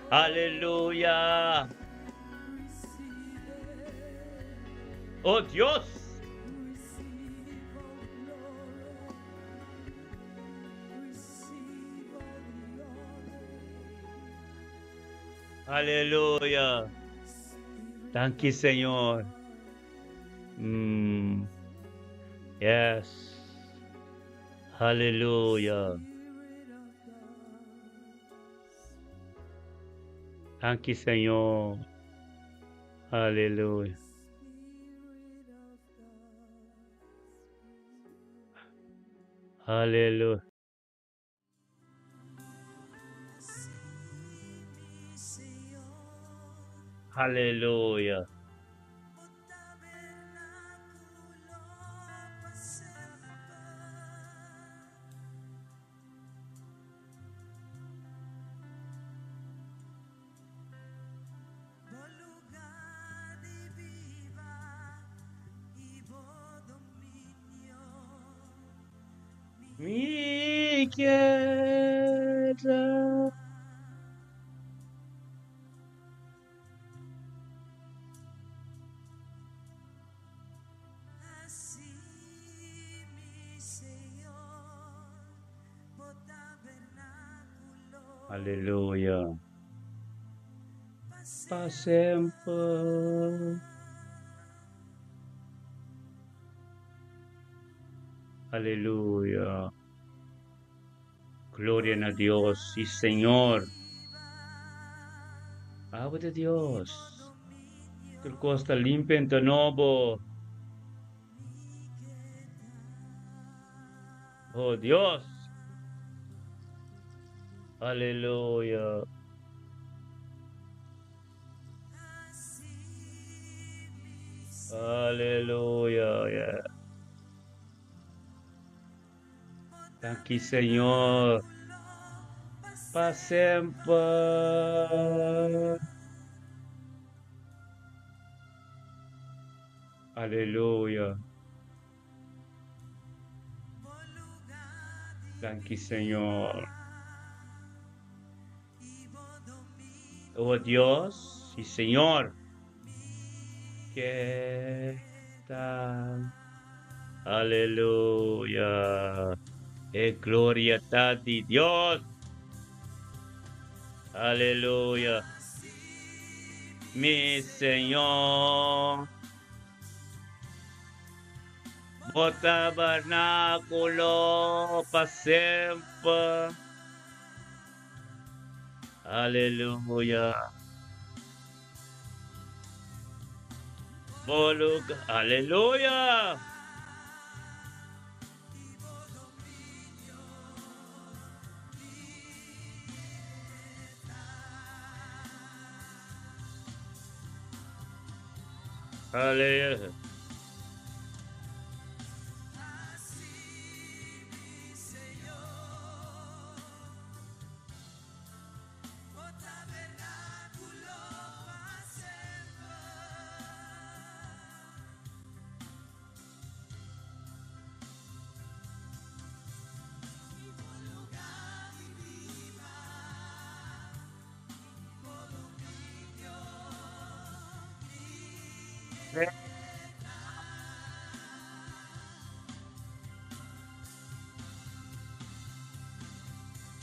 Aleluya. Oh Dios. Aleluya. Danki Señor. Yes. Aleluya. Danki Señor. Aleluya. Aleluya. Aleluya. Mi keda. Aleluya. Pa semper. Aleluya. Gloria na Dios y Señor. Abo de Dios. Tur cos ta limpio en ta nobo. Oh Dios. Aleluya. Aleluya. Yeah. Danki Señor. Pa semper. Aleluya. Danki Señor. Oh Dios y Señor. Ke ta. Aleluya. E gloria ta di Dios. Aleluya. Mi Señor. Bo tabernáculo pa semper. Aleluya. Bo lugar. Aleluya. Aleluya.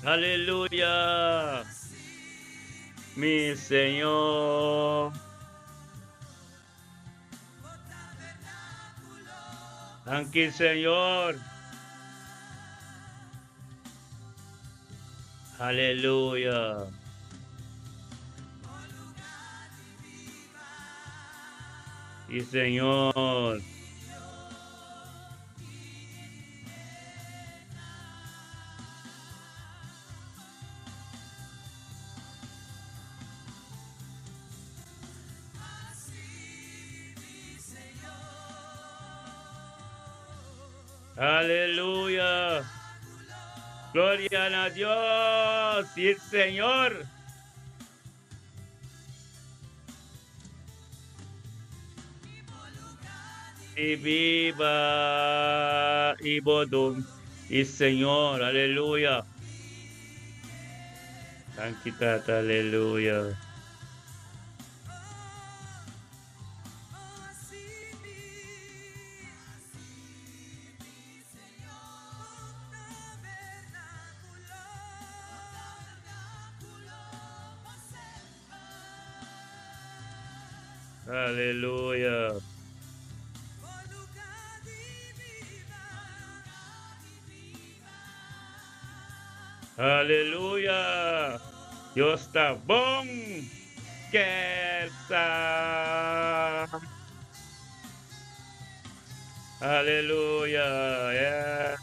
Aleluya. Mi Señor. Danki Señor. Aleluya. Sí, Señor. Aleluya. Gloria a Dios y el Señor. Y viva y bodum y Señor, aleluya. Danki Tata, aleluya. Aleluya. Aleluya. Dios ta bon. Kersa. Aleluya. Yeah.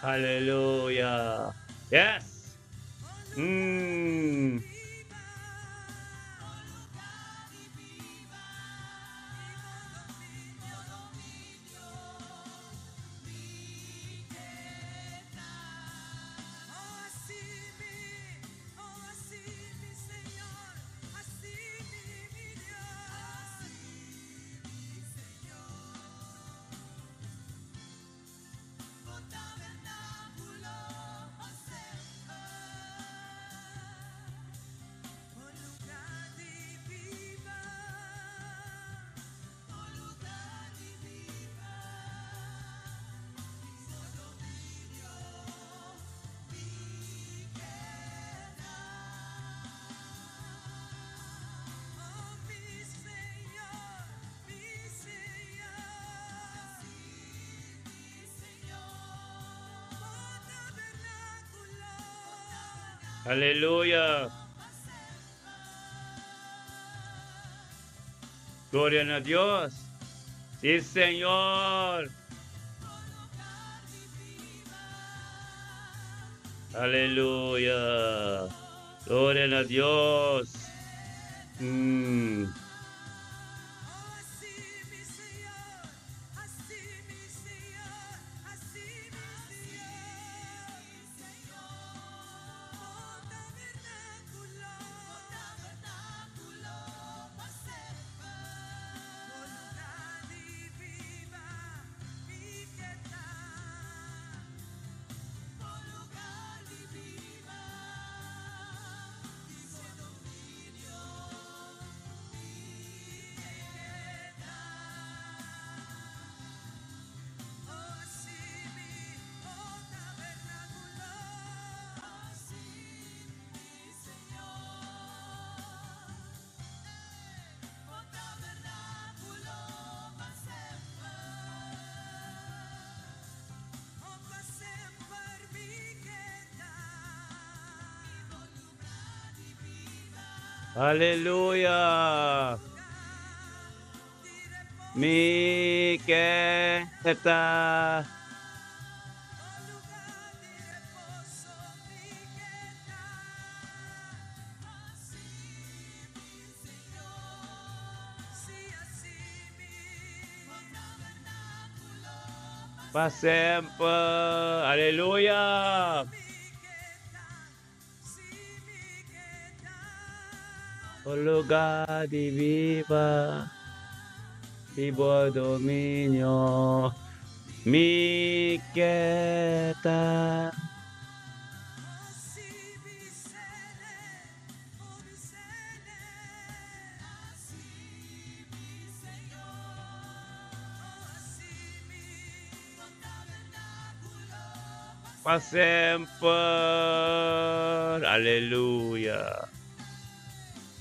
Aleluya. Yes. Mm. Aleluya. Gloria na Dios. Sí, Señor. Aleluya. Gloria na Dios. Aleluya. Mi ke ta. Pa semper. Aleluya. O lugá di biba, di bo dominio, mi ke ta. Pa semper. Aleluya.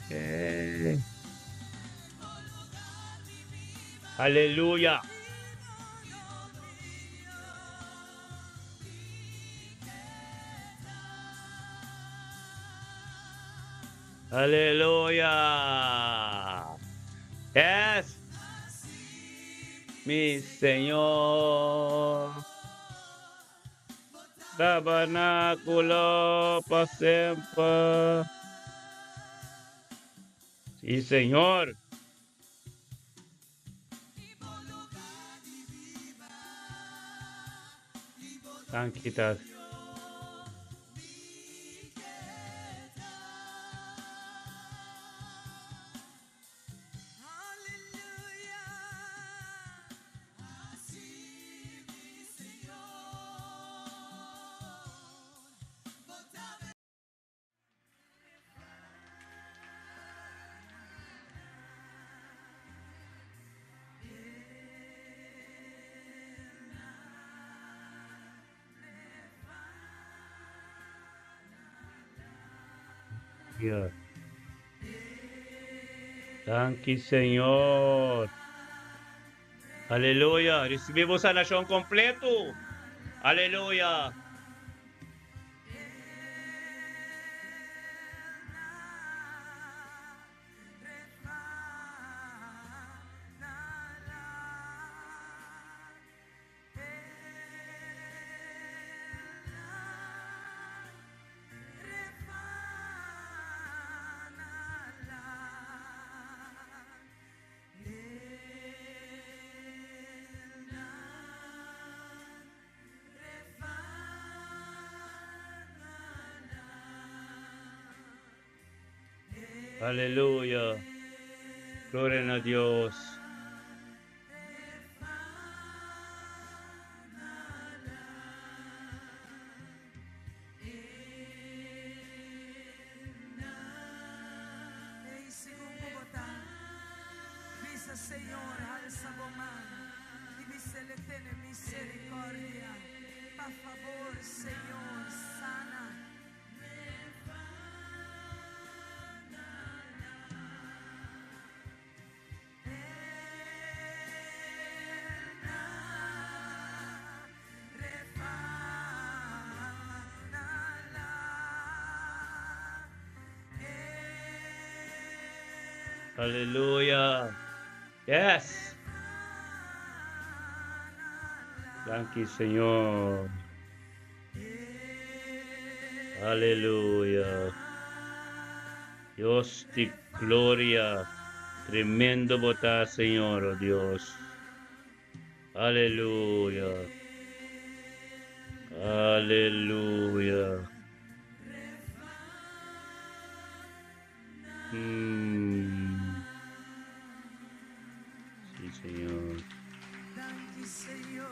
Eh. Aleluya. Aleluya. Es mi Señor. Tabernáculo pa semper. Sí, Señor. Danki, Tata. Yeah. Danki, Señor. Aleluya. Risibí sanashon kompleto. Aleluya. Aleluya. Gloria na Dios. Ei, segun ku bo ta, bisa, Señor, halsa bo man i bis'E tene miserikòrdia. Pa fabor, Señor, sana. Aleluya. Yes. Danki Señor. Aleluya. Dios di gloria. Tremendo bo ta, Señor, oh Dios. Aleluya. Aleluya. Mm. Sí, Señor. Danki, Señor.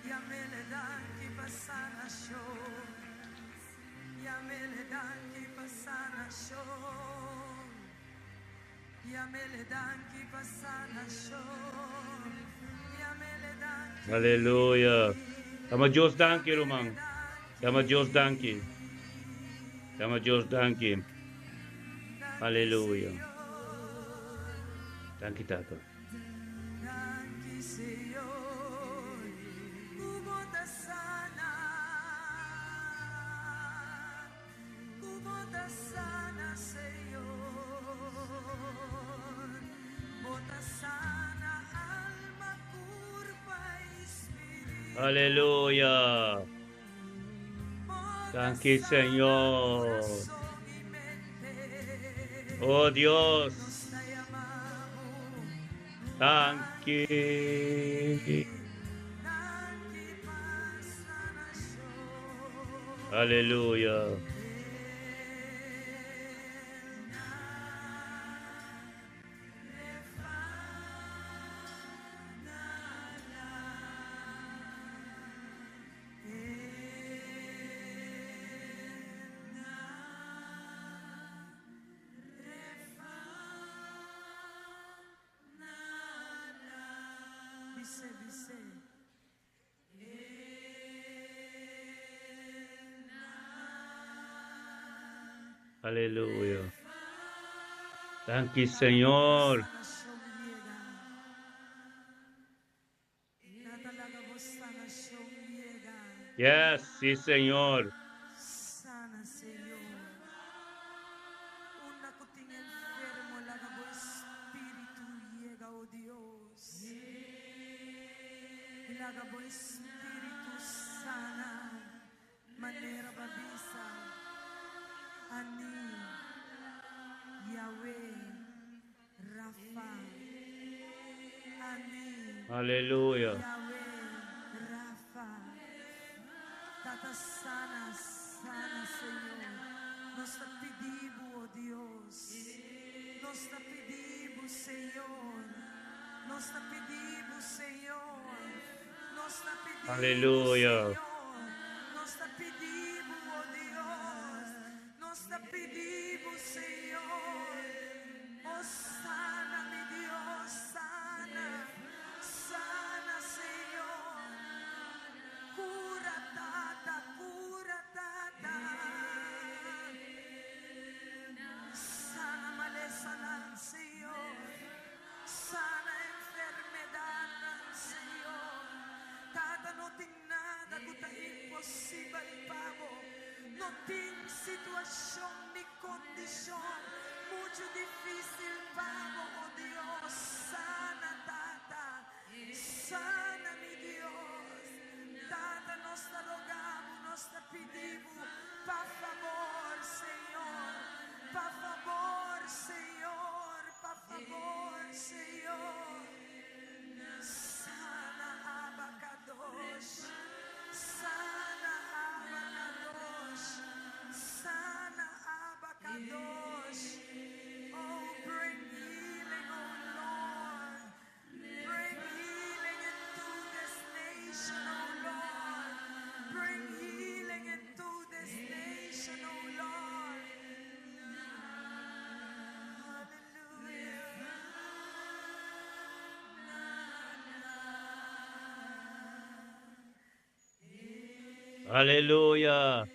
Yam'Ele danki pa sanashon. Yam'Ele danki pa sanashon. Yam'Ele danki pa sanashon. Yam'Ele danki. Aleluya. Yama Dios danki, ruman. Yama Dios danki. Yama Dios danki. Aleluya. Danki, Tata. Danki, Señor. Ku bo ta sana. Ku bo ta sana, Señor. Bo ta sana alma, kurpa i spiritu. Aleluya. Danki, Señor. Oh Dios. Danki. Aleluya. Bis'é, bis'é. Aleluya. Danki, Señor. Sanashon yega. Tata laga bo sanashon yega. Yes, sí, Señor. Sana, Señor. Unda ku tin enfermo, laga bo Spiritu yega, oh Dios. Laga bo Spiritu sana. Manera b'a bisa. Ani. Yahweh. Rafa. Ani. Aleluya. Yahweh. Rafa. Tata sana, sana, Señor. Nos ta pidi bo, oh Dios. Nos ta pidi bo, Señor. Nos ta pidi bo, Señor. Nos ta pidi bo, Aleluya. Señor. Nos ta pidi bo, oh Dios. Nos ta pidi bo, Señor. Oh, sana, mi Dios, sana. Sana, Señor. Kura, Tata, kura, Tata. Sana malesanan, Señor. Sana enfermedatnan, Señor. Tata, no tin nada ku ta imposibel pa bo. No tin situashon ni kondishon muchu difísil pa bo, oh Dios. Sana, Tata. Sana, mi Dios. Tata, nos ta roga bo, nos ta pidi bo. Pa fabor, Señor. Pa fabor, Señor. Pa fabor, Señor. Sana Abacadosh. Sana Abacadosh. Sana Abacadosh. Oh, bring healing, oh Lord. Bring healing into this nation, oh Lord. Bring healing into this nation, oh Lord. Hallelujah. Aleluya.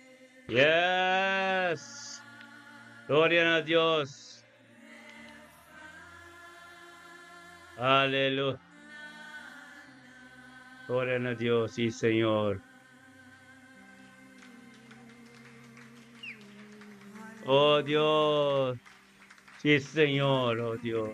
Yes. Gloria a Dios. Aleluya. Gloria a Dios, sí, Señor. Oh Dios. Sí, Señor, oh Dios.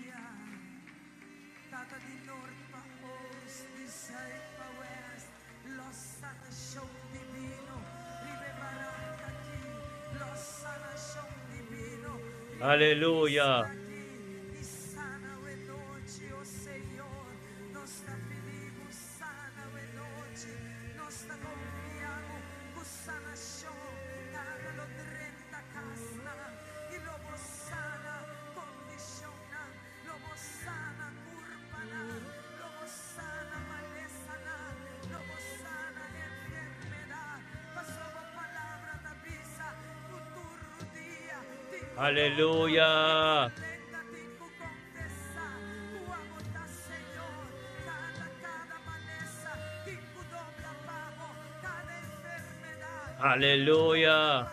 Aleluya. Aleluya. Aleluya.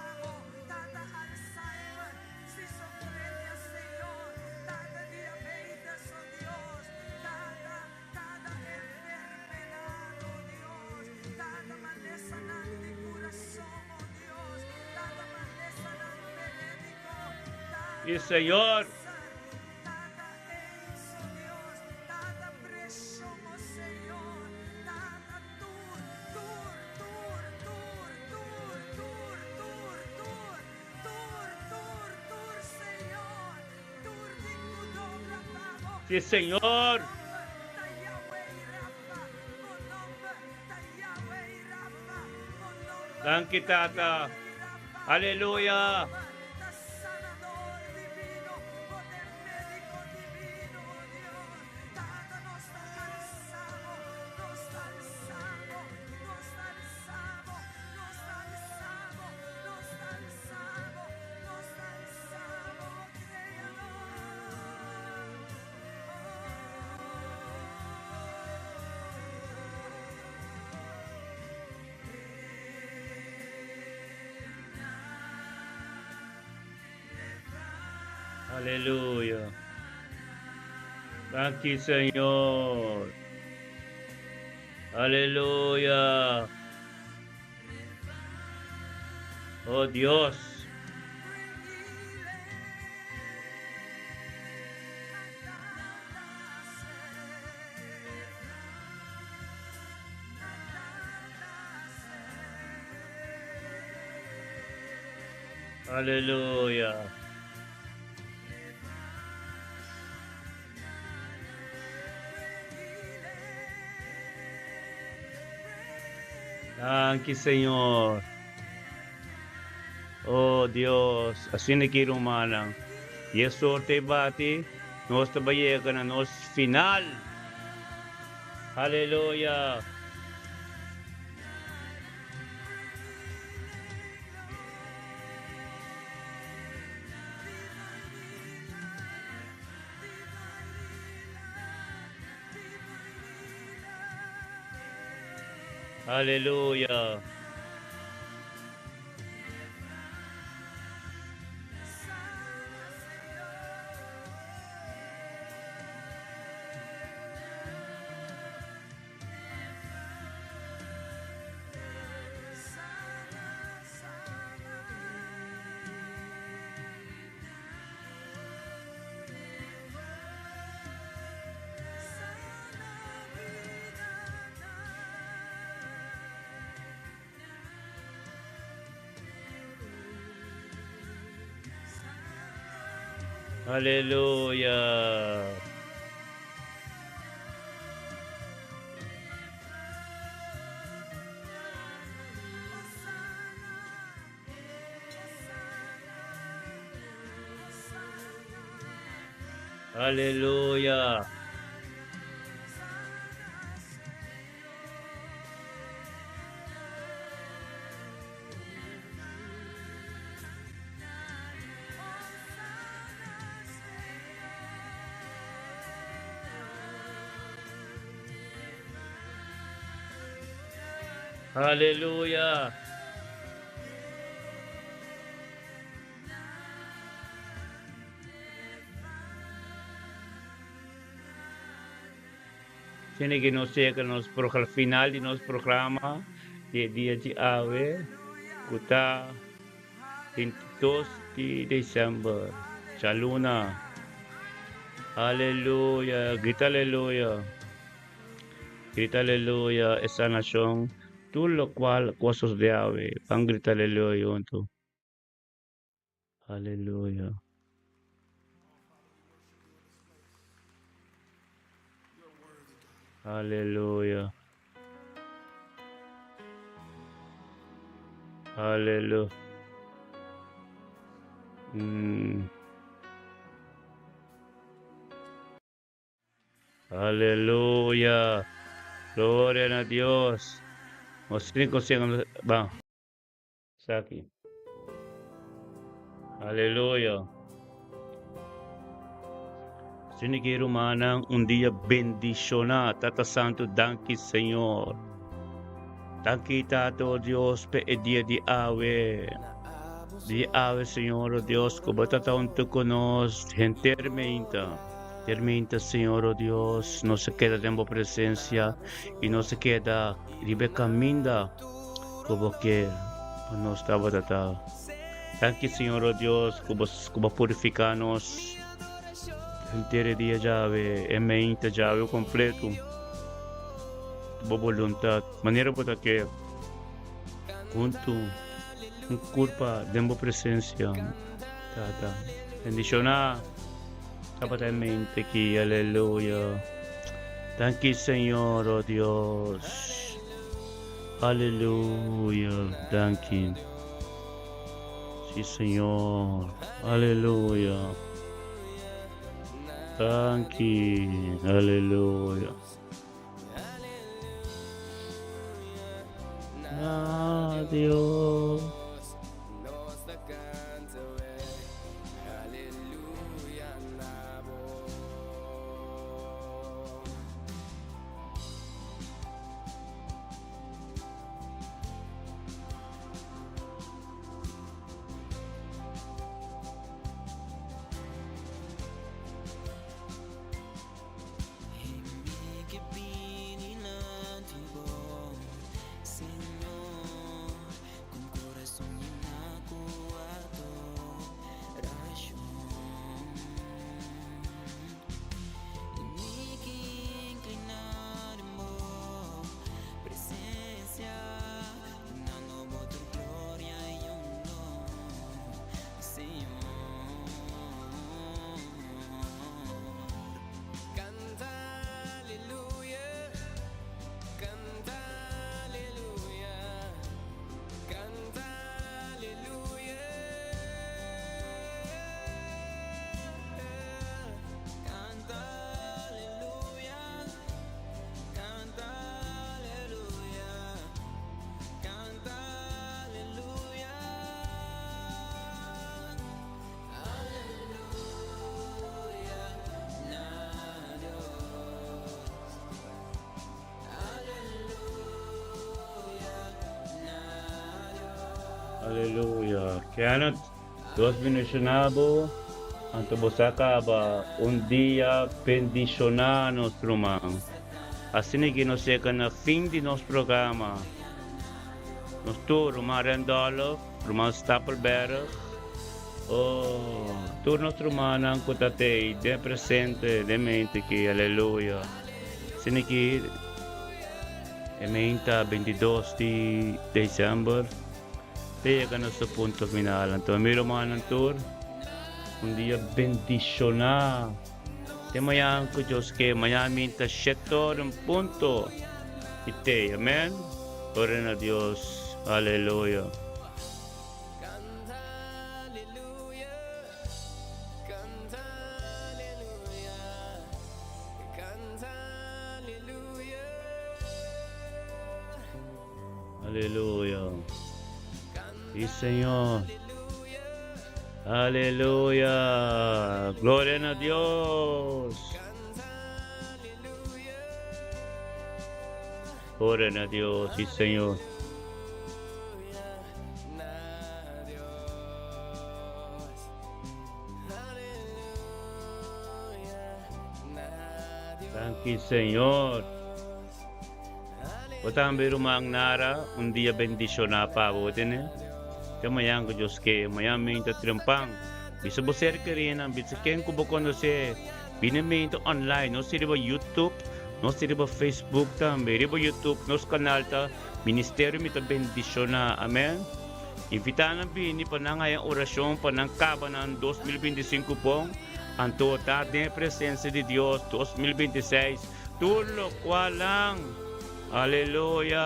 Sí, Señor. Sí, Señor. Danki, Tata. Aleluya. Aleluya. Danki, Señor. Aleluya. Oh Dios. Aleluya. Danki, Señor. Oh Dios, asina ki rumannan. I e sorte bati, nos ta yega na nos final. Aleluya. Aleluya. Aleluya. Aleluya. Aleluya. Tiene que nos yega nos pro final di nos programa di dia di awe, ku ta 22 di desèmber. Djaluna. Aleluya. Grita aleluya. Grita aleluya. E sanashon. Tur lokual ku a sosodé awe. Ban grita aleluya huntu. Aleluya. Aleluya. Aleluya. Mm. Aleluya. Gloria na Dios. Nos tin consigo. Ban. Esaki. Aleluya. Asina ki rumannan un dia bendishoná. Tata Santu, danki Señor. Danki Tata, oh Dios, pa e dia di awe. Di awe, Señor, oh Dios, ku bo ta ta huntu ku nos henter meinta. Henter meinta, Señor, oh Dios, nos a keda den bo presensia i nos a keda riba e kaminda. Ku bo ke pa nos tabata ta. Danki Señor o Dios ku bo ku bo purifiká nos henter e dia djawe, e meinta djawe kompleto bo boluntat manera bo ta ke huntu un kurpa den bo presensia Tata. Bendishoná tabata e mente aki, aleluya. Danki Señor o Dios. Aleluya danki si señor aleluya danki aleluya na Dios. Aleluya. Kenneth, Dios bendiciona bo, anto bo sa caba un dia bendiciona nos ruman. Asina ki nos yega na fin di nos programa. Nos tur, ruman Randolph, ruman Stapelberg, oh, tur nos rumannan cu ta tey den presente, den mente aki, aleluya. Asina ki e meinta 22 di december ta yega na su punto final. Anto mi rumannan tur, un dia bendiciona. Te mañan cu Dios ke, mañan mi ta shete ora en punto y te. Amen. Gloria na Dios. Aleluya. Aleluya. Sí, Señor. Aleluya. Gloria na Dios. Gloria na Dios, sí, Señor. Danki, Señor. Bo tambe ruman Nara, un dia bendishoná pa bo, tene. Te mañan ku Dios ke, mañan mi ta trempan. Bisa bo ser kerinan, bisa ken ku bo konosé. Bini meinta online, nos ta riba YouTube, nos ta riba Facebook tambe. Riba YouTube nos kanal ta Ministerio Mi Ta Bendishoná. Amen. Invitá nan bini pa nan haña orashon pa nan kaba nan 2025 bon, anto ta den e presensia di Dios 2026 tur lokual nan. Aleluya!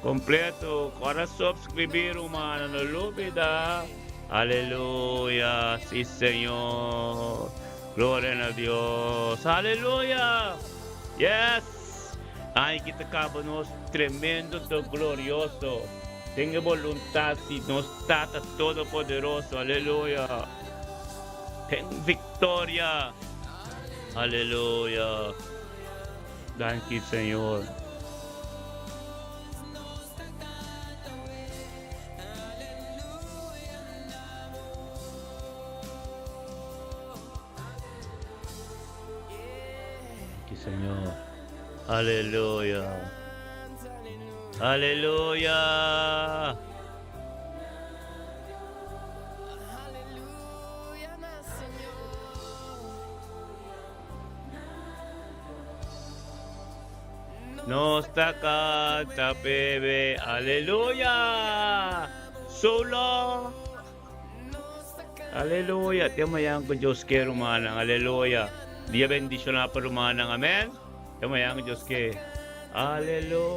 Kompleto! Kòrda subskribí rumannan, no lubidá. Aleluya! Sí Señor! Gloria na Dios! Aleluya! Yes! Aña ki ta kaba nos tremendo ta glorioso den e boluntat di nos Tata Todopoderoso. Aleluya! Den viktoria! Aleluya! Danki Señor. Danki Señor. Aleluya. Aleluya. Nos ta canta p'e, aleluya! So long! Aleluya! Te mañan ku Dios ke, rumannan. Aleluya! Dia bendishoná pa rumannan. Amen. Te mañan ku Dios ke. Aleluya!